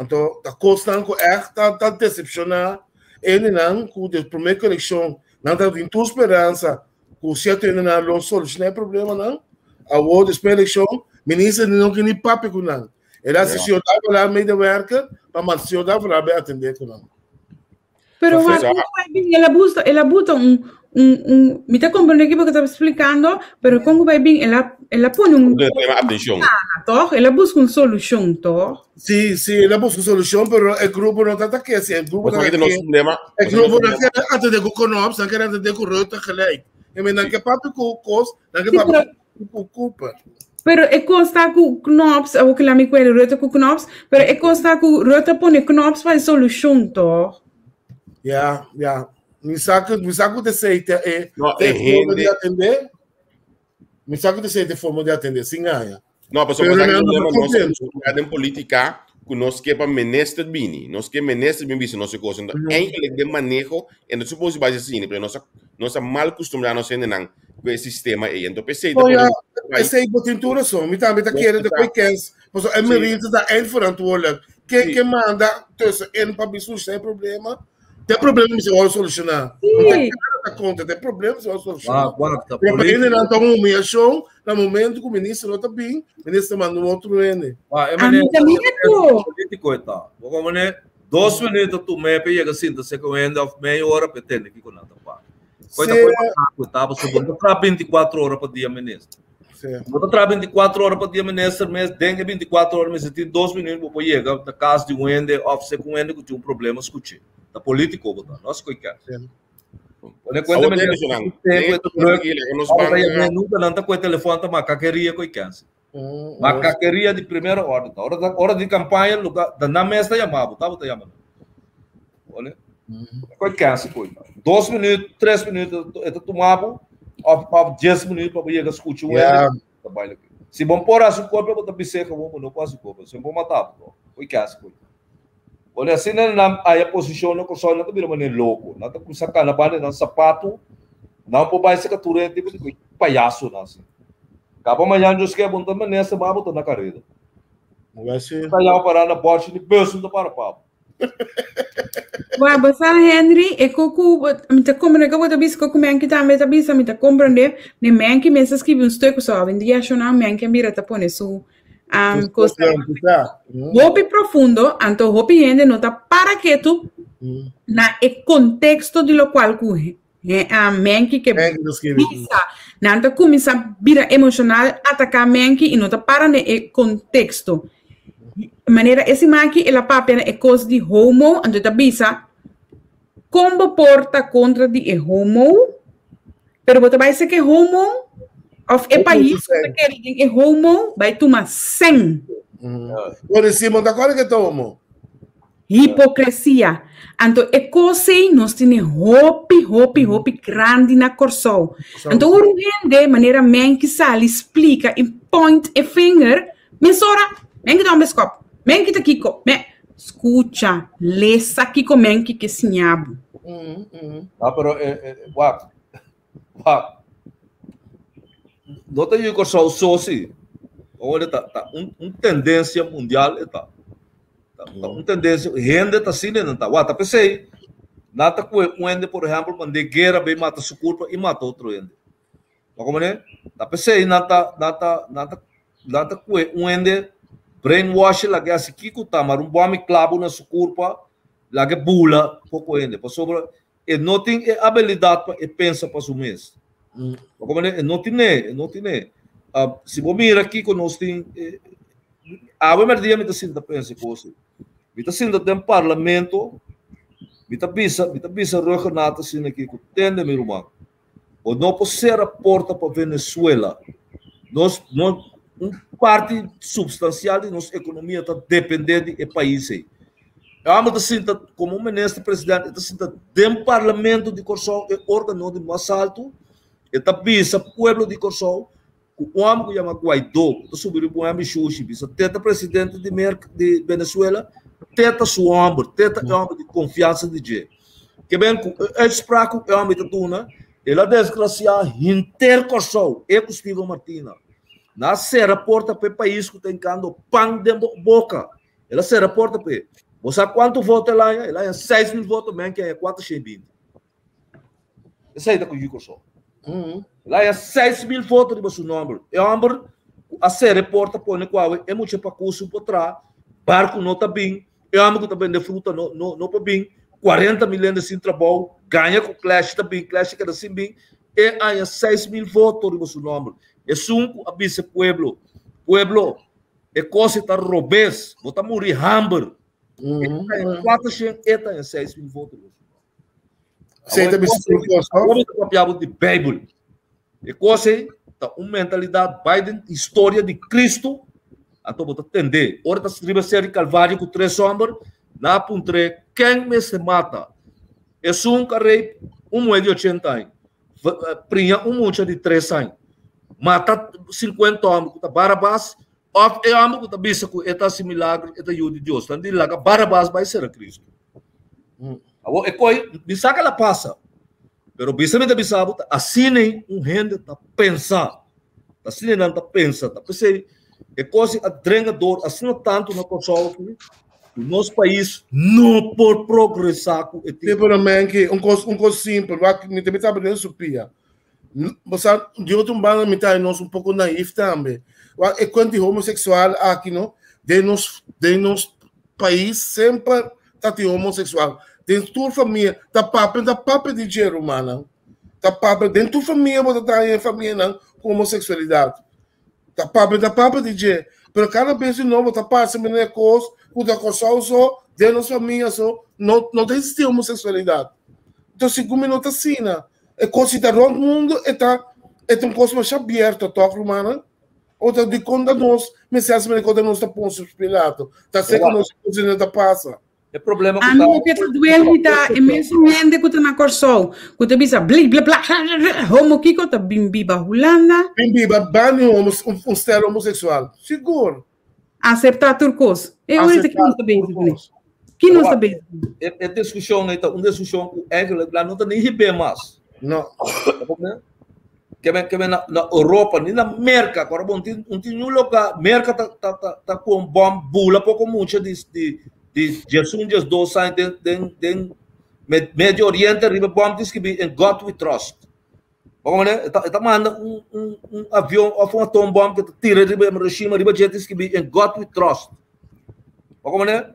Anto ta kosnan ku ègt ta ta desepshoná hendenan ku de promé kolekshon nan ta tin tur speransa ku sierto hendenan lo solushoná e problemanan. Awor despues elekshon minister no ke ni papia ku nan. El a señor Davelaar medewerker, pa mas señor Davelaar bay atende cu nan. Pero wak, como bay bin, el a busta, el a buta un, un, un, mi ta comprende ki bo ta explicando, pero como bay bin, el a, el a pone un, Punto tema atencion. toch? El a busca un solucion, toch? Sí, sí, el a busca un solucion, pero e grupo no ta ta ke, si e grupo Mas ta ta ke, problema, e grupo no kier atende cu Knops, nan kier atende cu Rutte gelijk. I mean, nan ke papia cu cos, nan ke Sí, papia pero cu Cooper. Pero e kos ta ku Knops, awor ku mi kuere Rutte ku Knops, pero e kos ta ku Rutte pone Knops pa e solushon, toch? Ja, ja. Mi sa ku, mi sa ku te sei te e, No, te e forma di hende. atendé. Mi sa ku te sei te forma di atendé, sin gaña. No, pasobra Pero sa nan problema no nos contento. acostumbrado den política. ku nos ke pa minister bini. Nos ke minister bin bisa nos e kos. Entonces, eigenlijk den maneho, en no supose bai asina, pero nos a, nos a mal kustumbrá nos hendenan ku e sistema ei. Entonces, p'esei ta Oh ja, pone bai. esei bo tin tur rason. Mi tambe ta Nos kere de ta, koe kens. Pasobra e sí, minister ta eindverantwoordelijk. Ken sí. ke manda tussenin pa bin soluciona e problema? Te problema mester wòrdu solushoná. No ta Sí. kara ta konta, te problema mester wòrdu solushoná. Wak, wak, ta Pero pa hende político. nan ta un humiashon na momento ku minister no ta bin, minister manda un otro hende. Wak, e A mi meneer, ta e mira meneer ku. político e ta. Bo como meneer, dos minutos tu me pe yega sinta se ku hende of meia hora pe tende kiko nan ta papia. Koi ta Sí, koi macaco e ta, pasobra bo no ta traha 24 ora pa dia minister. sí. Bo ta traha 24 ora pa dia minister mes, den e 24 ora mester tin dos minuut bo por yega na kas di un hende of se ku un hende ku tin un problema skuch'é. Ta politico bo ta, no as koi kèn. Sí. Pone kuenta Awor den minister esnan, su den tempo e e ta kos druk, aki laga nos ora ta ban yam'é nunka nan ta ku e telefòn ta makakeria koi kèn si. Makakeria di primera orde ta. Ora ta ora di kampaña luga ta nan mes ta yama bo, ta bo ta yama nan. Pone koi kèn si koi ta. Dos minuut, tres minuut e ta tuma bo of of dies minuut pa bo yega skucha un hende Ja. ta bai loke. Si bo por hasi kopia bo ta bis'é gewoon bo no por hasi kopia, si bo mata bo to. Koi kèn si koi ta. Pone asina nan haya posishon na Kòrsou nan ta bira manera loko. Nan ta kuminsá kana banda di nan sapatu, nan por bai saka tur hende tipo di ku payasonan asin. Kaba mañan Dios ke bo no ta manera mas bo ta na kareda. Ta yama pará na bòchi ni bus no ta para pa bo. Wa bo sa Henry, e ko ku mi ta komprende ku bo ta bisa, ku Menki tambe ta bisa, mi ta komprende, ne Menki mes a skibi un stuk so awendia shonnan Menki a mira ta pone su um, kos hopi profundo, anto hopi hende no ta para ketu na e contexto di lo cual ku he, um, Menki ke bisa. Nan ta kuminsá bira emocional, ataká Menki i no ta para na e contexto. Manera e siman aki el a papia na e kos di homo, anto e ta bisa kon bo por ta kontra di e homo, Pero bo ta bai seke homo of e pais ku ta kere den e homo bai tuma sen. Por encima ta kore ke ta homo. Hipokresia. Anto e kos ei nos tene hopi hopi hopi grandi na Kòrsou. Anto ora un hende manera Menki sali splika i point e finger, mesora Menki ta un beskòp, Menki ta kiko, me skucha, lesa kiko Menki ke siña bo. Ah, pero eh, eh, wak, wak. No ta yu Kòrsou so si. Ora ta, ta un, un tendensia mundial e ta. Ta, ta un tendensia, hende ta asina nan ta. Wak, ta p'esei, nan ta kue un hende, por ehèmpel, mand'é guera bai mata su kurpa i mata otro hende. Bo komprende? Ta p'esei nan ta, nan ta, nan ta, nan ta kue un hende brainwash lag'é hasi kiko ta, mar un bòmi klabu na su kurpa, Laga e bula poko hende, pasobra e no tin e abilidat pa e pensa pa su mes. Bo comprende? E no tine, e no tine. Ah, si bo mira kiko nos tin, eh, awe merdia mi ta sinta pensa e kos ei. Mi ta sinta den parlamento, mi ta bisa, mi ta bisa Rhuggenaath asina aki ku tende mi ruman, bo no por sera porta pa Venezuela. Nos, nos, un parti substansial di nos ekonomia ta depende di e pais ei. E hòmber ta sinta komo minister presidente, e ta sinta den parlamento di Kòrsou, e órgano di mas altu, e ta bisa pueblo di Kòrsou ku un hòmber ku yama Guaidó, ku ta subi riba un hèmber shushi, bisa te ta presidente di Merk, di Venezuela, te ta su hòmber, te ta e hòmber di konfiansa di dje. Ke ben ku e uitspraak ku e hòmber ta duna, el a desgrasiá henter Kòrsou, e ku Steven Martina. Nan a sera porta pa e pais ku ta hinkando pan den bo boka. El a sera porta pa e. Bo sa kuantu voto el haña? El haña 6000 voto, men ke haña 420. Esei ta ku yu Kòrsou. El haña 6000 voto riba su nòmber. E hòmber ku a sera e porta pone ku awe e mucha pakusu por traha, barku no ta bin, e hòmber ku ta bende fruta no no no por bin, 40 mil hende sin trabou, gaña ku Clash ta bin, Clash a keda sin bin. E haña 6000 voto riba su nòmber. Esun ku a bisa e pueblo, pueblo, E kos e ta robes, bo ta muri hamber. E ta en 400, e ta en 6000 voto. Sei ta bisa tur kos, no? Awor mi ta papia bo di Bijbel. E kos ei ta un mentalidat bai den historia di Cristo, anto bo ta tende. Ora ta riba ser di Calvario ku tres homber, nan a puntr'é ken mester mata. Esun ku a rape un muhé di 80 aña, priña un mucha di 3 aña, mata 50 homber ku ta Barabas. Òf e hòmber ku ta bisa ku e ta hasi milager e ta yu di Dios? Nan di laga Barabas bai sera Kristu. Awor e koi mi sa ke la pasa, pero bisa mi ta bisa bo ta asina un hende ta pensa, ta asina nan ta pensa, ta p'esei e kos a drenga dor asina tantu na Kòrsou aki ku nos pais no por progresá ku e Sí, pero Menki, un kos, un kos simpel, wak, mi tambe tabata den su pia. Bo sa, di otro banda mi ta nos un poko naïef tambe. Wak, e kuent di homoseksual aki, no, den nos, den nos pais semper ta tin homoseksual. Den tur famia, ta papia, ta papia di dje, rumannan. Ta papia, den tur famia bo ta taña e famianan ku homoseksualidat. Ta papia, ta papia di dje. Pero kada bes di nobo ta pasa manera kos ku ta Kòrsou so, den nos famia so, no, no ta existi homoseksualidat. Entonces, segun mi no ta asina. E kos si ta rònt mundu e ta e ta un kos masha abierto tòg rumannan? O ta dikon ta nos mester hasi manera ku nos ta Poncio Pilato? Ta esei ku nos kos ta pasa. E problema ku Ami ta loke ta duel mi ta e mesun hende ku ta na Kòrsou ku ta bisa bli bla bla homo kiko ta bin biba Hulanda. Bin biba bani homo un stel homoseksual sigur. Aseptá tur kos. E ora ta ki nos ta bezig kuné? Ki nos ta bezig kuné? E e diskushon ei ta un diskushon ku eigenlijk la no ta ni hib'é mas. No. Ke men ke men na na Europa ni na Merka ku ora bo no tin no tin niun loka Merka ta ta ta ta ku un bòm bula poko mucha di di di diesun diesdos aña den den den Medio Oriente riba e bòm tin skibí in God we trust. Bo comprende? E ta, e ta manda un, un, un avion of un atoombom que ta tira riba Hiroshima, riba dje ta escribi in God we trust. Bo comprende?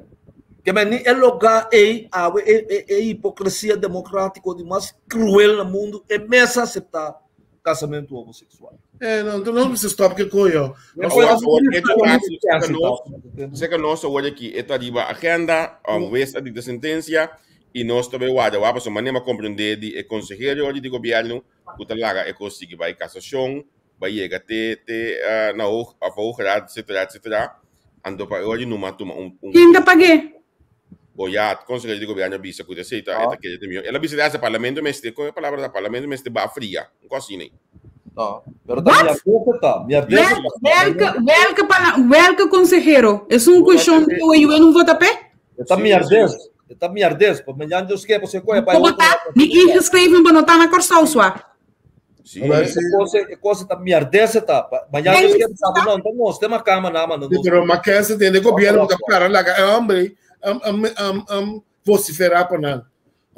Que men ni e lugar ei, awe e, e, e hipocresia democrático di mas cruel na mundo, e mes acepta casamento homosexual. Eh, no, tu no precisa stop que coyo. Seka nos awor aki e ta riba agenda, um, wes a dicta sentencia y nos ta bay warda wak pasobra manera mi a comprende di e consehero ori di gobierno cu ta laga e cos sigui bay casacion, bay yega te te na hoog of hoge raad etcetera etcetera, anto pa e ori numa tuma un un Ken ta pag'é? Bo ya consehero di gobierno a bisa cu ta esey ta e ta kere ta miho. El a bisa di hasta parlamento mester, con e palabra ta parlamento mester ba fria, un cos asina. No, pero ta mi ardese ta, mi ardese ta. Welke, welke, pala, welke consehero? Es un cuestion di oe yu en un vota p'e? E ta mi ardes, e ta mi ardes, pa mañan Dios ke, pasobra koe bai Bo otro ta, mi ingeschreven bo no ta na Kòrsou swa. Sí. E kos, e kos ta mi ardese ta, pa mañan Dios ke, sabi no, ta nos, te makama na manda nos. Pero Mackenzie tende gobierno ta para laga e hombre um, um, um, um, vociferar pa nan.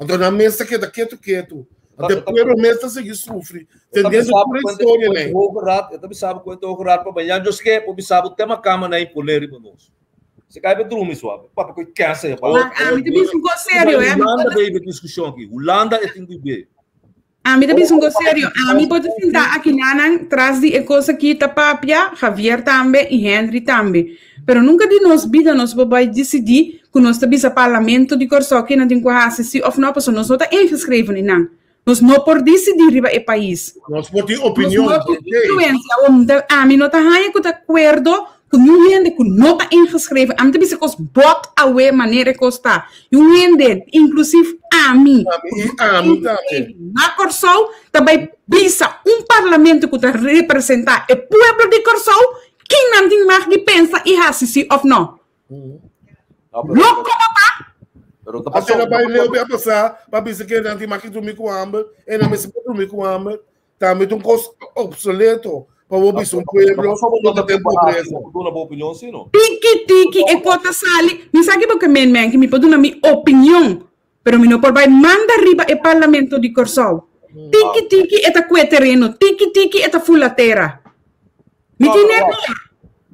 Anto nan mes ta keda ketu ketu. Anto e pueblo mes ta sigui sufri. Tendendo tur e historia nei. Hoge Raad, e ta bisa bo ku e Hoge Raad pa mañan Dios ke, por bisa bo te makama na imponer riba nos. Se cai pa drumi suave. Papa coi cansa ya. Maar ami ta bisa un cos serio, eh. Hulanda baby discusion aki. Hulanda e tin bibe. Ami ta bisa un cos serio. Ami por ta sinta aki nanan tras di e cos aki ta papia, Javier tambe y Henry tambe. Pero nunca di nos bida nos por bay dicidi cu nos ta bisa Parlamento di Corsou kinan tin cu haci si of no, pasobra nos no ta ingeschreven di nan. Nos no por dicidi riba e pais. Nos por tin opinion. Nos no tin influencia. Awor, ami no ta haña cu ta acuerdo cu niun hende cu no ta ingeschreven. Ami ta bisa cos bot awe manera e cos ta. Niun hende, inclusief ami, cu no ta ingeschreven na Corsou, ta bay bisa un parlamento cu ta representa e pueblo di Corsou kin nan tin mag di pensa y haci si of no. Loco bo ta? Pero ta pasó. Ela bai leu bia pasá pa bisa que nan tin maki drumi ku hamber, e nan mester por drumi ku hamber. Tambe ta un kos obsoleto pa bo bisa un pueblo ku ta den pobresa. Duna bo opinion si no? Tiki tiki e kos ta sali. Mi sa ki bo ke men men ki mi por duna mi opinion, pero mi no por bai manda riba e parlamento di Kòrsou. Tiki tiki e ta kue tereno, tiki tiki e ta fula tera. Mi tin error.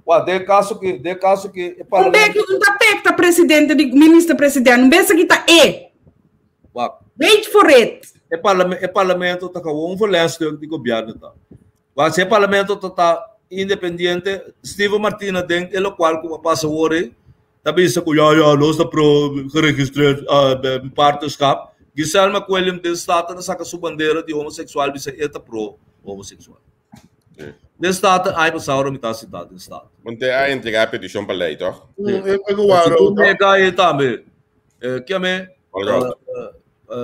Wa, den caso ki, den caso ki e Un beki parlamento. un ta pek ta presidente di minister president, un bes aki ta e. Wa. Wait for it. E parlamento, e parlamento ta gewoon un verlengstuk di gobierno ta. Wa, si e parlamento ta ta independiente, Steven Martina den e locual cu a pasa awor ei, ta bisa cu ya ya nos ta pro geregistreerd partnerschap. Giselle McWilliam den Staten a saca su bandera di homosexual bisa e ta pro homosexual. Den Staten, ai pasá ora mi ta sintá den Staten. Want te a entregá e petishon pa lei, tòg? Si tu nega e tambe, kiame? Walroud.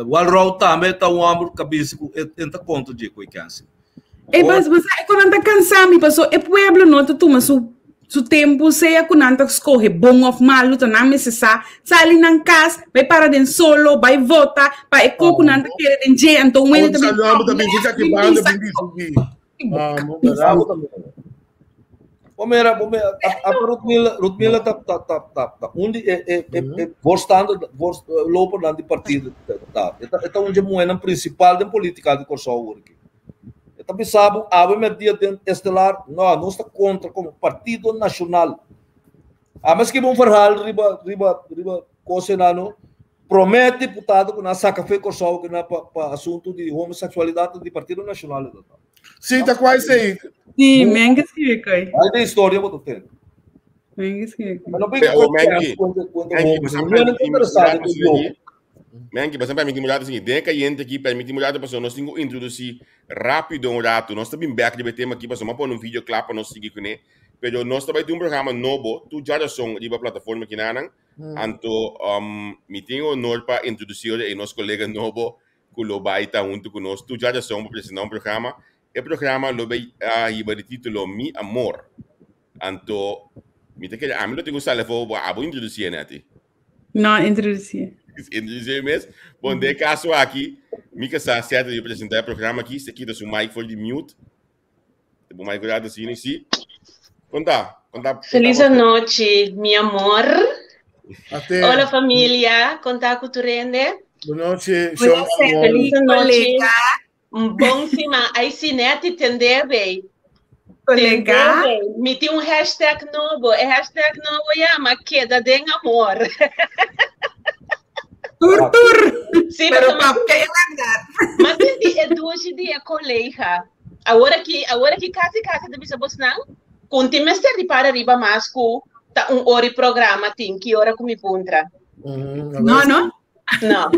Walroud tambe ta un hòmber ku a bisa ku e ta kontra dje ku e kense. E bas, bas, e ku nan ta kansa mi, paso e pueblo no ta tuma su. su tempu sea ku nan ta skohe bon òf malu ta nan mester sa sali nan kas bai para den solo bai vota pa e ko ku nan ta kere den dje anto un hende ta bin Bo mira, bo mira, a, a Rutmila, Rutmila ta, ta, ta, ta, ta un di e, e, e, e voorstander, voorloper dan di partido. Ta, e ta, e ta un dje muhernan principal den politica di Kòrsou awor aki. E ta bisa bo, awe merdia den Estelar, no, nos ta kontra komo Partido Nashonal. A mi skibi un verhaal riba, riba, riba kos no. Promé diputado ku nan saka fe Kòrsou ku na pa, pa asuntu di homoseksualidat di Partido Nashonal e ta ta. Sí, ta kwa esei. Sí, men ke skirbi koi. Ai de historia bo ta ten. Men ke skirbi koi. Pero Pe, oh, Menki, Menki, bo sa permití mi un rato asina aki? Menki, bo sa permití mi un rato asina aki? Den e kayente aki, permití mi un rato pasobra nos tin ku introdusí rápido un rato. Nos ta bin bèk riba e tema aki pasobra mi a pone un video kla pa nos sigui kuné. Pero nos ta bai tin un programa nobo tur djarason riba plataforma kinanan. Anto, mi tin e honor pa introdusí ora ei nos kolega nobo ku lo bai ta huntu ku nos tur djarason pa presentá un programa. E programa lo bai hiba di título Mi Amor. Anto, mi ta kere ami lo tin ku sali afó, bo abo introdusié, Netty? No, introdusié. Introdusié mes? Bon, den e kaso aki, mi kasá sèt di presentá e programa aki, se kita su mic for di mute. Te bo mic rato asina, si. Konta, konta. Feliz anochi, mi amor. Ate. Hola familia, konta ku tur hende. Bonochi, shon amor. Feliz anochi. Un bon siman. Ai si Netty tende bei. Colega. Tende bei. Mi tin un hashtag nobo. E hashtag nobo yama keda den amor. Tur tur. Sí, Pero pasobra papia e verdad. Ma sinti e dushi di e colega. Awor aki, awor aki kasi kasi ta bisa bosnan, kun tin mester di para riba mas ku ta un ora i programa tin ki ora ku mi puntra. No, no. No.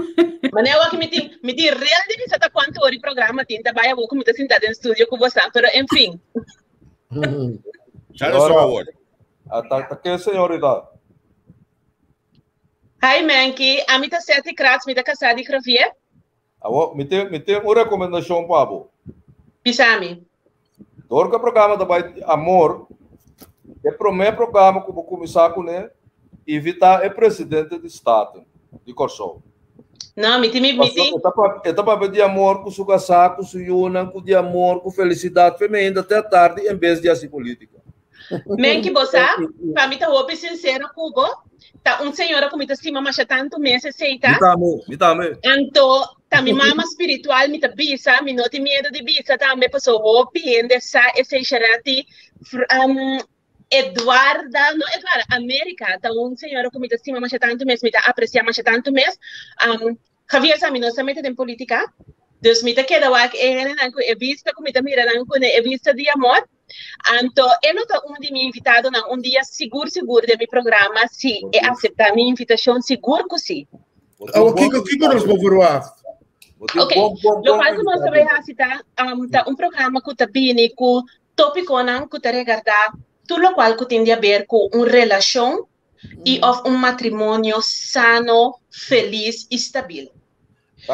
Mane awor ki mi tin, mi tin real di bisa ta kuantu ora i programa tin, ta bai awor ku mi ta sinta den studio ku bosnan, pero en fin. Ya lo so awor. Ta, ta ke señorita? Hi Menki, ami ta Setty Kratz, mi ta kasá di Gravier. Awor, mi tin, mi tin un rekomendashon pa bo. Bisa mi. Dor ku e programa ta bai di amor, e promé programa ku bo kuminsá kuné, invitá e presidente di Staten di Kòrsou. No, mi tin, mi, mi tin. Pasobra e ta papia di amor ku su kasá, ku su yunan, ku di amor, ku felisidat, fe mi ainda te atardi en bes di hasi polítika. Menki bo sa, pa mi ta hopi sincero ku bo, ta un señora ku mi ta stima masha tantu mes esei ta. Mi tambe, mi tambe. Anto ta mi mama spiritual mi ta bisa, mi no tin miedo di bisa tambe paso hopi hende sa esei Sharati um, Eduarda, no Eduarda, America, ta un señora ku mi ta stima masha tantu mes, mi ta aprecia masha tantu mes. Um, Javier sa mi no sa mete den politica, dus mi ta keda wak e hendenan ku e bista ku mi ta mira nan ku e bista di amor. Anto e lo ta un di mi invitadonan un dia sigur sigur den mi programa si e acepta mi invitacion sigur ku si. Awo kiko kiko nos por verwacht? Ok, lokual ku nos ta bai hasi ta um, ta un programa ku ta bini ku topikonan ku ta regarda tur lokual ku tin di aber ku un relashon i òf un matrimonio sano, felis i stabil.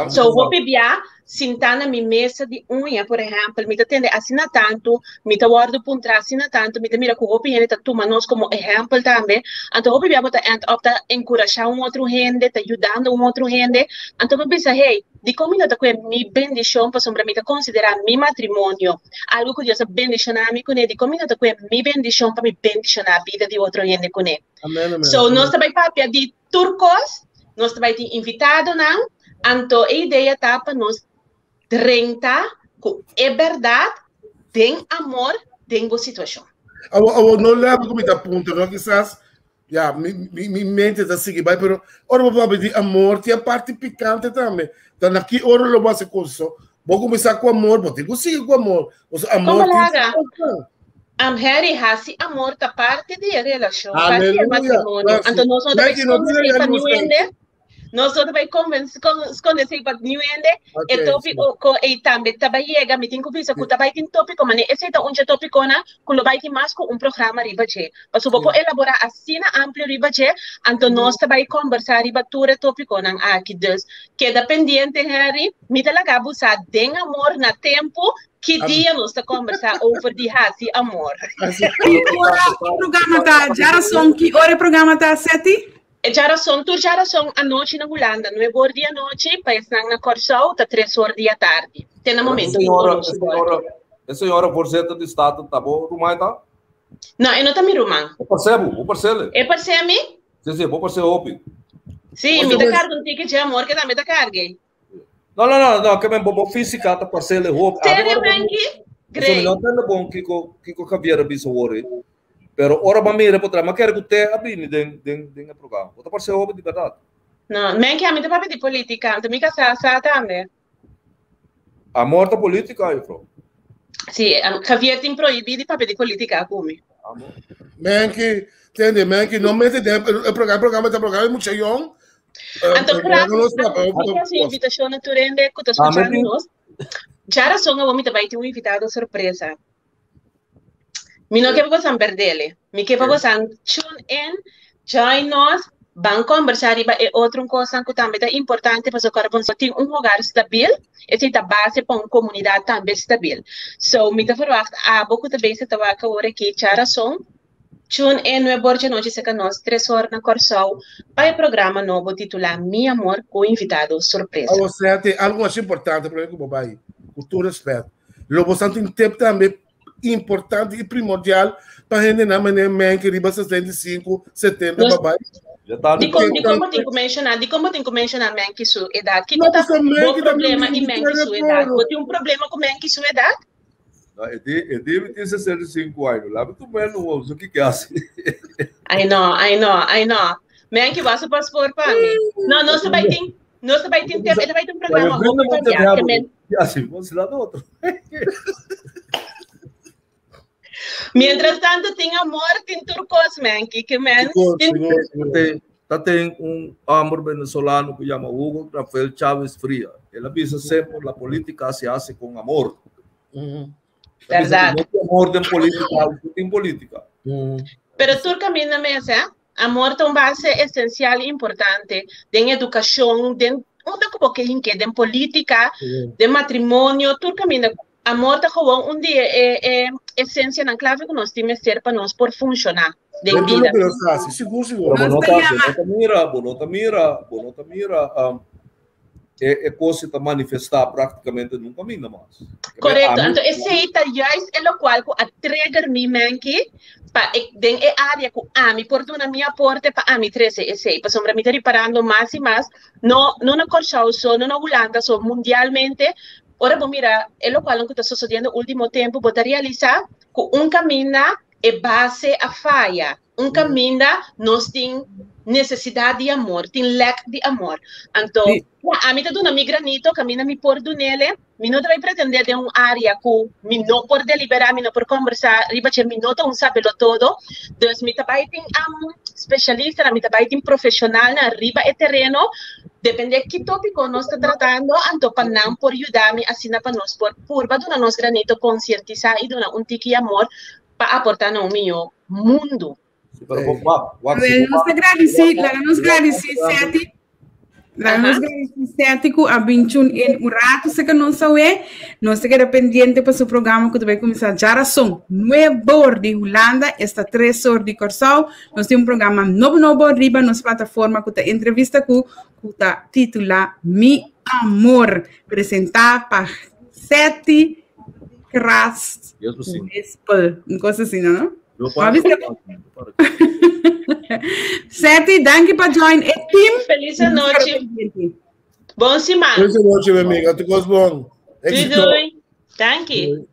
So, hopi bia, sintá na mi mesa di uña, por ehèmpel, mi ta tende asina tantu, mi ta wòrdu puntrá asina tantu, mi ta mira ku hopi hende ta tuma nos komo ehèmpel tambe. Anto hopi bia bo ta end up ta enkurashá un otro hende, ta yudando un otro hende. Anto mi bisa, hey, dikon mi no ta kue mi bendishon pasobra mi ta konsiderá mi matrimonio algu ku Dios a bendishoná mi kuné, dikon mi no ta kue mi bendishon pa mi bendishoná bida di otro hende kuné? So, nos ta bai papia di tur kos, nos ta bai tin invitadonan, anto e idea ta pa nos drenta ku e bèrdat den amor den bo situashon. Awor, awor no lèbi ku mi ta puntra, no kisas, ya, mi, mi, mi mente ta sigui bai, pero ora bo papia di amor, tin e parti pikante tambe. Ta na ki ora lo bo hasi kos so? Bo kuminsá ku amor, bo tin ku sigui ku amor. Pasobra amor Como tin laga? su Am Harry hasi amor ta parte di e relashon, parte di e Aleluya. matrimonio. Anto nos no ta Nike, no esconde tira esei pa luz niun hende. Nos no ta bai convence, con, sconde esei pa niun hende. E Ok, tópico ei tambe ta bai yega. Mi tin ku bisa ku ta bai tin tópico, mane esei ta un dje tópiconan ku lo bai tin mas ku un programa riba dje. Pasobra bo por elaborá asina amplio riba dje, anto nos ta bai kòmbersá riba tur e tópikonan aki. Dus, keda pendiente, Henry. Mi ta laga bo sa den amor na tempu ki dia nos ta kòmbersá over di hasi amor. Ki ora e programa ta, djarason? Ki ora e programa ta, Seti? E djarason, tur djarason anochi na Hulanda, nuebe or di anochi, pa esnan na Kòrsou ta tres or di atardi. Te na momento ku oloshi bòlta. E señora voorzitter di Staten ta bo ruman ta? No, e no ta mi ruman. Bo parse bo, bo parse le. E parse a mi? Si, si, bo parse hopi. Si, mi ta karga un tiki dje amor ke tambe ta karga. No, no, no, no, ke men bo bo física ta parse le hopi. Serio, Menki? Great. No tende bon kiko kiko Javier a bisa awor ei. Pero ora bo mira por atrás, ma kere ku te a bini den den den e programa. Bo ta parse hopi di berdad. No, Menki, ami ta papia di politica, anto mi kasá sa tambe. Amor ta politica, juffrouw. Si, Javier tin prohibí di papia di politica ku mi. Menki, tende, Menki, no mete den e programa, e programa ta programa di mucha yong. Anto gracias, mi hasi invitacion na tur hende ku ta skuchando nos. Djarason awor mi ta bai tin un invitado sorpresa. Mi no ke pa bosan perdele. Mi ke pa bosan tune in, join nos, ban kombersá riba e otro kosnan ku tambe ta importante pasobra ora bo tin un hogar stabil, esei ta base pa un komunidat tambe stabil. So mi ta verwagt abo ku ta bezig ta wak awor aki djarason, tune in nuebe or djanochi serka nos, tres or na Kòrsou, pa e programa nobo titulá Mi Amor ku invitado sorpresa. Awor Sete, algu masha importante promé ku bo bai, ku tur rèspèt, lo bo san tin tep tambe importante i primordial pa hendenan manera Menke riba 65, 70 pa bai. Dikon dikon bo tin ku menshoná dikon bo tin ku menshoná Menke su edat? Kiko ta bo problema i Menke su edat? Bo tin un problema ku Menke su edat? No, e di e di tin 65 aña. Labi tu men no usa ki ke hasi. Ai no, ai no, ai no. Menke wak su paspoort pa mi. No, nos ta bai tin nos ta bai tin tep, e ta bai tin un programa hopi variá ke men. Así, vos la otro. Mientras tanto tin amor, tin tur kos, Menke, ke men tin. Ta tin un homber venezolano ku yama Hugo Rafael Chávez Fría. El a bisa semper la política se hace con amor. Ta bisa Verdad. ku no tin amor den política, no tin política. Pero tur kaminda mes, eh? Amor ta un base esensial i importante den edukashon, den unda ku bo ke hink'é, den polítika, den matrimonio, tur kaminda. Amor ta gewoon un di e e esensianan klave ku nos tin mester pa nos por funshoná den Den tur bida. loke nos ta hasi, sigur sigur. Pero bo no ta, bo no ta mira, bo no ta mira, bo no ta mira um, e, e kos ta manifestá práktikamente nunka minda mas. Korekto, anto esei ta juist e lokual ku a trigger mi menki pa e den e área ku ami por duna mi aporte pa ami trese esei. Pasobra mi ta riparando mas i mas, no no na Kòrsou so, no na Hulanda so, mundialmente, ora bo mira e lokualnan ku ta sosodiendo último tempu, bo ta realisá ku un kaminda e base a faya. Un kaminda nos tin nesesidat di amor, tin lèk di amor. Anto, ya, ami ta duna mi granito kaminda mi por dunele. Mi no ta bai pretendé den un área ku mi no por deliberá, mi no por kòmbersá riba dje, mi no ta un sabelotodo. Dus mi ta bai tin spesialistanan, mi ta bai tin profeshonalnan riba e tereno, dependé ki tópiko nos ta tratando, anto pa nan por yuda mi asina pa nos por purba duna nos granito, konsientisá i duna un tiki amor pa aportá na un mihó mundu. Wel, nos ta gradisí, laga nos gradisí Seti. Laga nos gradisí Seti ku a bin tune in un ratu seka nos awe. Nos ta keda pendiente pa su programa ku ta bai kuminsá djarason, nuebe or di Hulanda, esta tres or di Kòrsou. Nos tin un programa nobo nobo riba nos plataforma ku ta entrevista ku ku ta titulá Mi Amor, presentá pa Seti Kras Wispel, un cosa asina, no? Seti, danki pa join e team. Feliz noche. Bon siman. Feliz noche, mi amiga. Tu kos bon. Doei, doei. Danki.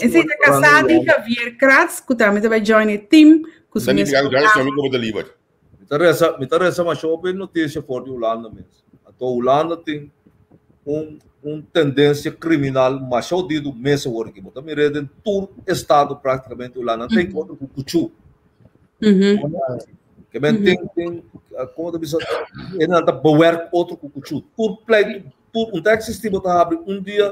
Ese ta casá di Javier Kratz, ku tambe ta bai join e team. Ku su mes programa. Mi ta resa, mi ta resa masha hopi noticia for di Hulanda mes. Anto Hulanda tin un un tendencia criminal masha odido mes awor aki. Bo ta mira den tur estado practicamente Hulanda. Nan ta encuentro cu cuchu. Ke men tin tin kon ta bisa e nan ta bewerk otro ku kuchu. Tur pleit tur un ta existi bo ta habri un dia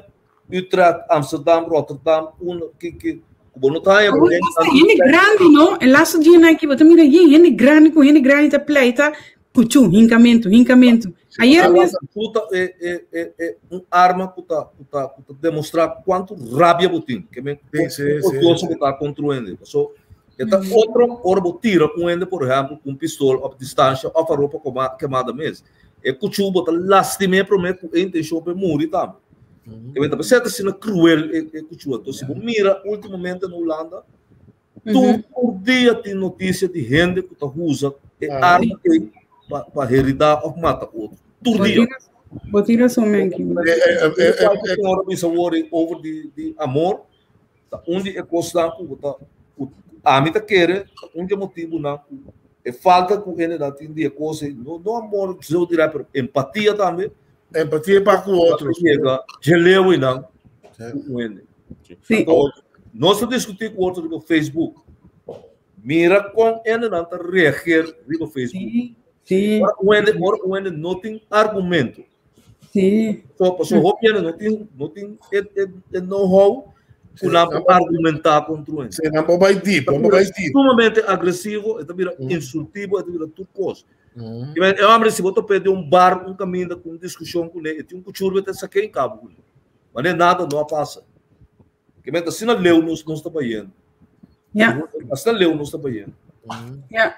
Utrecht, Amsterdam, Rotterdam, un ki ki ku bo no ta haña Awor hasta hende grandi no, e laatste dianan aki bo ta mira yen hende grandi ku hende grandi ta pleita kuchu, hinkamentu, hinkamentu. Ayer mes. Kuchu ta e e e e un arma ku ta ku ta ku ta demostra kuantu rabia bo tin. Ke men odioso bo ta kontra un hende. Paso E ta otro ora bo tira un hende, por ehempel, ku un pistol op distansha òf a ropa kemada mes. E kuchú bo ta lastim'é promé ku e intenshon pa e muri tambe. E ta p'esei ta asina kruel e kuchú. Anto si bo mira ultimamente na Hulanda, tur tur dia tin notisia di hende ku ta usa e arma ei pa heridá òf mata otro. Tur dia. Bo tin rason, Menki. E ora bisa wori over di amor. Ta un di e kosnan ku bo ta ku ami ta kere ta un di e motibunan ku e falta ku hendenan tin di e kos ei no no amor zo dirá pero empatia tambe. Empatia pa ku otro. Yega dje leu einan ku un hende. Anto nos ta diskutí ku otro riba Facebook. Mira kon hendenan ta reageer riba Facebook. Ora un hende ora un hende no tin argumento. Sí. So, so hopi hende no tin, no tin e, e, e know-how ku nan por argumentá kontra un hende. Sí, nan por bai diep, nan por bai diep. Sumamente agresivo, e ta bira insultivo, e ta bira tur kos. I men, e hombre, si bo ta p'e den un bar, un kaminda ku un diskushon kuné, e tin un kuchurbe ta sak'é en kabo kuné. Manera nada no a pasa. Ke men, asina leu nos, nos ta bayendo. Ja. Asina leu nos ta bayendo. Ja.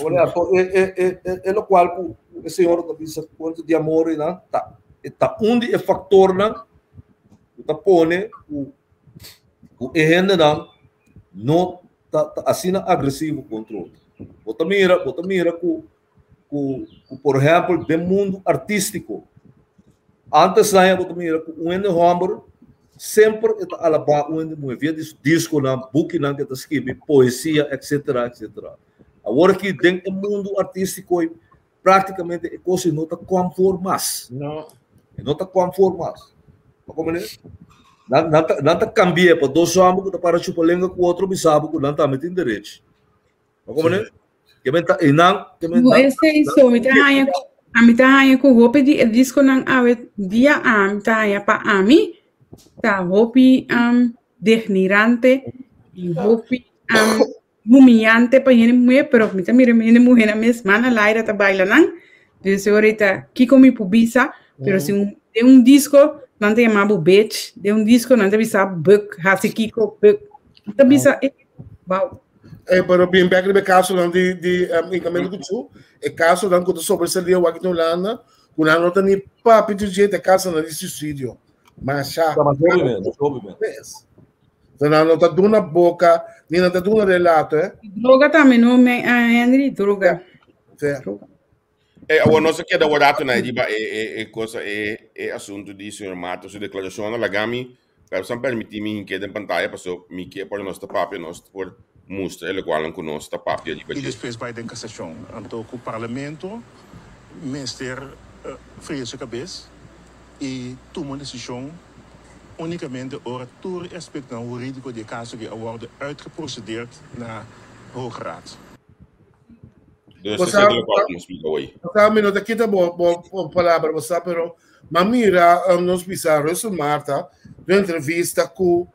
Ora, to, e, e, e, e, e lokual ku e señor ta bisa kuantu di amor i nan, ta, e ta un di e faktornan ku ta pone ku, ku e hendenan no ta, ta asina agresivo kontra otro. Bo ta mira, bo ta mira ku, ku, ku por ehèmpel den mundu artístiko, antes nan bo ta mira ku un hende hòmber semper e ta alabá un hende muhé via di su diskonan, bukinan ku e ta skibi, poesia, etsetera, etsetera. Awor aki den e mundu artístiko ei práktikamente e kos ei no ta kòm for mas. No. E no ta kòm for mas. Bo komprendé? Nan, nan ta, nan ta kambi'é pa dos hòmber ku ta para chupa lenga ku otro bisa bo ku nan tambe tin derechi. Bo komprendé? Ke men ta einan, ke men No, esei so, mi ta haña ku, ami ta haña ku hopi di e diskonan awe dia ami ta haña pa ami ta hopi um, degnirante i hopi um, humillante pa hende muhé, pero mi ta mira hende muhénan mes man al aire ta baila nan. Dus ahorita kiko mi por bisa, pero si un, den un disko nan ta yama bo bitch, den un disko nan ta bisa buk, hasi kiko, buk. Ta bisa, eh, wow. Eh, pero bien back riba e casonan di di um, hincamento kuchu, e casonan ku ta sobresalí awaki na Hulanda, ku nan no ta ni papia di dje, ta casonan di suicidio. Masha. Ta mas hopi mes, mas hopi mes. Mes. So nan no ta duna boca, ni nan ta duna relato, eh. Droga tambe no, me, ah, Henry, droga. Sí. Eh, awor nos a keda un rato na riba e, e, e cosa, e, e asunto di señor Matos, su declaracion. Lagami, pero san permití mi hinké den pantalla, paso mi ke por nos ta papia, nos por mustra e locualnan cu nos ta papia riba I dje. despues bai den kasashon. Anto ku parlamento mester fria su kabes i tuma un desishon únikamente ora tur e aspektonan hurídiko di e kaso aki a wòrdu uitgeprosedeerd na Hoge Raad. Dus Bo esei sa, ta lokual ku mi splika hoy. bo sa, mi no ta kita bo, bo, bo palabra, bo sa, pero m'a mira um, nos bisa Russell Marta den entrevista ku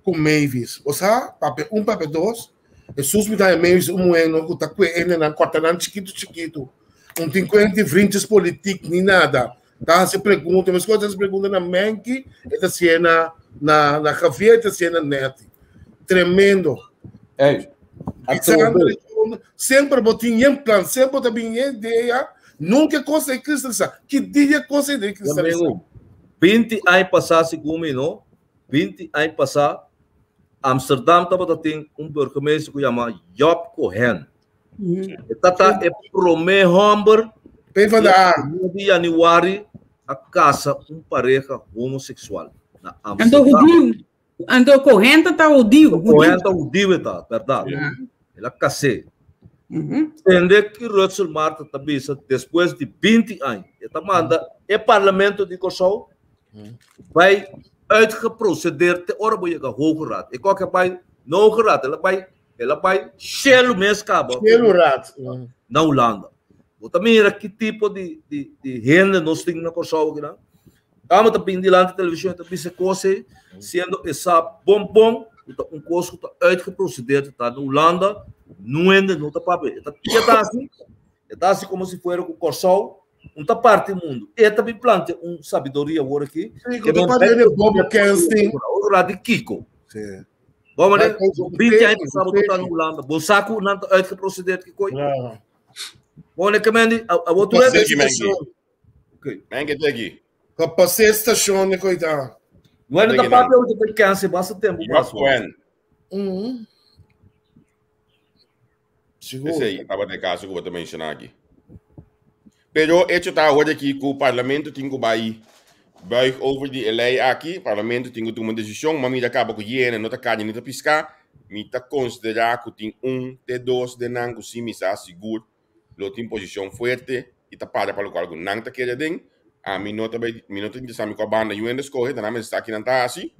ku Mavis. Bo sa, papia un, papia dos, Jesus mi ta haña Mavis un muhé no ku ta kue hendenan, kòrta nan chikitu chikitu. Un tin kue di vriendjes politiek ni nada. Ta hasi pregunta, meskos ta hasi pregunta na Menki, e ta hasié na na na Javier, e ta hasié na Netty. Tremendo. Ey, Alexander, semper bo tin yen plan, semper bo ta bin yen idea, nunca e cosa e cristaliza. Ki dia e cosa e cristaliza? Amigo, 20 aña pasá, segun mi, no? 20 aña pasá, Amsterdam tabata tin un burgemeester ku yama Job Cohen. E tata e promé hòmber PvdA. di januari a kasa un pareha homoseksual na Anto Amsterdam. hudiu. Anto Cohen ta hudiu. Cohen ta hudiu e ta, bèrdat. El a kas'é. Tende ki Rutsel Marta ta bisa despues di 20 aña. E ta manda e parlamento di Kòrsou bai uitgeprocedeerd te ora bo yega Hoge Raad. E koke bai no Hoge Raad, el a bai. El a bai shelu mes kaba. Shelu rat. Na Hulanda. Bo ta mira ki tipo di di di hende nos tin na Kòrsou akinan. Amo ta bin dilanti televishon e ta bisa kos ei, siendo e sa bon bon ku ta un kos ku ta uitgeprocedeerd ta na Hulanda, nuende no ta papia. E ta keda hasi, e ta hasi komo si fuera ku Kòrsou un ta parti mundu. E ta bin plantia un sabiduria awor aki. Sí, ku ta papia di Bob Kensing. Ora di kiko. Sí. Bo mane, 20 aña pasá bo ta na Hulanda. Bo sa ku nan ta uitgeprocedeerd kiko? Ja. Bo ne kemendi, awor tur e Oké. Menke teki. Pa pasé station de coita. Bueno, ta papia hoje pa canse basta tempo paso. Sigur. Esei tabata e caso cu bo ta menciona aki. Pero hecho ta awor aki cu parlamento tin cu bay buig over di e ley aki, parlamento tin cu tuma un decision, ma mi ta caba cu yena, no ta carni ni ta pisca, mi ta considera cu tin un te dos den nan cu si mi sa sigur lo tin posicion fuerte y ta para pa locual cu nan ta kere aden. Ami no ta bay, mi no ta interesa mi cua banda yu hende scoge, ta nan mester sa ki nan ta haci,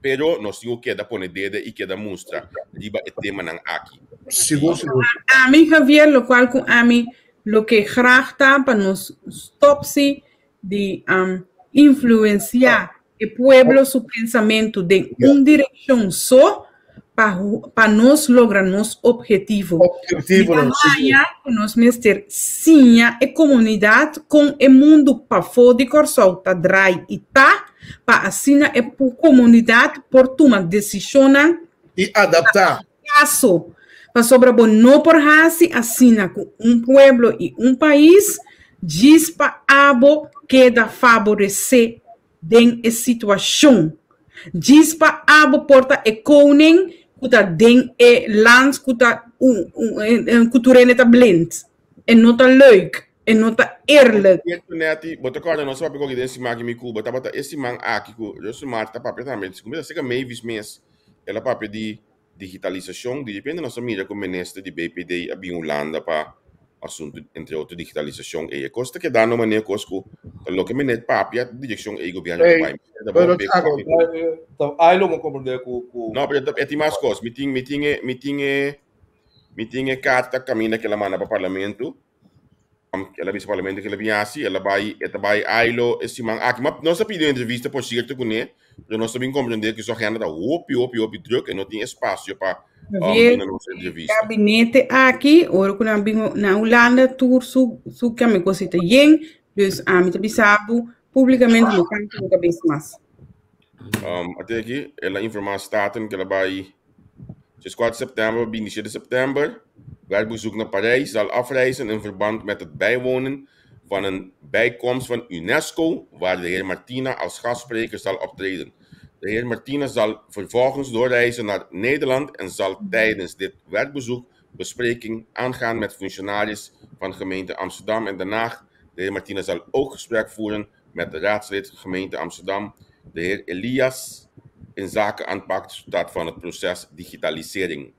pero nos tin cu keda pone dede y keda mustra riba e temanan aki. Sigur, sigur. Ami, Javier, locual cu ami loke graag ta pa nos stop si di influencia e pueblo su pensamentu den un direccion so pa pa nos logra nos obhetivo. Mi ta haya cu nos mester siña e comunidad con e mundu pafó di Corsou ta draai y ta pa asina e comunidad por tuma decisionnan Y adapta. Caso, pasobra bo no por haci asina cu un pueblo y un pais djis pa abo keda faborece den e situacion. Djis pa abo por ta e koning cu ta den e land cu ta cu tur hende ta blind. E no ta leuk, e no ta eerlijk. Cierto Netty, bo ta corda nos a papia cu den siman aki mi Cuba tabata e siman aki cu Rosemar ta papia tambe, si cu mi ta seca Mavis mes el a papia di digitalisacion, di repente nos a mira cu minister di BPD a bin Hulanda pa asunto entre otro digitalisacion ey. E cos ta kedando manera cos cu ta loke meneer papia ta direccion ey gobierno ta bay. Pero Ay lo mo comprende cu cu No, pero e tin mas cos. Mi tin mi tin e mi tin e mi tin e carta caminda cu el a manda pa parlamento. El a bisa parlamento cu el a bin haci, el a bay e ta bay Ailo e siman aki. Ma nos a pidi un entrevista por cierto cune, pero nos ta bin comprende cu su agenda ta hopi hopi hopi druk, e no tin espacio pa Javier, duna nos entrevista. gabinete aki, ora cu nan bin na Hulanda, tur su su kami cosita ta yen, dus ami ta bisa bo publicamente no kan tin cabes mas. Ate aki, el a informa Staten cu el a bay 4 september, 27 september, werkbezoek naar Parijs, zal afreizen in verband met het bijwonen van een bijkomst van UNESCO, waar de heer Martina als gastspreker zal optreden. De heer Martina zal vervolgens doorreizen naar Nederland en zal tijdens dit werkbezoek bespreking aangaan met functionaris van gemeente Amsterdam en Den Haag. De heer Martina zal ook gesprek voeren met de raadslid gemeente Amsterdam, de heer Elias, in zaken aanpak resultaat van het proces digitalisering.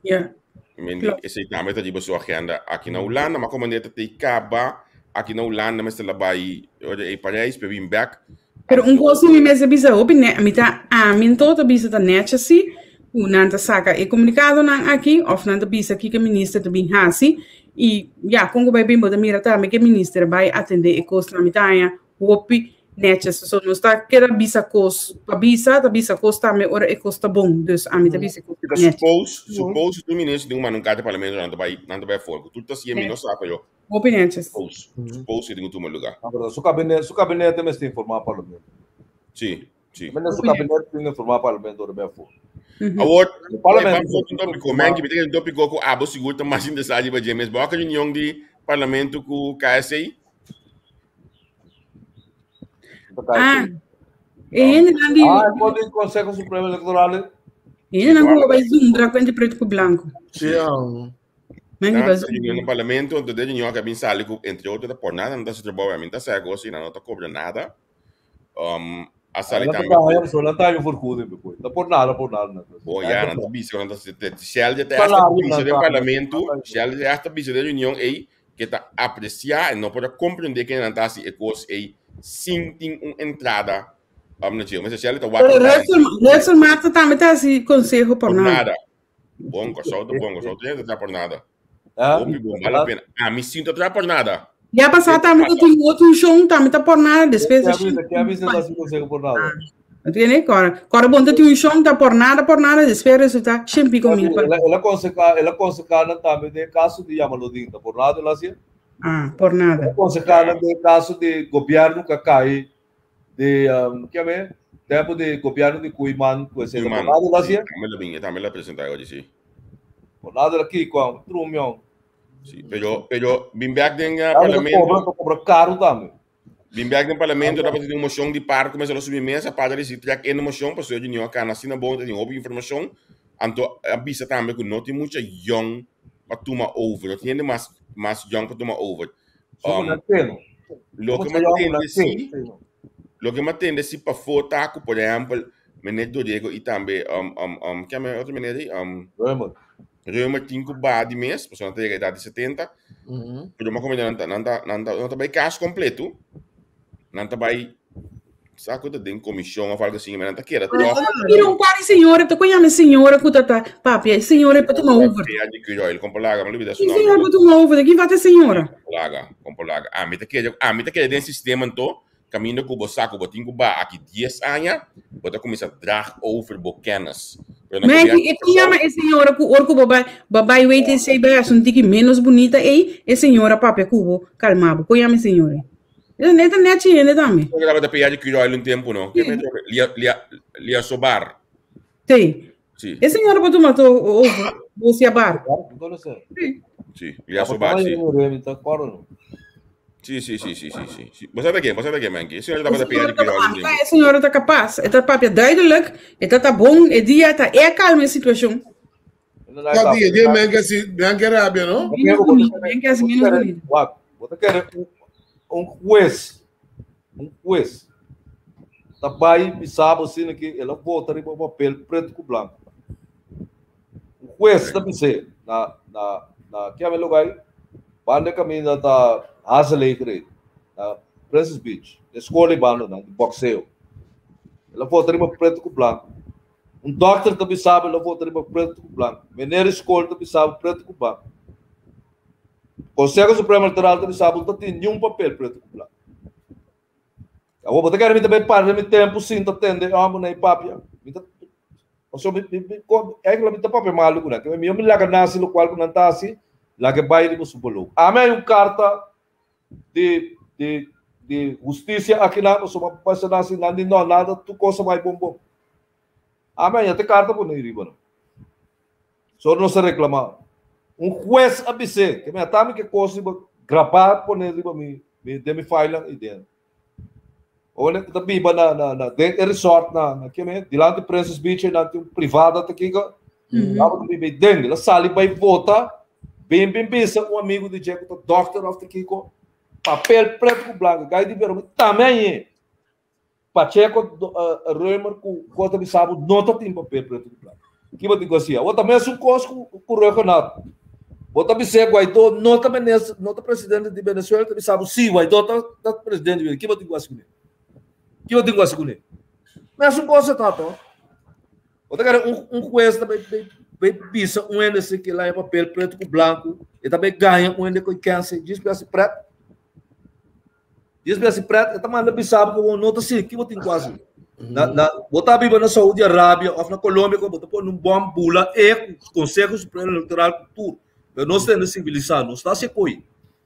Ja. Men esei tambe ta riba su agenda aki na Hulanda, ma como net ta kaba aki na Hulanda mester la bai ora e Parijs pe bin bek. Pero un cos mi mester bisa hopi ne, mi ta ami anto ta bisa ta netjes si ku nan ta saka e komunikadonan aki of nan ta bisa kiko e minister ta bin hasi i ya kon ku bai bin bo ta mira tambe ke minister bai atende e kosnan mi ta haña hopi netjes so nos ta keda bisa kos pa bisa ta bisa kos tambe ora e kos ta bon dus ami ta bisa e kos Pero netjes. suppose, suppose tur minister tin un manda un karta parlamento nan ta bai nan ta bai afor ku tur ta siña mi no sa pero Hopi netjes. Suppose, suppose tin ku tuma luga. Ah, pero su kabinet, su kabinete mester informá parlamento. Sí, sí. Mende su kabinet tin informá parlamento ora bai afor. Awor, E parlamento vamos un tópiko, men, que mi tin un tópiko ku abo sigur ta mas interesado riba dje mes. Bo a reunion di parlamento ku KSA? Ah, e hendenan di Ah, e di Consejo Supremo Electoral. E hendenan ku bai zundra ku entre preto ku blanco. Sí, ah. Men di Na bai reunion di parlamento, entonces de reunion que bin sali ku entre otro ta por nada, nan ta haci trabou, a mi ta sa gosi, nan no ta cobra nada. Um, a sali Nan ta tambe traha, so nan ta haña vergoeding depois. Ta por nada, por nada. nan ta. Bo ja, nan ta bisa, nan ta Shell ta hasta Salario bisa nan den ta. parlamento, Shell ta hasta bisa den reunion ei que ta aprecia en no por comprende que nan ta haci e cos ei sin tin un entrada um, na dje. Mester Shell ta wak Pero Russell, Russell Marta tambe ta hasi conseho por por nada. nada. Bon, Kòrsou ta bon, Kòrsou ta ta por nada. Hopi bon, bale la pena. Ami sí no ta por nada. Ya pasá tambe ta tin otro shon, tambe ta por nada despues de Ke ke avisa ta sin consejo por nada. Entiende? Kora, kora bon ta tin un shon ta por nada, por nada, despues resulta shen pico mil pa. El a el a conseha el a conseha nan tambe den caso di Yamalodin, ta por nada el a hacia? Ah, por nada. El a conseha nan den caso di gobierno cu a cay di um, ke ame? Tempo di gobierno di Koeiman, cu esey ta por Koeiman, nada el a sí, hacia? tambe la bin, tambe la presenta hoy, sí. Por nada el a kiko, trumion. Sí, pero, pero bin back den Claro, ta parlamento. cobra, ta cobra caro tambe. Bin back den parlamento, tabata tin un mocion di par comenzá lo subi mesa, pa di si trek in de mocion, pasobra Junior cana asina bon, ta tin hopi informacion. Anto a bisa tambe cu no tin mucha young pa tuma over, no tin hende mas, mas young pa tuma over. So um, te, no? Loke mi a tende si, loke mi a tende si pafó ta cu, por ehempel, meneer Doriego y tambe, um, um, um, ken e otro meneer ei? Um, Römer. Römer tin ku baha di mes, pasobra nan ta yega edat di 70. Pero mi a komenta nan ta, nan ta, nan ta, nan ta bai kas kompleto. Nan ta bai, sa ku ta den komishon of algo así, pero nan ta keda tòg. Mira un par di señora, ta ku yama e señora ku ta ta papia, e señora pa tuma over. Pea di Curoil, kompolaga, mi olbida su E nomber. señora pa tuma over, kin fata e señora? Kompolaga, kompolaga. Ami ta kere, ami ta kere den sistema anto, Kaminda ku bo sa ku bo tin ku baha aki dies aña, bo ta kuminsá drag over bo kennis. Pero na Mike, gobièrnu e di ku yama Kòrsou, e señora ku or ku bo bai bo bai WTC bai hasi un tiki ménos bunita ei, e señora papia ku bo, kalma bo. Kon yama e señora ei? E ta nèchi hende tambe. Ku tabata pea di Curoil un tempu, no? Ke metro ke? Lia, Lia, Lia Sobar. Sí. Sí. E señora por tuma to over, bo sia bar. Sí. Sí, Lia Sobar, sí. Sí, sí, sí, sí, sí, sí. sí. Bo sabe ken, bo sabe ken, Menki. E señora tabata pea di Curoil un tempu. E señora ta capaz, e ta papia duidelijk, e ta ta bon, e dia ta e calma e situacion. Ka dia, dia Menki asi, Menki rabia, no? Menos bonito, Menki asi menos bonito. Wak, bo ta kere un juez Un hues ta bai bisa bo asina ki el a vota riba un papel pretu ku blanku. Un hues ta bis'é na na na kiami lugar ei? Banda e kaminda ta Hazeleger na Princess Beach, e skol ei banda nan di bokseo. El a vota riba pretu ku blanku. Un dòkter ta bisa bo el a vota riba pretu ku blanku. Meneer di skol ta bisa bo pretu ku blanku. Conseho Supremo Electoral ta bisa bo no ta tin niun papel pretu ku blanku. Awor bo ta kere mi ta bai parde mi tempu sin ta tende e homber na e papia? Mi ta pasobra mi mi eigenlijk mi ta papia malu ku nan. Ke mi mi laga nan hasi lokual ku nan ta hasi, laga e bai riba su bolou. Ami hay un karta di di di hustisia aki nan pasobra pasa nan hasi nan di no nada tur kos a bai bon bon. Ami haña te karta pone riba nan. Sor nos a reclama. Un huez a bis'é, ke mi ata mi ke kos riba grabá pone riba mi mi den mi filenan i den. Ora ku ta biba na na na den e resort na na keme dilanti Princess Beach einan tin un privada ta kiko. Tabata biba ei den. El a sali bai vota bin bin bisa un amigu di dje ku ta dokter of ta kiko papel pretu ku blanku. Gai di bira mi tambe añe. Pacheco Römer ku kos ta bisa bo no ta tin papel pretu ku blanku. Ki bo tin ku hasi? Awor ta mesun kos ku ku Rhuggenaath. Bo ta bis'é Guaidó no ta minister, no ta presidente di Venezuela, ta bisa bo si Guaidó ta ta presidente di Venezuela. Ki bo tin ku hasi kuné? Ki bo tin ku hasi kuné? Mesun kos e ta to. Bo ta kere un un hues ta bai bai bai bisa un hende si ke laña papel pretu ku blanku, e ta bai gaña un hende ku e kense djis por hasi pret. Dios mi hasi pret, e ta manda bisa bo ku bo no ta sigui, ki bo tin ku hasi? Na, na, bo ta biba na Saudi Arabia of na Colombia, ku bo ta pone un bom bula e ku Conseho Supremo Electoral ku tur. Pero nos ta hende sivilisá, nos ta hasi e koi.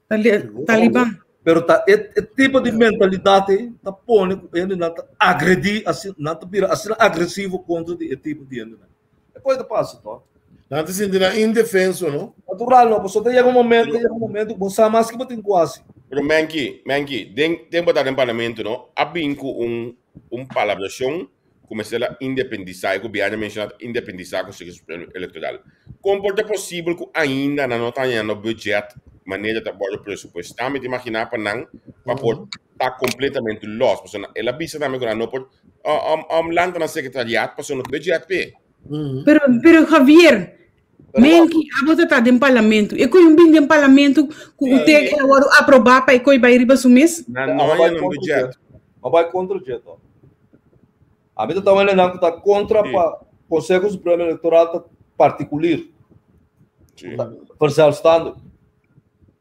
Taliban. Pero ta e, e tipo di mentalidat ei ta pone ku hendenan ta agredí, asi, nan ta bira asina agresivo kontra di e tipo di hendenan. E koi ta pasa to. Nan ta sinti nan indefenso, no? Natural no, pasobra ta yega un momento, ta yega un momento ku bo sa mas ki bo tin ku hasi. Pero Menki, Menki, den tempo ta den parlamento no, a bin ku un un palabrashon ku mester a independisá, e gobièrnu a menshoná ta independisá Konseho Supremo Elektoral. Kon por ta posibel ku ainda nan no ta hañando budget manera ta wòrdu presupuestá? Mi ta imaginá pa nan pa por ta kompletamente lòs, pasobra el a bisa tambe ku nan no por lanta nan sekretariat pasobra no tin budget p'e. Pero, pero Javier, menki abo ta ta den parlamento. E koe un bin den parlamento ku u te e wòrdu aprobá pa e koe bai riba su mes? Nan no haña nan budget. A bai kontra dje to. Ami ta tawende nan ku ta kontra pa Konseho Supremo Elektoral ta. particulier. Verzelfstandig.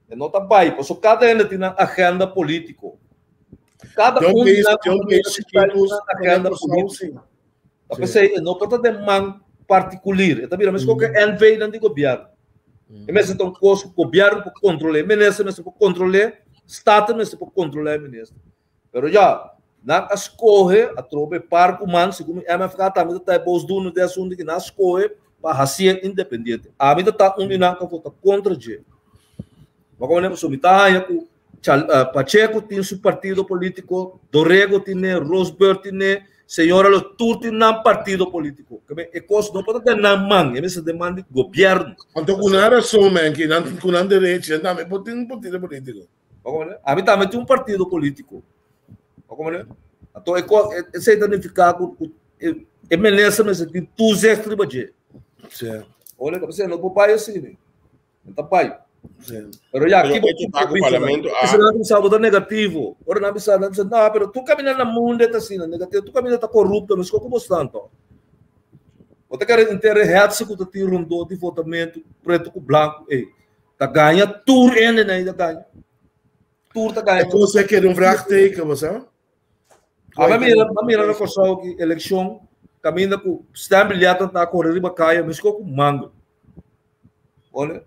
E no ta bai, paso kada hende tin nan agenda polítiko. Kada un di nan tin nan agenda polítiko. Ta p'esei e no por ta den man partikulir. E ta bira meskos ku e NV nan di gobièrnu. E mester ta un kos ku gobièrnu por kontrol'é, e minister mester por kontrol'é, Staten mester por kontrolá e minister. Pero ya, nan a skohe atrobe e par ku man, segun mi MFK tambe ta ta e bosduno di e asuntu aki, nan a skohe pa hasié independiente. Ami ta ta un di nan ku a vota kontra dje. Bo kono pasobra mi ta haña ku Pacheco tin su partido polítiko, Dorrego tine, Rosberg tine, señora los tur tin nan partido polítiko. E kos no por ta den nan man, e mester den man di gobièrnu. Anto ku nan rason men, ki nan ku nan derecho, nan tambe por tin un partido polítiko. Ami tambe tin un partido polítiko. Anto e kos, esei ta nifiká ku e minister mester tin toezicht riba dje. Ora, no por bai asina. No ta bai. Pero ya, Pero kibo hecho ta ku parlamento a Bisa nan bisa bo ta negativo. Ora nan bisa, nan bisa, no, pero tur caminda na mundo ta asina, negativo. Tur caminda ta corrupto, mes como bo to. Bo ta kere intere hetze ku ta tin rondó di votamento, preto ku blanco, ey. Ta gaña tur hende na ta gaña. Tur ta gaña. E cosa que un vraagteken, bo sa? A mira, a mira na Kòrsou ki elekshon kaminda ku stembiljetten ta kore riba kaya mesko ku mango. Ole.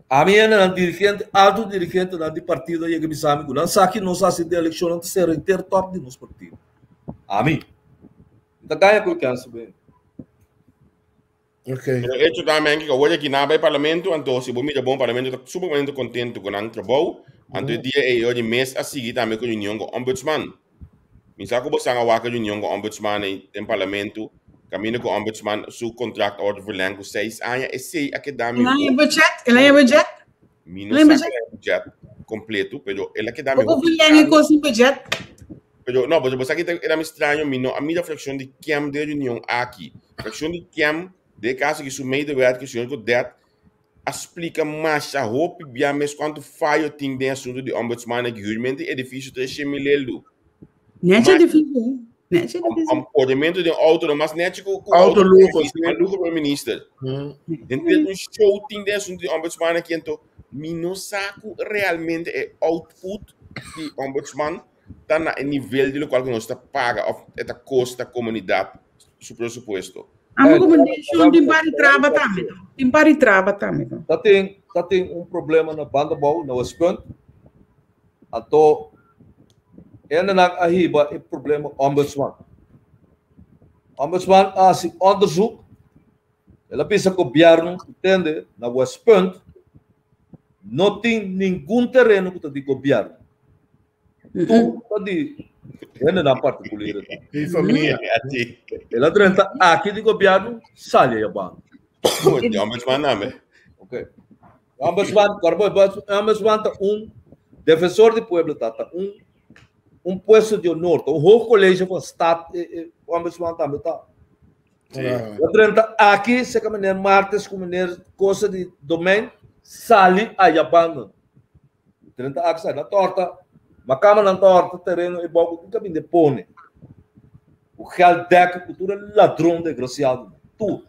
Ami ene nan dirigente, alto dirigente nan di partido yega bisa mi ku nan sa ki nos hasi den elekshon nan ta sera henter top di nos partido. Ami. Mi ta gaña ku e kèns ben. Okay. Pero hecho tambe que awor aki na bay parlamento, anto si bo mira bon parlamento ta sumamente contento cu nan trabou, anto e dia ey di mes a sigui tambe cu reunion cu ombudsman. Mi sa cu bo san a wak reunion cu ombudsman ey den parlamento, caminda cu ombudsman su contract a wordo verlengd cu seis aña, esey a keda mi El a haña budget? El a haña budget? Mi no sa el a budget completo, pero el a keda mi Bo por verleng e cos sin budget? Pero no, bo sa ki era mi straño, mi no a mira fraccion di kem den reunion aki. Fraccion di kem, den e caso aki su medewerker, señor Godet, a splica masha hopi bia mes cuanto fayo tin den asunto di ombudsman aki, huurmento di edificio 300 mil eldo. Nechi edificio, eh? Nechi edificio. Om ordenamento den auto, no mas nechi ku Auto lujo, sí. Mas lujo prome minister. Den un show tin den asunto di ombudsman aki, anto mi no sa ku realmente e output di ombudsman ta na e nivel di lokual ku nos ta paga òf e ta kosta komunidat su presupuesto. Amo como nation tin pari traba tambe to. Tin pari traba tambe to. Ta tin ta tin un problema na Bandabou na Westpunt. Anto hendenan a hiba e problema ombudsman. Ombudsman a hasi onderzoek. El a bisa gobièrnu ku tende na Westpunt no tin ningun tereno ku ta di gobièrnu. Tur ta di hendenan partikulier ta. Di familia. El a drenta aki di gobièrnu, sali aya banda. Di ombudsman tambe. Ok. Ombudsman, ombudsman ta un defensor di pueblo ta, ta un un puesto di honor, ta un hoog college van staat, ombudsman tambe ta. El a drenta aki, seka meneer Martes ku meneer cosa di domein, sali aya banda. 30 aksa na torta, ma kama nan torta tereno e bou ku kabinde pone. Ku geld dek ku tur e ladron desgraciado tur.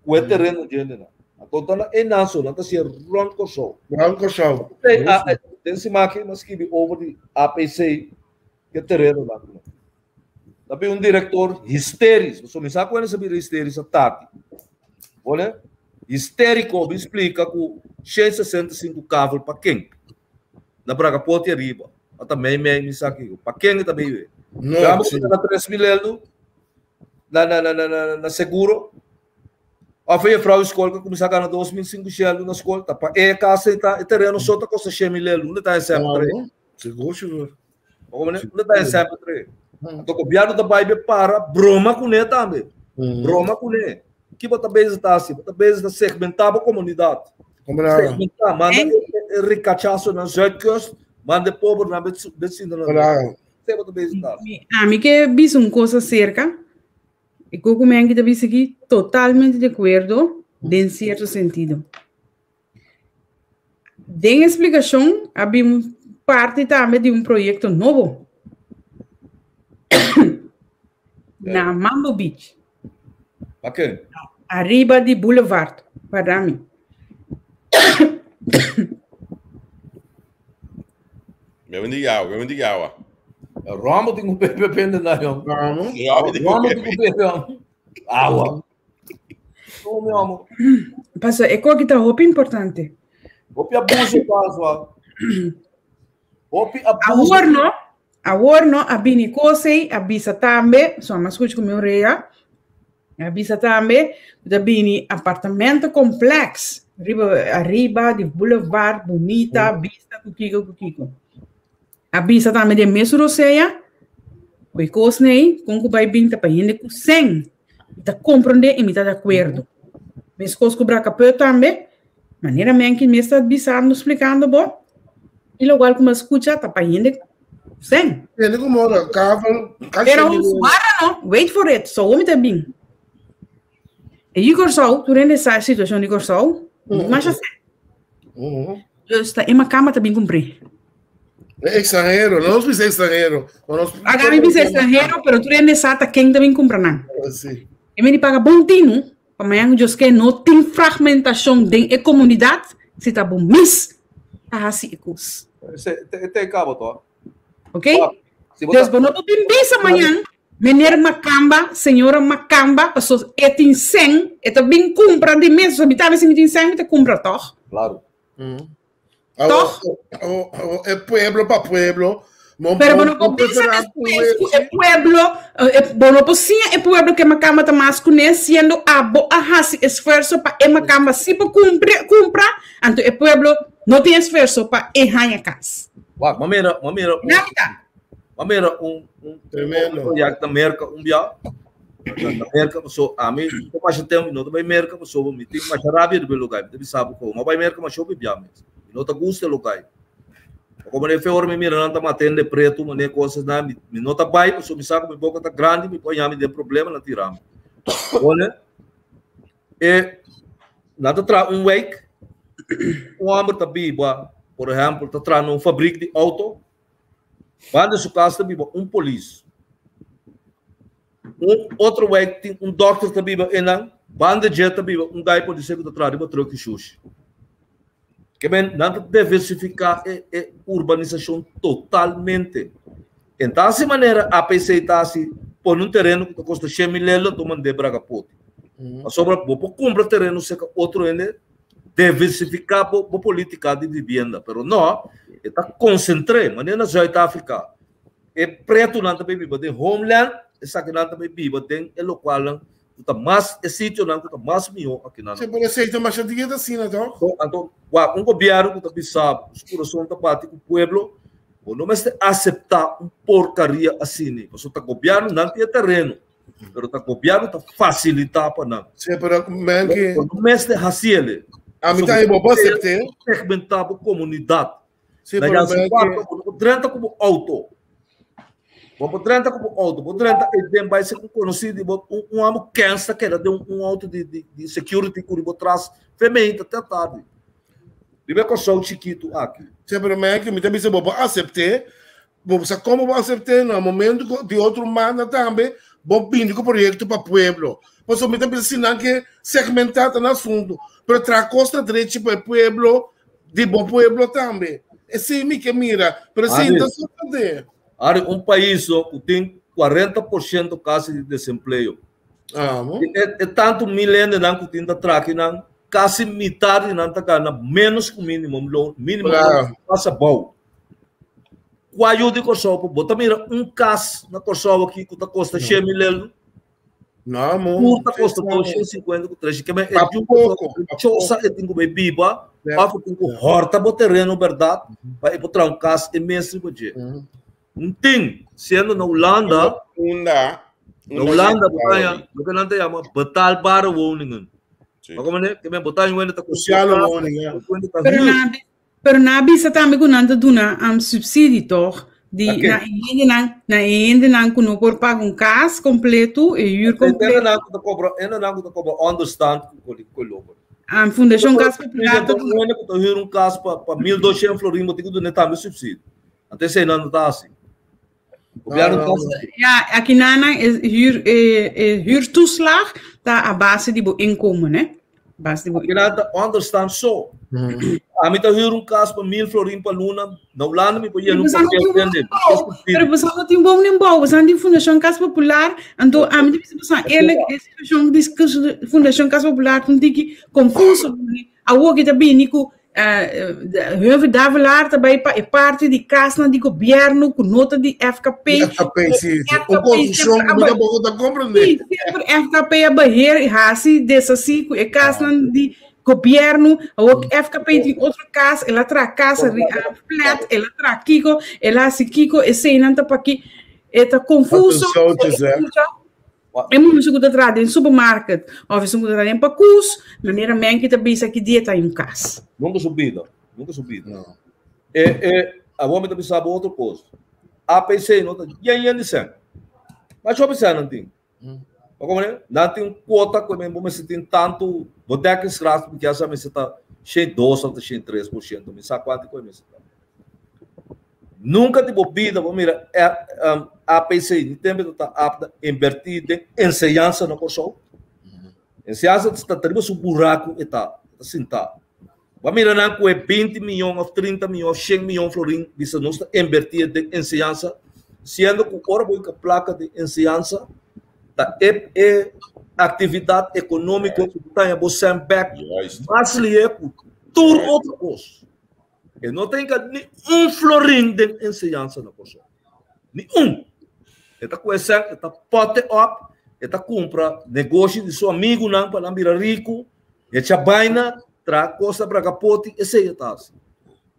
Ku e tereno djende nan. Anto ta na e nan so nan ta hasié rond Kòrsou. Rond Kòrsou. Den siman aki mi a skibi over di APC ke tereno nan ku nan. Ta bin un director hysterisch. Pasobra mi sa ku hende sa bira hysterisch a tardi. Bole? Hysterico bin splika ku 165 kavel pa ken? Na Bragapoti ariba. Ata mei mei mi sa kiko. Pa ken e ta bibi? No, Gamba sí. na 3000 eldo na na na na na seguro. Of e juffrouw school que começa a ganhar 2500 eldo na school, ta pa e casa e ta e terreno só ta costa 100 mil eldo. Onde ta e sempre? Seguro, seguro. Onde ta e sempre? Anto gobièrnu ta bai be para broma kuné tambe. Broma kuné. Ki bo ta bezig ta hasi? Bo ta bezig ta segmentá bo komunidat. Segmentá. Manda e rikachaso na Zuidkust, manda e pobernan be sinta na Noord. Esei bo ta bezig ta hasi. Ami ke bisa un kos aserka, e ku ku mi ta bisa aki totalmente di akuerdo den sierto sentido. Den e splikashon a bin parti tambe di un proyekto nobo na Mambo Beach. Pa ke? Ariba di boulevard, warda mi. Bebe di awa, bebe di awa. Romo tin ku bebe bende na yong. Romo? Romo tin ku bebe. Awa. No, mi amo. Paso e koki ta hopi importante. Hopi abuso paso. Hopi abuso. Awor no, awor no a bini kosei, a bisa tambe, so a skucha ku mi orea. A bisa tambe, ta bini apartamento complex riba ariba di boulevard bunita, bista ku kiko ku kiko. A bisa tambe den mes rosea, ku e kos nei, kon ku bai bin ta pa hende ku sen. Mi ta komprondé i mi ta di akuerdo. Meskos ku Brakapeu tambe, manera Menki mes ta bisando, splikando bo, i lokual ku mi a skucha ta pa hende ku sen. Hende ku mora kavel, Pero wara no, wait for it, so mi ta bin. E yu Kòrsou, tur hende sa e situashon di Kòrsou, masha sen. Dus ta e makamba ta bin kumpré. Extranhero, no nos bisa extranhero. Nos... Aga mi bisa extranhero, pero tur hende sa ta ken ta bin kumpra nan. Sí. E meni paga bon tinu, pa mañana Dios ke no tin fragmentacion den e comunidad, si ta bo mes a hasi e kos. Se, te, te cabo to. Ok? Dus bo no por bin bisa mañana, meneer Makamba, señora Makamba, paso e tin sen, e ta bin kumpra di mes, so mi tambe si mi tin sen, mi ta kumpra toch? Claro. Toch? E pueblo pa pueblo. Pero bo no por bisa despues ku e pueblo, bo no por siña e pueblo ke makamba ta mas kuné, siendo abo a hasi esfuerso pa e makamba si por kumpri, kumpra, anto e pueblo no tin esfuerso pa e haña kas. Wak, m'a mira, m'a mira un, Nada. m'a mira un, un, Tremendo. un proyecto na Merca un bia. Na Merca, paso ami, no masha tempo, no ta bai Merca, paso mi tin masha rabia di lugar, mi ta bisa bo ko, ma bai Merca masha hopi bia mes. Mi no ta gusta e lugar. Como ne fe ora mi mira nan ta matende preto, mane cosas na, mi, mi no ta bai, paso mi sa ku mi boca ta grandi, mi por mi den problema na tirami. Ole, e nan ta tra un wijk, un homber ta biba, por ehempel, ta tra na un fabriek di auto, banda su cas ta biba un polis. Un otro wijk tin un dokter ta biba einan, banda dje ta biba un guy polisé ku ta traha riba truck di shushi. Ke men nan ta diversifiká e e urbanisashon totalmente. En ta hasi manera APC ta hasi pone un tereno ku ta kosta 100 mil lelo anto mand'é Bragapoti. Pasobra bo por kumpra tereno serka otro hende diversifiká bo bo politika di vivienda, pero no, e ta konsentr'é manera na Zuid-Afrika. E pretonan ta bay biba den homeland, esakinan ta bay biba den e lokualnan ku ta mas, e sitionan ku ta mas mihó akinan. Sí, pero esei ta masha dia ta asina toch? So, anto, wak, un gobièrnu ku ta bisa bo, ku su kurason ta bati ku pueblo, bo no mester aseptá un porkaria asina, pasobra ta gobièrnu nan tin e tereno, pero ta gobièrnu ta fasilitá pa nan. Sí, pero men ki. Bo no mester hasi ele. Ami ta bo bo asept'é. Segmentá bo komunidat. Sí, Na pero Jansen men Cuarto, bo no por drenta ku bo auto. Bo por drenta ku bo auto, bo drenta e den bai ser un konosí di bo, un, un amo kens ta keda den un, un auto di, di, di security ku riba tras, fe meinta te tardi. Riba e Kòrsou chikitu aki. Sí, pero men ki mi ta bisa bo por asept'é, bo sa komo bo asept'é na momento ku di otro banda tambe bo bini ku proyekto pa pueblo. Pasobra mi ta bisa si nan ke segmentá ta nan asuntu, pero traha kos na drechi pa e pueblo Di bo pueblo tambe. Esei mi ke mira, pero esei no ta sosodé. Ari, un pais ku tin 40% kasi di desempleo. Amo. E, e tantu mil hendenan ku tin ta traki nan, kasi mitar di nan ta gana menos ku minimum loon, minimum loon pasa abou. Kua yu di Kòrsou por bo ta mira un kas na Kòrsou aki ku ta kosta 100 mil euro? No, mo. Tur ta kosta 250 ku 300. Ke men e Pa yu poko, pa chosa e tin ku bai biba, òf e tin ku hòrta bo tereno bèrdat pa e por traha un kas e mes riba dje. Un tin, siendo na Hulanda, Unda, na unda Hulanda bo ta haña yega loke nan ta yama betaalbare woningen. Pa komo ne, ke men bo ta haña un hende ta kumpra Sociale kas, woning, ja. un hende ta Pero huur. na Pero nan a bisa tambe ku nan ta duna um, subsidie toch? Di Oké. na e hendenan, na e hendenan ku no por paga un kas kompleto, e huur Ene kompleto. nan ku ta kobra, ene nan ku ta kobra onderstand ku ku lobo. Um, Fundashon Kas Popular ta duna. Ene ku ta huur un kas pa pa 1200 florin, bo tin ku duna tambe subsidie. Anto esei nan no ta hasi. Gobierno No, no, ta Ja, aki nan nan e huur, e, e huurtoeslag ta a base di bo inkomen, hè? Base di bo Kina ta understand so. Ami ta huur un kas pa 1000 florin pa luna, na Hulanda mi por yena un papel tende. Pero boso no tin woning bouw, boso tin Fundashon Kas Popular, anto ami ta bisa boso eerlijk, e situashon di Fundashon Kas Popular ta un tiki konfuso. Awor ki ta bini ku Humphrey Davelaar ta bai pa e parti di kasnan di gobièrnu ku no ta di FKP. FKP, si, si. Un konfushon ku mi tampoko ta komprendé. Si, semper FKP a beheer i hasi deshasí ku e kasnan di gobièrnu. Awor FKP tin otro kas, el a traha kas flat, el a traha kiko, el a hasi kiko, eseinan ta pa ki. E ta konfuso. E mucha ku ta traha den supermarket of esun ku ta traha den pakus, manera Menki ta bisa ki dia ta un kas. Nunka su bida, nunka su bida. No. E, e, awor mi ta bisa bo otro kos. APC no ta yen yen di sen. Mas hopi sen nan tin. Bo komprende? Nan tin un kuota ku men bo mester tin tantu, bo dekkingsgraad mi kier sa mester ta 102 of ta 103%, mi sa kuantu ku e mester ta. Nunka di bo bida bo mira APC ni tempe ta ta apta invertí den enseñansa na Kòrsou. Enseñansa ta ta riba su buraku e ta, e ta sintá. Bo a mira nan ku e 20 miyon òf 30 miyon òf 100 miyon florin bisa nos ta invertí den enseñansa, siendo ku ora bo hinka plaka den enseñansa ta e e aktividat ekonómiko ku bo ta haña bo sèn bèk mas lihé ku tur otro kos. E no ta hinka ni un florin den enseñansa na Kòrsou. Ni un. E ta ku esèn, e ta pote op, e ta kumpra negoshi di su amigunan pa nan bira riku, e echa baina, traha kos ta braga poti, esei e ta hasi.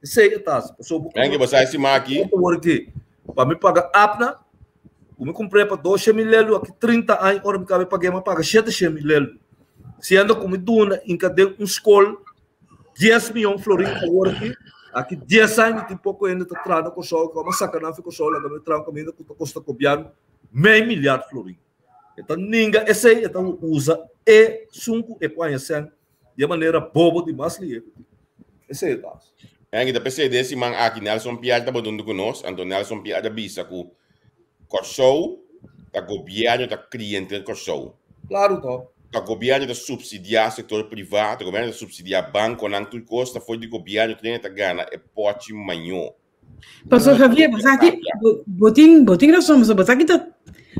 Esei e ta hasi. Pasobra bo Menke, bo sa e siman aki? Awor aki, pa mi paga apna, ku mi kumpr'é pa doshe mil lelu, aki 30 aña ora mi kabe pag'é, mi a paga shete mil lelu. Siendo ku mi duna hinka den un skol 10 miyon florin awor aki, aki 10 aña mi tin poko hende ta traha na Kòrsou, ku a saka nan fi Kòrsou laga mi traha un kaminda ku ta kosta gobièrnu mei milyard florin. E ta ninga esei, e ta usa e sunku e por haña sèn di e manera bobo di mas lihe ku tin. Esei e ta hasi. Henky, ta p'esei den e siman aki Nelson Pierre tabata huntu ku nos, anto Nelson Pierre a bisa ku Kòrsou ta gobièrnu ta kria henter Kòrsou. Klaru to. Ta gobièrnu ta supsidiá sektor privá, ta gobièrnu ta supsidiá bankonan, tur kos ta for di gobièrnu tren e ta gana e pòchi mañó. Pastor Javier, bo sa ki, bo tin, bo tin rason, pasobra bo sa ki ta,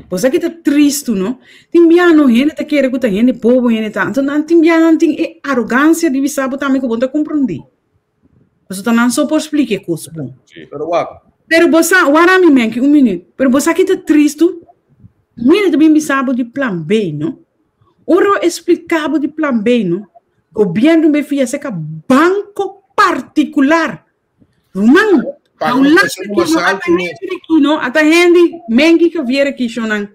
bo sa ki ta tristu, no? Tin bia no hende ta kere ku ta hende bobo hende ta, anto nan tin bia nan tin e arogansia di bisa bo tambe ku bo no ta komprondé. Pasobra ta nan so por splika e kos bon. Pero wak. Pero bo sa, wara mi Menki, un minüt. Pero bo sa ki ta tristu? Mira ta bin bisa bo di plan B, no? Ora bo explica bo di plan B, no? Gobierno be fia seka banco particular. Ruman, Paga un haula precio ki mas no, alto, ata no. hende ki no, ata hende Menki Javier ki shonan.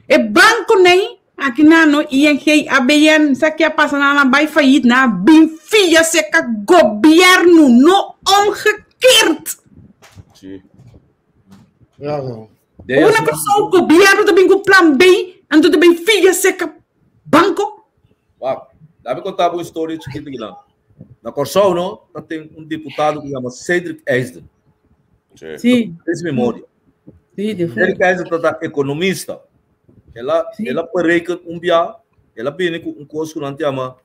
E banco nei, aki na no, ING, ABN, sa ki a pasa na nan bai failliet na bin fia seka gobierno, no omgekeerd. Sí. Ja, no. Una persoon gobierno ta bin ku plan B, anto ta bin fia seka banco. Wak, laat me contar un historia chiquito aquí. Na Kòrsou, no, ta tin un diputado ku yama Cedric Eisden. Sí. Sí. Es memoria. Sí, de Cedric Eisden ta ekonomista. El a, el a bereken un bia, el a bini ku un kos ku nan ta yama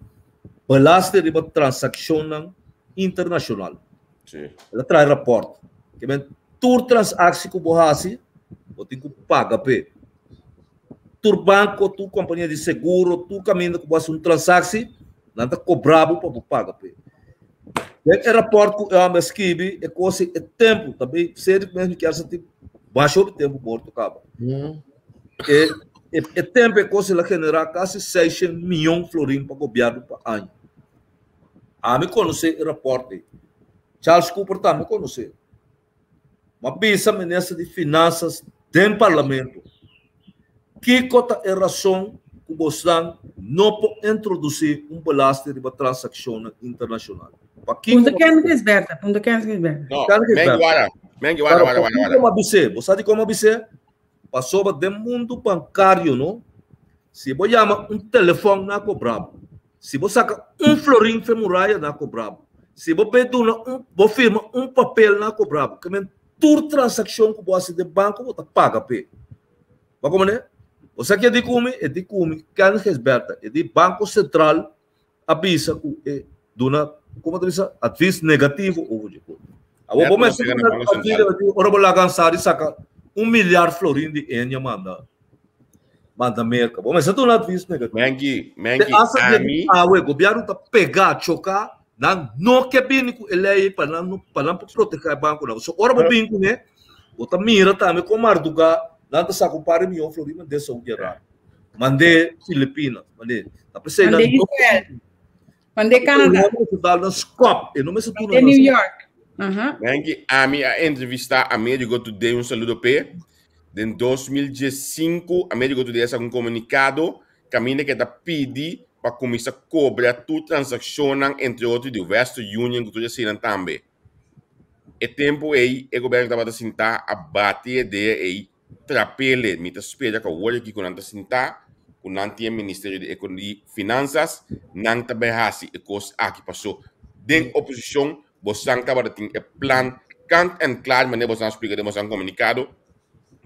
belasting riba transakshonnan internashonal. Sí. El a traha rapòrt. Ke men tur transaksie ku bo hasi, bo tin ku paga p'e. Tur banko, tur kompania di seguro, tur kaminda ku bo hasi un transaksie, nan ta kobra bo pa bo paga p'e. Den e rapòrt ku e hòmber a skibi, e kos e tempu, ta bay Cedric mes mi kier sa tin masha hopi tempu morto kaba. E e e tempu e kos el a generá kasi seishent mion florin pa gobièrnu pa aña. Ami konosé e rapòrt ei. Charles Cooper tambe konosé. Ma bisa minister di Finansas den parlamento, Kiko ta e rason ku bosnan no por introdusí un belasting riba transakshonnan internashonal? Pakiko Punto Kenneth Gisberta, punto Kenneth Gisberta. No, Mengi wara, Mengi wara, wara, wara, wara. Pakiko m'a bis'é? Bo sa dikon m'a bis'é? Pasobra den mundu bankario no, si bo yama un telefòn nan a kobra bo. Si bo saka un florin fe muraya nan a kobra bo. Si bo bay duna un, bo firma un papel nan a kobra bo. Ke men tur transakshon ku bo hasi den banko bo ta paga p'e. Bo a komprende? Bo sa ke di ku mi? E di ku mi, Ken Gisberta, e di Banko Sentral a bisa ku e duna, komo ta bisa, advis negativo over dje kos. Awor bo mester duna advis negativo ora bo laga Ansari saka un milyar florin di Enia manda manda Merka. Bo mester duna advis negativo. Menki, Menki, Te hasta dia di ami. awe gobièrnu ta pegá, choká, nan no ke bini ku e lei pa nan no pa nan por protegá e bankonan. So ora bo bini kuné, bo ta mira tambe kon mardugá nan ta saka un par di miyon florin mand'é Saudi Arabia. Mand'é Filipinas, mand'é. Ta p'esei nan Mand'é Israel. Mand'é Canada. Mester dal nan skòp. E no mester duna Mand'é nan New skòp. York. Aha. Menki, ami a entrevistá Amerigo Today, un saludo p'e. Den 2015, Amerigo Today a saka un komunikado kaminda ku e ta pidi pa kuminsá kobra tur transakshonnan, entre otro di Western Union ku tur eseinan tambe. E tempu ei e gobièrnu tabata sintá a bati e idea ei trapele. Mi ta spera ku awor aki ku nan ta sintá, ku nan tin e Ministerio di di Finansas, nan ta bai hasi e kos aki. Paso den oposishon bosan tabata tin e plan kant en klar manera bosan a splika den bosan komunikado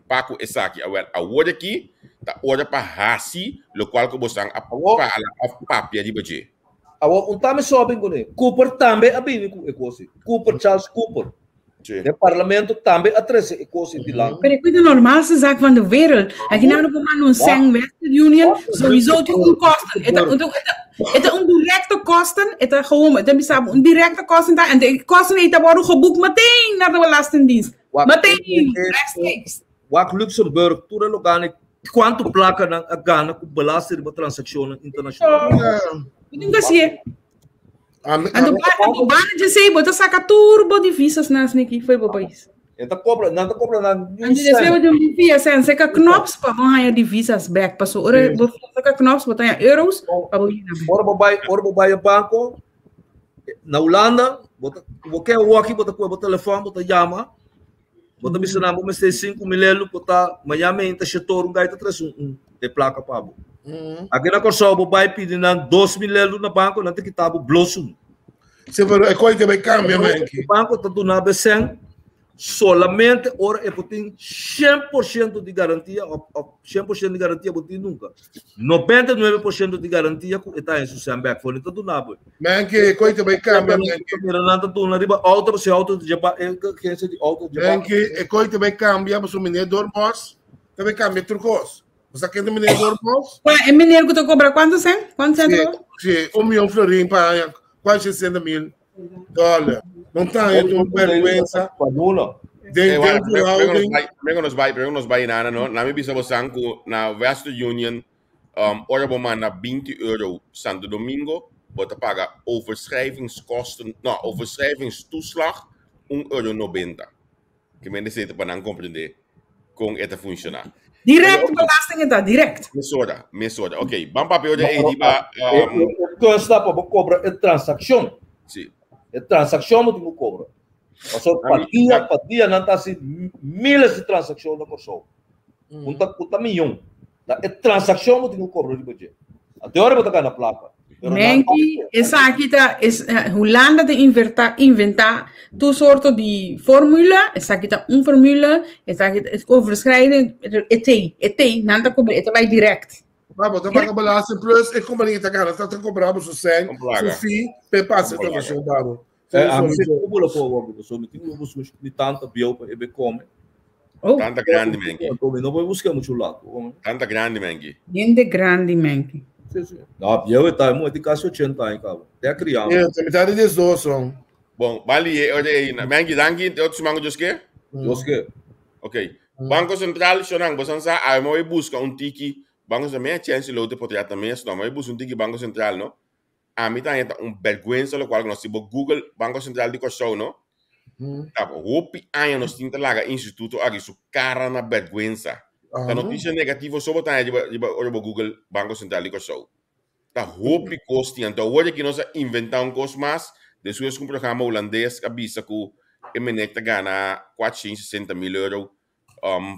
pa ku esaki. Awèl, awor aki ta ora pa hasi lokual ku bosan a pala òf papia riba dje. Awor, un tami soben kuné. Cooper tambe a bini ku e kos ei. Cooper, Charles Cooper. Den parlamento tambe a trese e kos ei dilanti. Pero e kuida normaalste zaak van de wereld. Aki nan no por manda un sèn Western Union, sowieso tin un kosten. E ta, e ta un directe kosten, e ta gewoon, e ta bisa bo, un directe kosten ta, en e kosten ei ta wòrdu geboekt meteen naar de Belastingdienst. Meteen, rechtstreeks. Wak Luxemburg, tur e lugarnan kuantu plaka nan a gana ku belasting riba transakshonnan internashonal. Bo tin ku hasié. Anto anto banda dje sei bo ta saka tur bo divisas na asina foi bo pais. E ta kobra, nan ta kobra nan Anto despues bo tin un fia sen seka knops pa bo haña divisas bek. Paso ora bo seka knops bo ta haña euros pa bo yena bek. Ora bo bai, ora bo bai e banko na Hulanda, bo ta bo ke awoki bo ta kohe bo telefòn bo ta yama. Bo ta bisa nan bo mester 5.000 elu por ta mañana meinta shetor un gai ta trese un un e plaka pa bo. Aki na Kòrsou bo bai pidi nan 2.000 elu na banko nan ta kita bo blosum. Sí, pero e koi te bai kambia menki. E banko ta duna bo e sèn solamente ora e por tin 100% di garantia òf òf 100% di garantia bo tin nunka. 99% di garantia ku e ta haña su sèn bèk. For nan ta duna bo. Menke, koi te bai kambia, menke. Mira nan ta duna riba auto, si auto ta dje ba, e agencia di auto dje ba. Menke, e koi te bai kambia, pasobra meneer Doornbos ta bai kambia tur kos. Bo sa ken ta meneer Doornbos? Kua, e meneer ku ta kobra kuantu sèn? Kuantu sèn ta kobra? Si, un mion florin pa aña, kuasi sesenta mil dòler. Nan ta haña tur bèrgwensa. Pa duna. Den den verhouding. Primero nos bai, primero nos bai nana no. Na mi bisa bo san ku na Western Union um, ora bo manda 20 euro Santo Domingo, bo ta paga overschrijvingskosten, no, overschrijvingstoeslag 1 euro 90. Ke men esei ta pa nan komprende kon e ta funshoná. Direct belasting e ta, direct. Mesora, mesora. Ok, ban papia ora ei riba um, E kosta pa bo kobra e transakshon. Si. E transakshon bo tin ku kobra. Pasobra pa dia, pa dia nan ta hasi miles di transakshon na Kòrsou. Un ta, un ta miyon. Ta e transakshon bo tin ku kobra riba dje. Anto ora bo ta gana plaka. Pero nan Menki, esaki ta, es, Hulanda ta inverta, inventa tur sorto di formula, esaki ta un formula, esaki ta, es overschrijdend, e tei, e tei, nan ta kobra, e ta bai direct. Ma bo ta paga belasting plus e kompania ta gana, ta ta kobra bo su sen, su fee, pe pasa e transakshon pa bo. Eh, a mi se como lo puedo porque so mi tin un busca mi tanta bieu pa ebe come. Oh. Tanta grandi menki. Mi no voy buscar mucho lado. Tanta grandi menki. Hende grandi menki. Sí, sí. No, bieu está, mo ti casi 80 años, cabo. Te ha criado. Yeah, te mitad de 12 son. Bon, bali e ore ei. Menki, danki. Te otro siman Dios ke? Dios ke. Ok. Banco Central, shonang, bosan sa, a mo busca un tiki. Banco Central, me chance lo te potret na mes, no. Mo busca un tiki Banco Central, no. Ami ta haña ta un bèrgwensa lokual ku nos si bo Google Banko Sentral di Kòrsou no, ta hopi aña nos tin ta laga e instituto aki su kara na bèrgwensa. Ta notisia negativo so bo ta haña riba riba ora bo Google Banko Sentral di Kòrsou. Ta hopi kos tin. Anto awor aki nos a inventá un kos mas despues ku un programa hulandes a bisa ku e menek ta gana 460 mil euro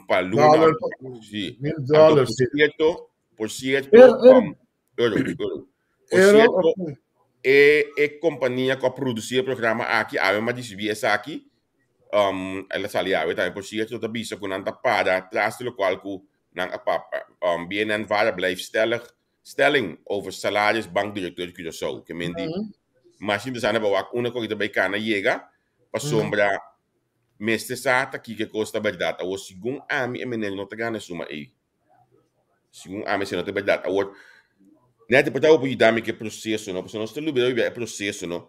pa luna. Sí. Anto por sierto, por sierto, Euro, euro. Por Euro, cierto, ok. e, e kompania ku a produsí e programa aki, awe m'a risibí esaki, um, el a sali awe tambe, por cierto, ta bisa ku nan ta para tras di lokual ku nan a pap um, BNN Vara blijft stellig stelling over salaris bankdirecteur Curaçao. Ke men di, mas interesante pa wak una ku ta bai kana yega, pasobra mester sa ta kiko e kos ta bèrdat. Awor, segun ami e meneer no ta gana e suma ei. Segun ami esei no ta bèrdat. Awor, nèt por ta por yuda mi ku e proseso no, pasobra nos ta lubida hopi bia e proseso no.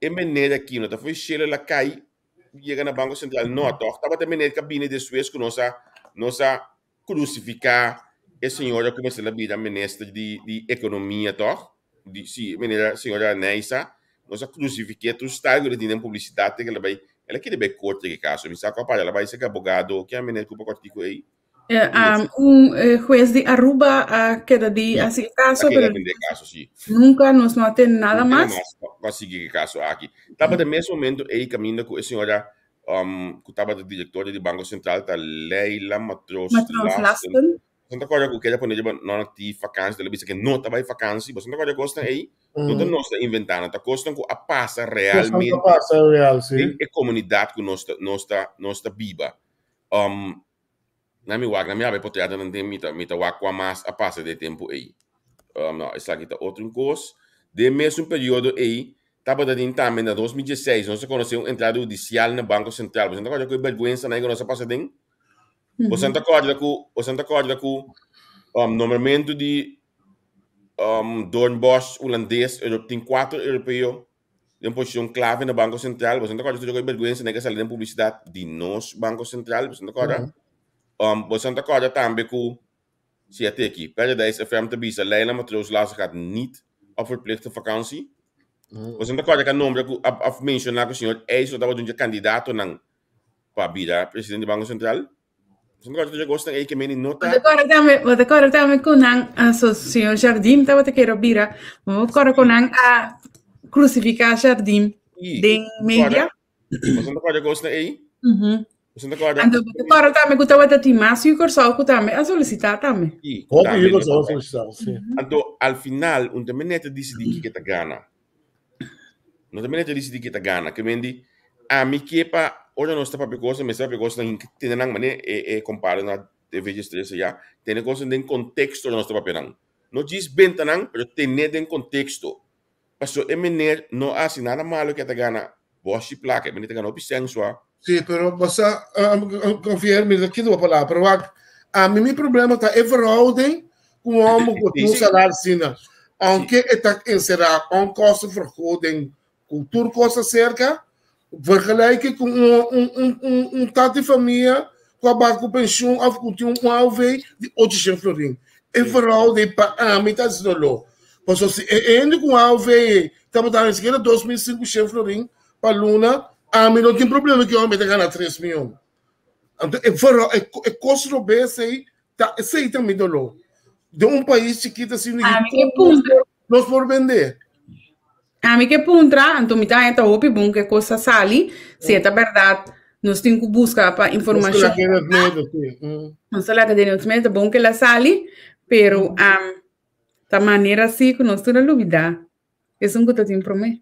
E meneer aki no ta for shelu el a kai yega na Banko Sentral no, tòg? Tabata e meneer ku a bini despues ku nos a nos a krusifiká e señora ku mester a bira minister di di ekonomia tòg? Di si meneer señora Neisa nos a krusifik'é tur style ku el a tin den publisidat te ku el a bai el a kere bai korte ke kaso mi sa ku a para el a bai seka abogado ken meneer ku pa kòrtiku ei? Un hues di Aruba a keda di hasi e kaso, A keda pero atendé e kaso, sí. nunka nos no a tende nada Nunka mas. mas pa sigui e kaso aki. Tabata e mes momento ei kaminda ku e señora ku tabata direktora di Banko Sentral ta Leila Matroos Matroos Lasten. Lasten. Boso ta kòrda ku keda pone riba no na ti fakansi, el a bisa ke no ta bai fakansi. Boso ta kòrda e kosnan ei? No ta nos ta inventá nan, ta kosnan ku a pasa Kosnan ku a realmente pasa real, sí. den e komunidat ku nos ta nos ta nos ta biba. Na mi wak, na mi habri potrèt nan den mi ta mi ta wak kua mas a pasa den e tempu ei. No, esaki ta otro un kos. Den mesun periodo ei, tabata tin tambe na 2016 nos a konosé un entrada hudisial na Banko Sentral. Boso no ta kòrda ku e bèrgwensa nan ku nos a pasa den? Boso no ta kòrda ku boso no ta kòrda ku nombramentu di Doornbosch hulandes tin kuater europeo den posishon klave na Banko Sentral. Boso no ta kòrda tur e bèrgwensa nan ke sali den publisidat di nos Banko Sentral. Boso no ta kòrda? Boso no ta kòrda tambe ku si a teki Paradise FM ta bisa Leila Matroos Lazo gaat niet op verplichte vakantie? Boso no ta kòrda ku a nombra ku a menshoná ku señor IJssel tabata un dje kandidatonan pa bira presidente di Banko Sentral? Bo ta kòrda tambe, bo ta kòrda tambe ku nan, so señor Jardim tabata kere bira, bo kòrda ku nan a krusifiká Jardim den media. Bo ta kòrda kosnan ei? Bo ta kòrda? Anto bo ta kòrda tambe ku tabata tin mas yu Kòrsou ku tambe a solisitá tambe. Hopi yu Kòrsou a solisitá, si. Anto al final un ta mester ta disidí kiko ta gana. No ta mester disidí ke ta gana. Ke men di, ami ke pa ora nos ta papia kos, mester papia kosnan hin tene nan manera e e kompara na TV Diestres ayá, tene kosnan den konteksto ora nos ta papia nan. No djis benta nan, pero tene den konteksto. Pasobra e meneer no a hasi nada malo ke a ta gana bòshi plaka, e meneer ta gana hopi sèn sua. Sí, pero bo sa, Javier, mi ta kita bo palabra, pero wak, ami mi problema ta e verhouding ku un hòmber ku tin un salario asina, aunke e ta enserá onkostenvergoeding ku tur kos aserka, vergelijke ku un un un un un tata di famia ku a baha ku penshun òf ku tin un AOV di ochocientos florin. E verhouding pa ami ta hasi doló. Pasobra si e hende ku un AOV ei tabata haña sikiera 2500 florin pa luna, ami no tin problema ku e ta gana tres mion. Anto e vero e e kos robes ei ta esei ta mi doló. Den un pais chikito asina Ami ke puntra. nos por bende. Ami ke puntra, anto mi ta haña ta hopi bon ku e kos a sali, si e ta bèrdat nos tin ku buska pa Nos ta informashon. laga den nos medio, si. Nos ta laga den nos medio, ta bon ku el a sali, pero ta manera si ku nos tur a lubidá. Esun ku ta tin promé.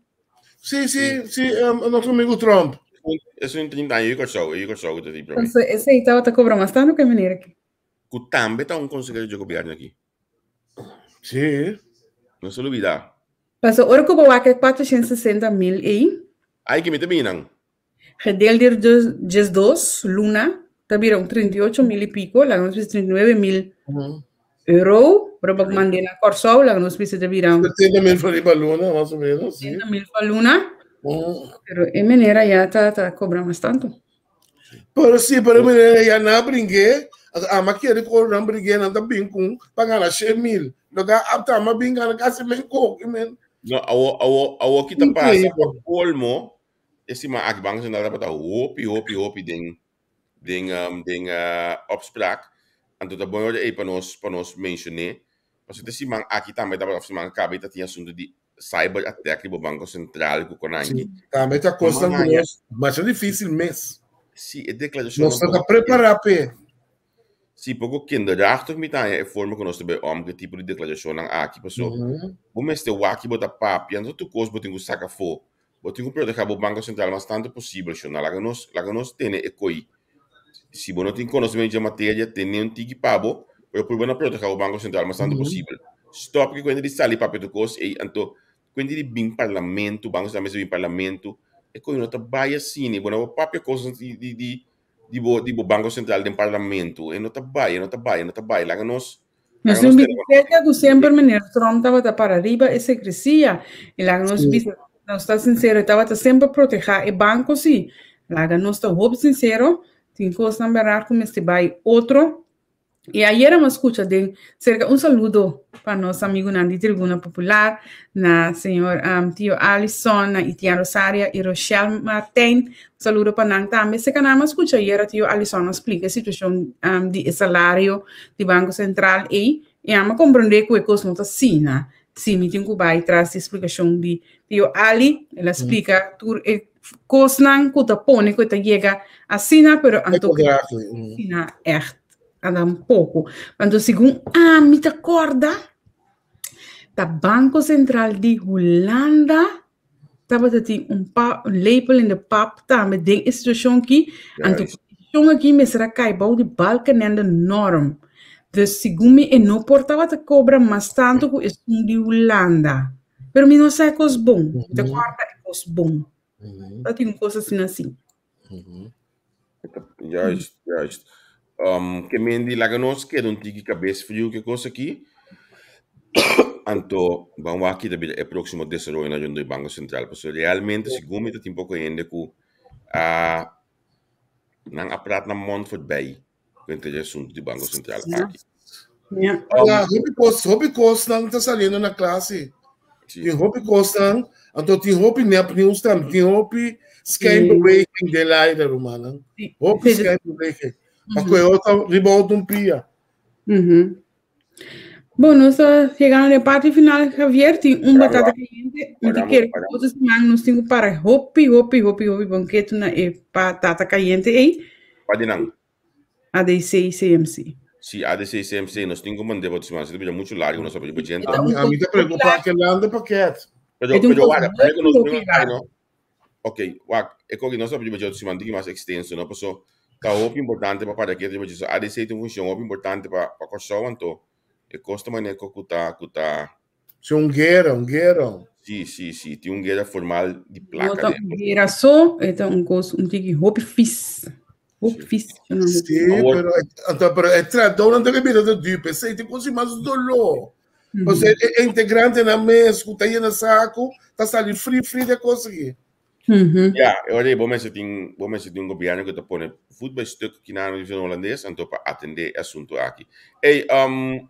Sí, sí, sí, um, nos amigo Trump. Esun 30 aña, Kòrsou, e Kòrsou ku ta tin promé. Entonces, esei tabata kobra mas tantu ku e manera aki. Ku tambe ta un konsehero dje gobièrnu aki. Sí. No se lubidá. Paso ora ku bo wak e 460 mil ei. Ai ke mi ta bini nan. Gedeel di 12 luna ta bira un 38 mil i piko, laga nos bisa 39 mil euro. Ora bo mand'é na Kòrsou, laga nos bisa ta bira un 70 mil florin pa luna, mas o menos. Sí. 70 mil pa luna. Pero e manera ya ta, ta kobra mas tantu. Pero sí, pero e manera ya nan a bringué, ama kere ku ora nan bringué nan ta bin ku pa gana 100 mil. Lo ka apta ama bin gana kasi men koki men. No, awo, awo, awo ki ta pasa pa kolmo, E siman aki Banco Central tabata hopi, hopi, hopi den den um, den uh, opspraak. Anto ta bon ora ei pa nos pa nos mencioné. Pasobra e siman aki tambe tabata of siman kabe ta tin asunto di cyber attack riba Banco Central ku konanki. Sí, tambe ta kosnan ku nos masha difícil mes. Sí, e deklarashon Nos ta prepará p'e. Sí, poko kinderachtig mi ta haña e forma ku nos ta bai om ku e tipo di deklarashonnan aki. Paso bo mester wak ki bo ta papia, no ta tur kos bo tin ku saka afó. Bo tin ku protegá bo Banko Sentral mas tantu posibel, shona. Laga nos, laga nos tene e koi. Si bo no tin konosementu dje materia, tene un tiki pa bo. Pero purba na proteha bo Banko Sentral mas tantu posibel. Stop ki kuenta di sali papia tur kos ei, anto kuenta di bin parlamento, Banko Sentral mester bin parlamento, e koe no ta bai asina, bo no por papia kosnan di di di di bo di bo Banko Sentral den parlamento, e no ta bai, e no ta bai, e no ta bai, laga nos Nos laga nos tin tene biblioteca ku semper meneer Trump tabata para riba e secrecia y laga nos bisa nos ta sincero e tabata semper proteha e banco si laga nos ta hopi sincero tin cosnan berdad cu mester bay otro y ayer amo scucha den cerca un saludo pa nos amigunan di Tribuna Popular na señor Tio Alison na Itian Rosaria y Rochelle Martijn un saludo pa nan tambe cerca nan amo scucha ayer Tio Alison a splica e situacion di e salario di Banco Central ei y amo comprende cu e cos no ta asina si mi tin cu bay tras di explicacion di Tio Ali el a splica tur e cosnan cu ta pone cu e ta yega asina pero anto asina echt andan poco anto segun ami ta corda ta Banco Central di Hulanda tabata tin un pa un lepel in de pap tambe den e situacion aki anto situacion aki mester a cay bou di Balkenende norm dus segun mi e no por tabata cobra mas tanto cu esun di Hulanda pero mi no sa e cos bon mi ta corda e cos bon ta tin un cos asina si. Juist, juist. Um, ke men di laga nos keda un tiki kabes friu ke kos aki. Anto, ban wak kita bira e próximo desaroyo na rondó Banko Sentral. Pasobra realmente, segun mi ta tin poko hende ku a nan a prat nan mond voorbij kuenta e asuntu di Banko Sentral aki. Ja. Ja, hopi kos, hopi kosnan ta saliendo na kla si. Tin hopi kosnan, anto tin hopi nep nieuws tambe, tin hopi schijnbeweging den leider, rumannan. Hopi schijnbeweging. Pa koe otro riba otro un pia. Bon, nos ta llegando na e parti final, Javier. Tin un batata caliente. Mi ta kere ku otro siman nos tin ku para hopi, hopi, hopi, hopi banketo na e patata caliente ei. Pa di nan? ADC CMC. Si, ADC CMC, nos tin ku mand'é pa otro siman. Si ta bira muchu largu, nos ta pidi pa djente. Ami ta preocupa ke landa paket. Pero, pero wak, prome ku nos prome kai, no? Ok, wak, e koki nos ta pidi pa dje otro siman tiki mas ekstenso, no? Paso ta hopi importante pa para ketu riba dje. So ADC ta un funshon hopi importante pa pa Kòrsou, anto e kos ta manera ku ta ku ta Si un guera, un guera. Si, si, si, tin un guera formal di No plaka ta den. un guera so, e ta un kos un tiki hopi fis. Hopi fis. Si, pero, anto, pero e tratounan ta bira ta dupe, esei ta kos di mas doló. Pasobra e, e integrantenan mes ku ta yena saku ta sali fri fri de kos aki. Ja, e ora ei bo mester tin, bo mester tin un gobièrnu ku ta pone voet bij stuk kinan di holandés anto pa atendé e asuntu aki. Ey, um,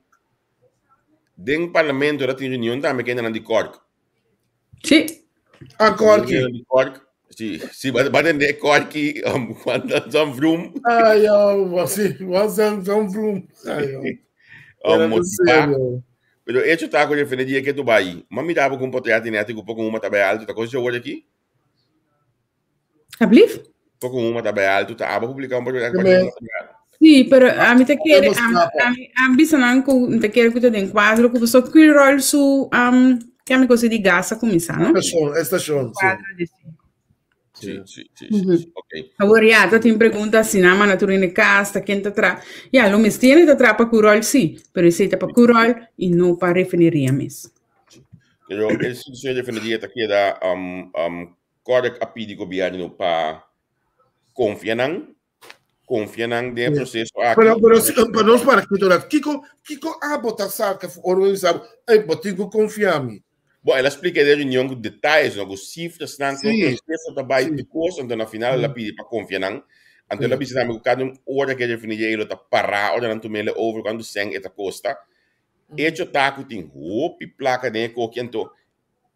den parlamento ta tin reunion tambe ku hendenan di Cork. Sí. Ah, Corky. Di Cork. Sí, sí, ba ba tende Corky, um, cuando zo'n vroom. Ai, oh, sí, was zo'n zo'n vroom. Ai, oh. Um, motiva. Pero hecho ta ku refineria ke tu bai. Ma miraba ku un potret net ku poko huma ta bai alto, ta kos hoor aki? Alsjeblieft. Poko huma ta bai alto, ta aba publica un potret Amen. poko huma ta bai alto. Sí, pero a mi te quiere, Podemos a, escapa. a, mi- a bisa nan ku mi te quiere ku te den cuadro ku so Quirol su um, que mi cosa di gas a kuminsá, no? Estacion, estacion, sí. Cuadro di sí. Sí, sí, sí, sí, sí. Ok. Awor ya, ta tin pregunta si nan manda tur in de kas, ta ken ta tra. Ya, lo mes tiene ta tra pa Curol, sí, pero esei ta pa Curol y no pa refineria mes. Pero e situacion de refineria ta keda um, um, Correct a pidi gobierno pa confia nan Confia nan den e proceso aki. Pero, pero, si, pa nos para kito dat, kiko, kiko abo ta saca fu ora bo bisa, ey, bo tin ku confia mi. Bo, el a splica den reunion ku detalles, no, ku cifras nan, ku Sí, proceso ta bai sí. tur kos, anto na final el a pidi pa confia nan. Anto el a bisa tambe ku kada un ora ku e refineria ei lo ta pará, ora nan tum'el over, kuantu sèn e ta kosta. Echo ta ku tin hopi plaka den e koki, anto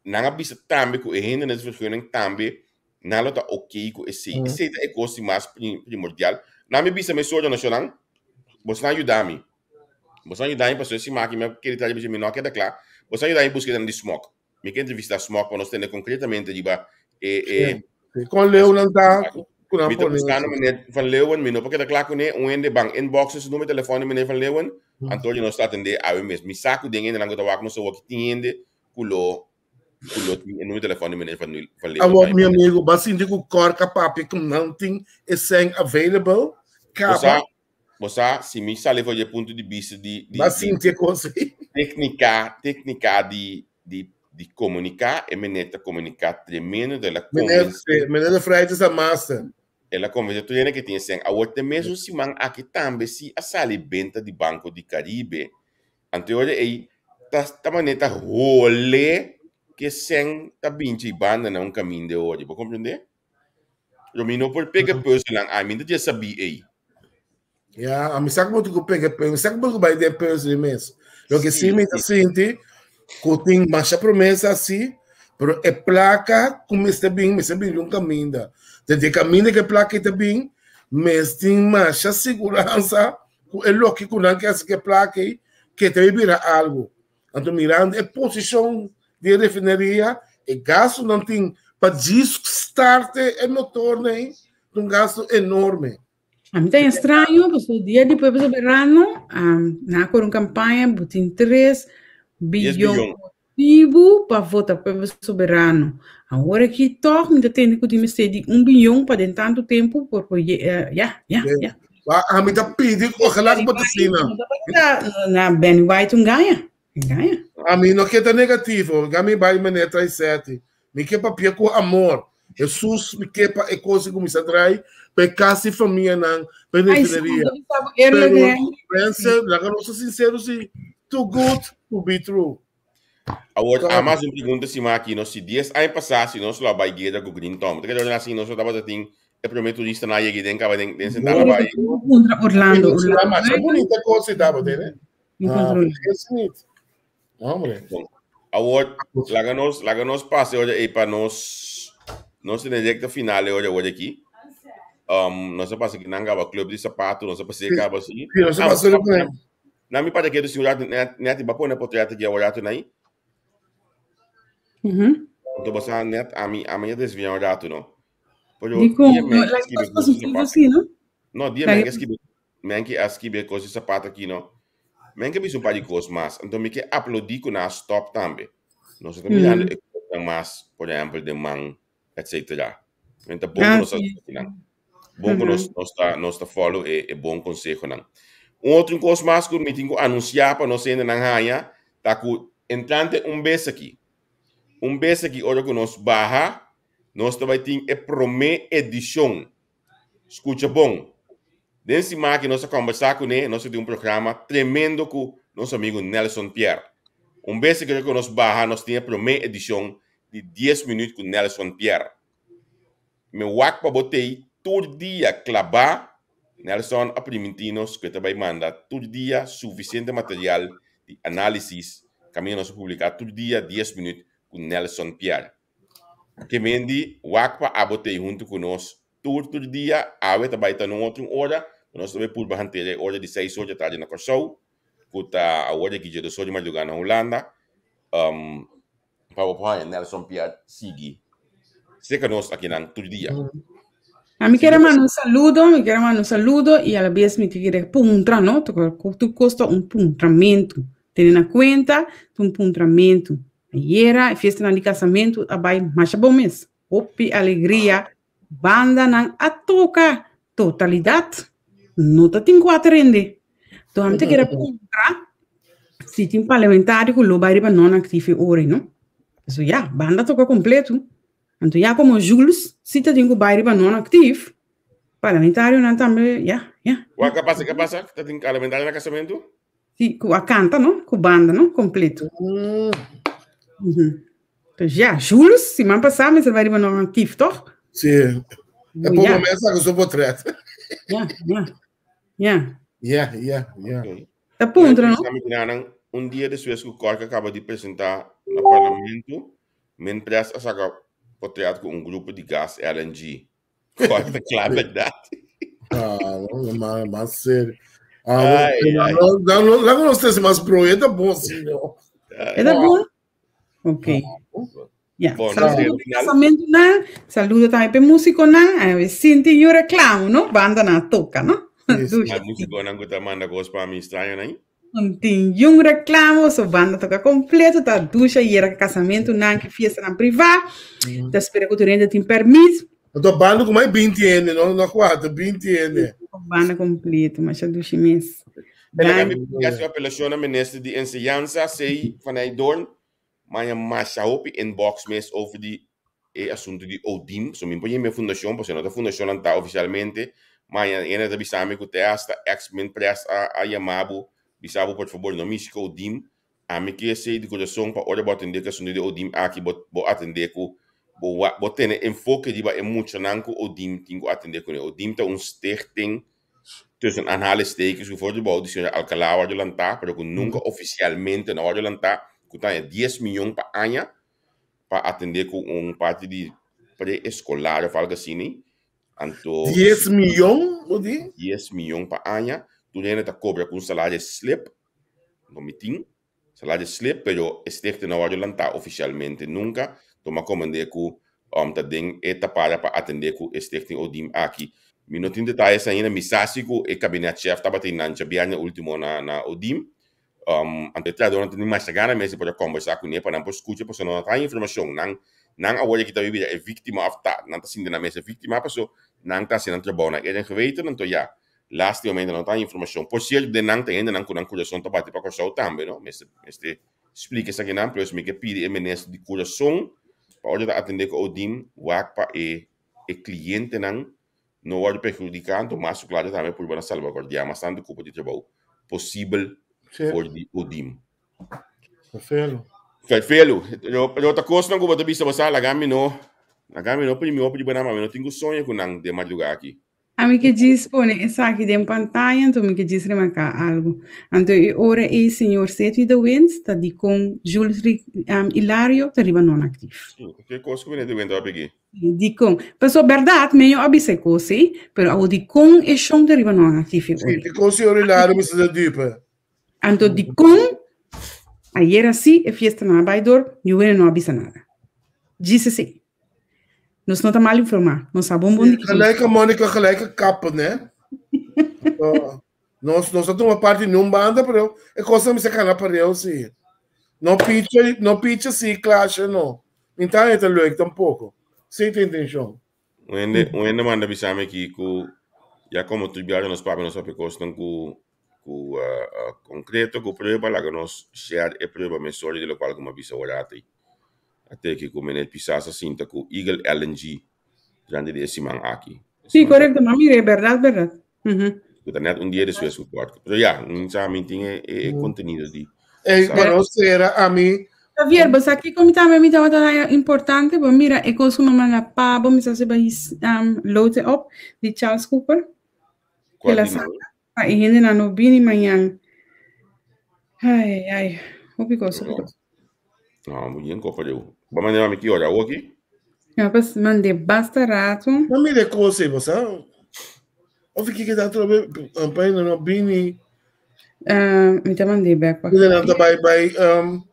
nan a bisa tambe ku e hindernisvergunning tambe nan lo ta ok ku esei. Esei ta e kos di mas primordial. Nan mi bisa mesora nashonal, bosnan yuda mi. Bosnan yuda mi pasobra e siman aki mi a kere traha mi no a keda kla. Bosnan yuda mi buska nan di smok. Mi ke entrevista smok pa nos tende konkretamente riba e e Kon leu nan ta ku nan Mi ta pone buskando meneer Van Leeuwen, mi no por keda kla kuné. Un hende ban inbox su numero telefòn di meneer Van Leeuwen, anto nos ta atendé awe mes. Mi sa ku den hendenan ku ta wak nos awor ki tin hende ku lo ku lo tin e numero telefòn di meneer Van Van Leeuwen. Awor mi amigo, ba sinti ku kòrka papia ku nan tin e sèn available, Bo sa, kaba. Bo sa, si mi sali for di e punto di bista di, di, Ba di sinti e kos ei. téknika, téknika di, di, di komuniká, e meneer ta komuniká tremendo, el a Meneer, konvensé, meneer de Freitas ta master. el a konvensé tur hende ke tin e sèn. Awor te mesun siman aki tambe si a sali benta di Banco di Caribe. Anto e ora ei ta, ta manera ta hole ke sèn ta binchi banda na un kaminda e ora. Bo komprendé? Pero mi no por pega puzzelnan. Ai, mi no ta sabí ei. Ja, a mi sa como tu pega mi sa como tu bai den puzzel mes. Lo que sí mi ta sinti, ku tin masha promesa así, pero e placa ku mester bin, mester bin di un caminda. Desde e caminda que e placa ta bin, mes tin masha siguransa ku e loke ku nan ke hasi ku e placa ei, ke ta bira algo. Anto mirando e posishon di e refineria, e gastunan tin pa djis start e motornan ei, ta un gastu enorme. A mi ta extraño, pasobra dia di Pueblo Soberano, um, nan a kore un kampaña, bo tin 3 bilyon motibu pa vota Pueblo Soberano. Awor aki tòg mi ta tende ku tin mester di un bilyon pa den tantu tempu por por ye, ya, ya, ya. Ba, a mi ta pidi, ojalá ku bo ta asina. Na Benny White un gaña. Un gaña. A mi no ke ta negativo, ga mi bai meneer Traiseti. Mi ke papia ku amor. Jesus mi ke pa e kos kuminsá drai pa e kas di famianan, pa e refineria. Pero, mensen, laga nos ta sincero si, too good to be true. Awor, a mas un pregunta si aki, no, si 10 aña pasá, si nos lo a bai guera ku Green Thumb, te keda así nos lo tabata tin e promé turista na yegi den kaba den den sentá na bai. Contra Orlando. Orlando. Masha bonita kos si tabata, ne? Ah, vergeet niet. Hombre. Awor, laga nos, laga nos pase ora ei pa nos, nos tene recta final ora ora aki. Um, nos a pasa ki nan gaba club di sapato, nos a pasa kaba si. Sí, nos a pasa ah, Na mi para ketu si un rato, net, net ba pone portret aki un rato nai. Mhm. Anto basa net ami, ami a desvia un rato, no. Pero Di con, dia no, men la skibe cosa kos di positivo sapato. sí, no? No, dia La men skibe, men ki a skibe kos di sapato aki, no. Men ke bisa un par di kos mas. Anto mi ke aplaudí ku nan a stop tambe. Nos ta mirando Mhm. e kosnan mas, por ehempel, den man, etcetera. Men ta bon Ah, ku nos ta sí. hasi nan. Bon ku nos, nos ta, nos ta follow e, e bon konsehonan. Un otro kos mas ku mi tin ku anunsiá pa nos hendenan haña, ta ku entrante un bes aki, un bes aki ora ku nos baha, nos ta bai tin e promé edishon. Skucha bon. Den siman aki nos a kombersá kuné, nos a tin un programa tremendo ku nos amigu Nelson Pierre. Un bes aki ora ku nos baha, nos tin e promé edishon di 10 minuut ku Nelson Pierre. Mi wak pa bo tei tur dia klabá. Nelson a primintí nos ku e ta bai manda tur dia sufisiente material di análisis kaminda nos a publiká tur dia 10 minuut ku Nelson Pierre. Ke men di wak pa abo tei huntu ku nos tur tur dia. Awe ta bai ta nun otro un ora, nos ta bai purba hantera e ora di seis or dja tardi na Kòrsou, ku ta awor di aki dje dos or di mardugá na Hulanda. Pa bo por haña Nelson Piar sigui serka nos akinan tur dia. A mi kier manda un saludo, mi kier manda un saludo y a la vez mi kier puntra, no? Tur cos ta un puntramentu. Tene na cuenta, ta un puntramentu. Ayera, e fiestanan di casamentu a bai masha bon mes. Hopi alegria, bandanan a toca totalidad. No ta tin cuater hende. Enton ami ta kere puntra si tin parlamentario cu lo bai riba non actief e ora no. Paso ya, banda toca completo. Anto ya como Jules si ta tin cu bai riba non actief, parlamentarionan tambe ya, ya. Wak, ke pasa, ke pasa? Ta tin parlamentario na casamento? Si, cu a canta no, cu banda no, completo. Mm -hmm. Dus ja, Jules, siman pasá mester bai riba non actief, toch? Sí. E poco ja. mesa ku su portret. Ja, ja. Ja. Ja, ja, ja. Ta puntra, no? Un dia despues ku Kork a kaba di presentá na parlamento, Minpres a saka portret ku un grupo di gas LNG. Kork ta kla, bèrdat? Ah, no, mas, mas serio. Ah, Ai, ai. Laga nos trese mas broe, e ta bon, sí, no. E ta bon? Ok. Ja, Bon, saludo pe casamento nan, saludo tambe pe músico nan, a ver sinti yo reclamo, no? Banda nan toca, no? Dushi. Al músico nan ku ta manda kos pa mi extraño nan. Tin yung reclamo, so banda toca completo, ta dusha yera casamento nan, ki fiesta nan privá. Ta espera ku tur hende tin permit. Anto banda ku mai 20 hende, no, no kuater, 20 hende. Banda kompleto, masha dushi mes. Ela mi pidiasi apelashon na minister di enseñansa, C. van Heydoorn, maña masha hopi inbox mes over di e asunto di Odim. So mi por yama e fundashon, pasobra no ta fundashon nan ta ofisialmente. Maña hende ta bisa mi ku te hasta ex Minpres a a yama bo, bisa bo por fabor no mishi ku Odim. Ami ke esei di kurason pa ora bo atendé ku asuntu di Odim aki bo bo atendé ku bo wa bo tene enfoke riba e muchanan ku Odim tin ku atendé kuné. Odim ta un stichting tussen aanhalingstekens ku for di bou di señor Alcalá a wòrdu lantá pero ku nunka ofisialmente no a wòrdu lantá ku ta haña dies miyon pa aña pa atendé ku un parti di pre-eskolar òf algu asina. Anto 10 miyon, bo di? 10 miyon pa aña. Tur hende ta kobra ku un salario slip. No mi tin salario slip, pero e stichting no a wòrdu lantá ofisialmente nunka. Tuma komand'é ku um ta den e tapara pa atendé ku e stichting Odim aki. Mi no tin detayes ainda, mi sa si ku e kabinetchef tabatin nan djabièrnè último na na Odim. Um anto e trahadónan tin masha gana mes di por a kòmbersá kuné pa nan por skucha pasobra nan no ta haña informashon. Nan nan awor aki ta bira e víktima òf ta nan ta sinti nan mes e víktima pasobra nan ta hasi nan trabou na eer en geweten. Anto ya, Lastimamente no ta haña informashon. Por sierto den nan ta hendenan ku nan kurason ta bati pa Kòrsou tambe no. Mester mester splika esakinan plus mi ke pidi e minister di kurason pa ora ta atende ku Odin wak pa e e klientenan no wòrdu perhudiká anto mas ku klaro tambe purba na salbaguardiá mas tantu kupo di trabou posibel for di Odin. Ferfelu. Ferfelu. Pero, pero ta kosnan ku bo ta bisa bo sa laga mi no laga mi no primi hopi di bo nan ma mi no tin ku soña ku nan den madrugá aki. Ami ke djis pone esaki den pantaya, anto mi ke djis remarká algu. Anto e ora ei señor Setty de Windt ta dikon Jules Hilario ta riba non-aktief. Ke kos ku meneer de Windt a pigi? Dikon? Paso bèrdat mi a bisa e kos ei, pero awor dikon e shon ta riba non-aktief e ora ei? Dikon señor Hilario mester ta dupe? Anto dikon ayera si e fiestanan a bai dor, niun hende no a bisa nada. Djis esei. Nos no ta mal informá. Nos sa bon bon di kiko. Gelijke Monica, gelijke kappen, hè? Nos, nos ta tuma parti nun banda, pero e cosa mi se kana pareu, sí. No picha, no picha sí, clash, no. Ni tan eta leuk tampoco. Sí, ta intención. Un hende, un hende manda bisa mi aki ku ya komo tur biaha nos papia nos papia kosnan ku ku konkreto, ku prueba, laga nos share e prueba mesora di lokual ku mi a bisa ora atei. A teke ku meneer Pisas a sinta ku Eagle LNG durante di e siman aki. Sí, korekto, ma mira, e bèrdat, bèrdat. Ku ta nèt un dia despues ku kòrt. Pero ya, mi sa mi tin e e kontenido di. Ey, bueno, sera a mi. Javier, bo sa kiko mi tambe mi tabata haña importante? Bo mira e kos ku mi a manda pa bo, mi sa si bo a load e op, di Charles Cooper. Kual Kila di sa nan? pa e hendenan no bini mañan. Ai, ai, ai. Hopi kos, hopi kos. No, muy bien, kopa deu. Bo manda mami ki ora, awo aki? Ja, pues mandé basta rato. Ma mira e kos ei, bo sa? Of ki keda atrobe, pa hende no bini. Uh, mi ta mandé bek pa. Hende nan ta bai bai um,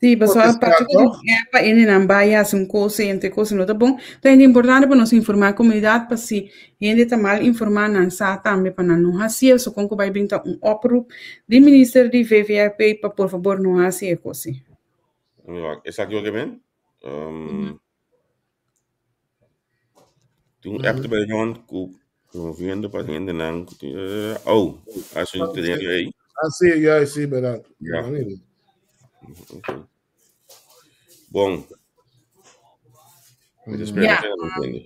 Sí, pasobra protestar, aparte ku toch? e pa hendenan bai hasi un kos i entre kos no ta bon. Ta hende importante pa nos informá komunidat pa si hende ta mal informá nan sa tambe pa nan no hasi eso kon ku bai bin ta un oproep di minister di VVRP pa por fabor no hasi e kos ei. Esaki lo ke men? Um, Tin un app te bai rond ku promoviendo pa hendenan ku tin oh, aso Ah, te sí. aí. Ah, sí, ja, sí, verdad. Ja. Mira. Okay. Bon. Mi ta spera Ja. que nan entende.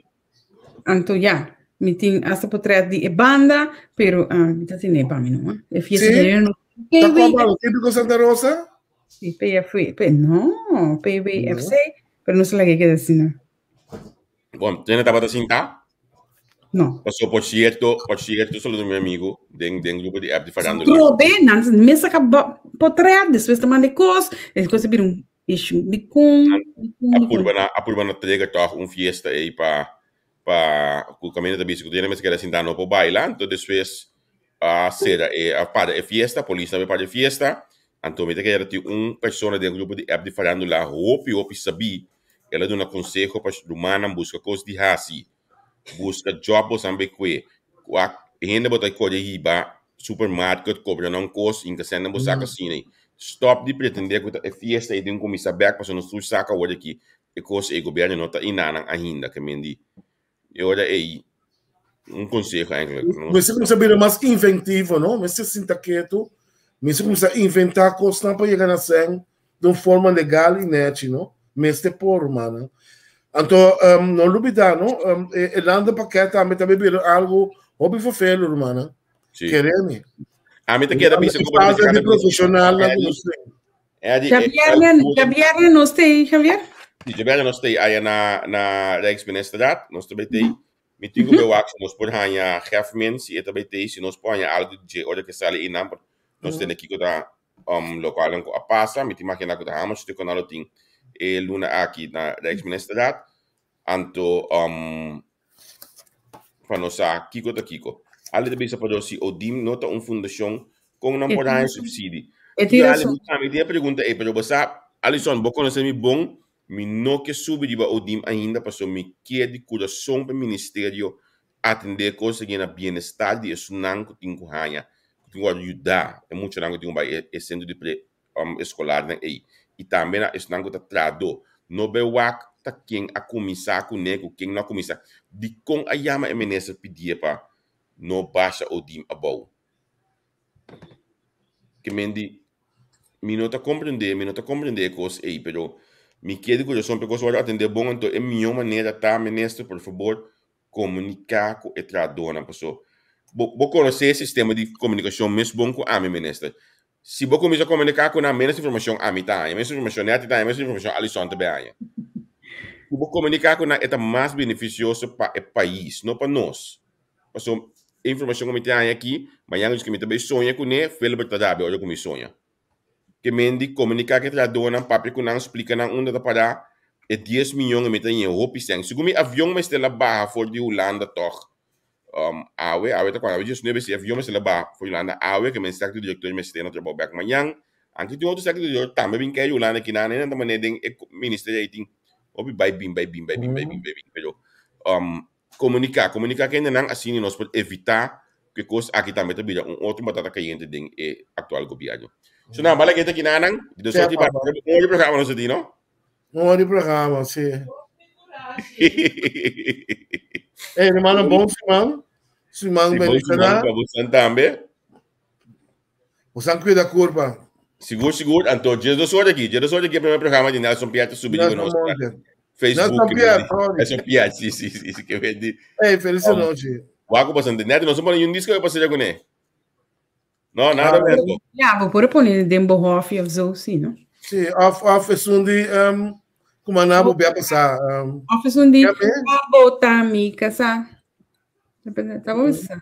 Anto ja, mi tin hasta portret di e banda, pero ah, mi ta tene pa mi no. eh. E fiesta Sí? de no. Ta PW, kwa banda? Típico Santa Rosa? sí, PFW, P, no, PWFC, pero no se la que queda así, no. Bon, tiene tabata sinta? No. Paso, por cierto, por cierto, solo mi amigo, den, den grupo di app di farándula. Trobe, nan mesa ka portret, después te mande kos, después te bira un issue di kon, di kon, A di kon. purba na, a purba na trega toch un fiesta ei pa, pa, ku kaminda ta bisa ku tiene mesa keda sinta no por baila, anto despues a sera e, a para e fiesta, polis tambe para e fiesta, anto mi ta kere tin un persona den grupo di app di farándula hopi hopi sabí, el a duna konseho pa rumannan buska kos di hasi, buska job bosan be kue, wak hende bo ta kore hiba supermarket kobra nan kos inka sende bo saka asina. Stop di pretende ku ta e fiesta ei tin kuminsá bèk pasobra nos tur saka awor aki e kos ei gobièrnu no ta inanan ainda ke men di. E ora ei un konseho eigenlijk. No? Mester kuminsá bira mas inventivo, no? Mester sinta ketu, mester kuminsá inventá kosnan pa yega na sèn di un forma legal i nèchi, no? Mester por, rumannan. Anto, um, no lubidá, no? Um, e, e landenpakket tambe ta bira algu hopi vervelu, rumannan. Sí. Kere mi. A mi ta keda bisa ku Falta di profesionalnan ku nos tin. Eddie, Djabièrnè, djabièrnè nos ta ei, Javier? Sí, djabièrnè nos ta ei aya na, na Rijksministerraad. Nos ta bai tei. Mi tin ku bai wak si nos por haña Hefman, si e ta bai tei, si nos por haña algu di dje ora ke sali einan, pa nos tende kiko ta um, lokualnan ku a pasa. Mi ta imaginá ku ta hamas ku nan lo tin e luna aki na Rijksministerraad. Anto um, pa nos sa kiko ta kiko. Ali ta bisa pa si Odim no ta un fundashon, kon nan por haña subsidi? E tin rason. Mi tin e pregunta ei, pero bo sa, Alison, bo konosé mi bon, mi no ke subi riba Odim ainda pasobra mi ke di kurason pa e ministerio atendé kos aki na bienestar di esunnan ku tin ku haña, ku tin ku wòrdu yudá, e muchanan ku tin ku bai e sentro di pre eskolarnan ei i tambe na esnan ku ta trahadó. No bai wak ta ken a kuminsá kuné ku ken no a kuminsá. Dikon a yama e minister pidié pa no basha Odim abou? Ke men di, mi no ta komprendé, mi no ta komprendé e kos ei, pero mi ke di kurason pa e kos wòrdu atendé bon, anto e mihó manera ta, minister, por fabor, komuniká ku e trahadónan paso bo bo konosé e sistema di komunikashon mes bon ku ami minister. Si bo kuminsá komuniká ku nan ménos informashon ami ta haña, ménos informashon Netty ta haña, ménos informashon Alison ta bai haña. Si bo komuniká ku nan e ta mas benefisioso pa e pais, no pa nos. Paso e informashon ku mi ta haña aki, mañana ku mi ta bai soña kuné, Philbert ta rabia ora ku mi soña. Ke men di komuniká ku e trahadónan, papia ku nan, splika nan unda ta pará e dies miyon e mi ta haña hopi sèn. Segun mi avion mester la baha for di Hulanda tòg. Um, awe, awe ta cuando? Awe 19, si avion mester la baha for Hulanda awe, ke men sector director mester na trabou bek mañan. Anke tin otro sector director tambe bin kei Hulanda kinan, nan ta mane den e ministerio ei tin hopi bai bin, bai bin, bai bin, bai bin, bai bin. Pero um, komunika, komunika ku hendenan asina nos por evita ku e kos aki tambe ta bira un otro batata kayente den e aktual gobierno. So nan, bala kete kinanan, di dos Sea, ora papa. un ora di programa nos a tin, no? Un ora di programa, sí. Hey, hermano, bon siman. Siman Sí, bon siman bendiciona. pa bosan tambe. Bosan cuida curpa. Sigur, sigur. Anto, 12 ora aki. 12 ora aki e primer programa di Nelson Piet ta subi riba Nelson nos Monte. Facebook. Nelson Piet, sorry. Nelson Piet, sí, sí, sí, sí, ke vendi. Hey, feliz Um, noche. Wak ku bosan. Neti, nos a pone un disco pa sera kuné. No, nada Ah, mesmo. Ja, we por pone den bo hofi of zo, sí, no? Sí, of, of es un di, um, kuma na bo bia pasa. Um, Of is un di, Ja, me? bota mi casa. Ta bom sa.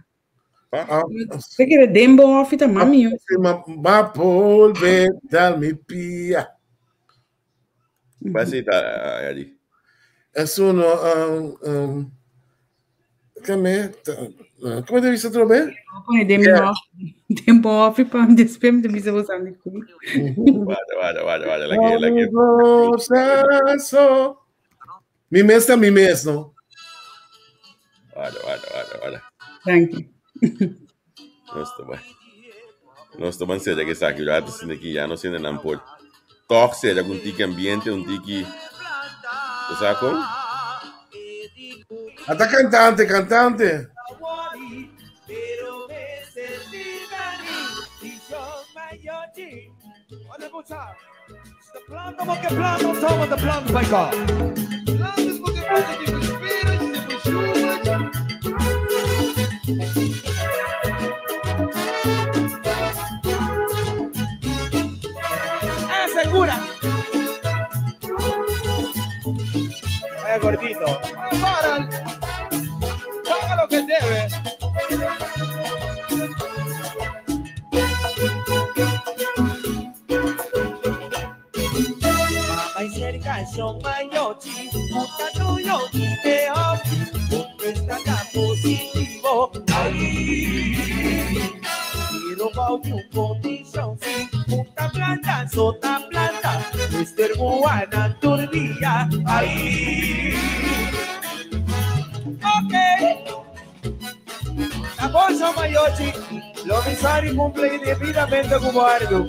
Ah, Você quer den bo hofi ta mami. sí, ma, ma polve dal mi pia. Basi ta, Yadi. Es uno, um, um, kame, come devi sa trobe? Pone den mi hofi. Den bo hofi pa después mi bisa bo sa mi ku. Guarda, guarda, guarda, guarda. La que, la que. Mi mes ta mi mes, no? Guarda, guarda, guarda, guarda. Thank you. Nos ta bai. Nos ta ban sera que saki rato sin ki ya no sende nan por. Toch sera un tiki ambiente, un tiki. Bo sa kon? Ata cantante, cantante. Segura. Vaya gordito. Para. Paga lo que debe. Lo misari cumple debidamente como algo.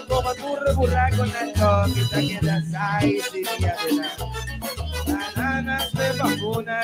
Como tu burraco na que queda sai seria de Bananas de vacuna.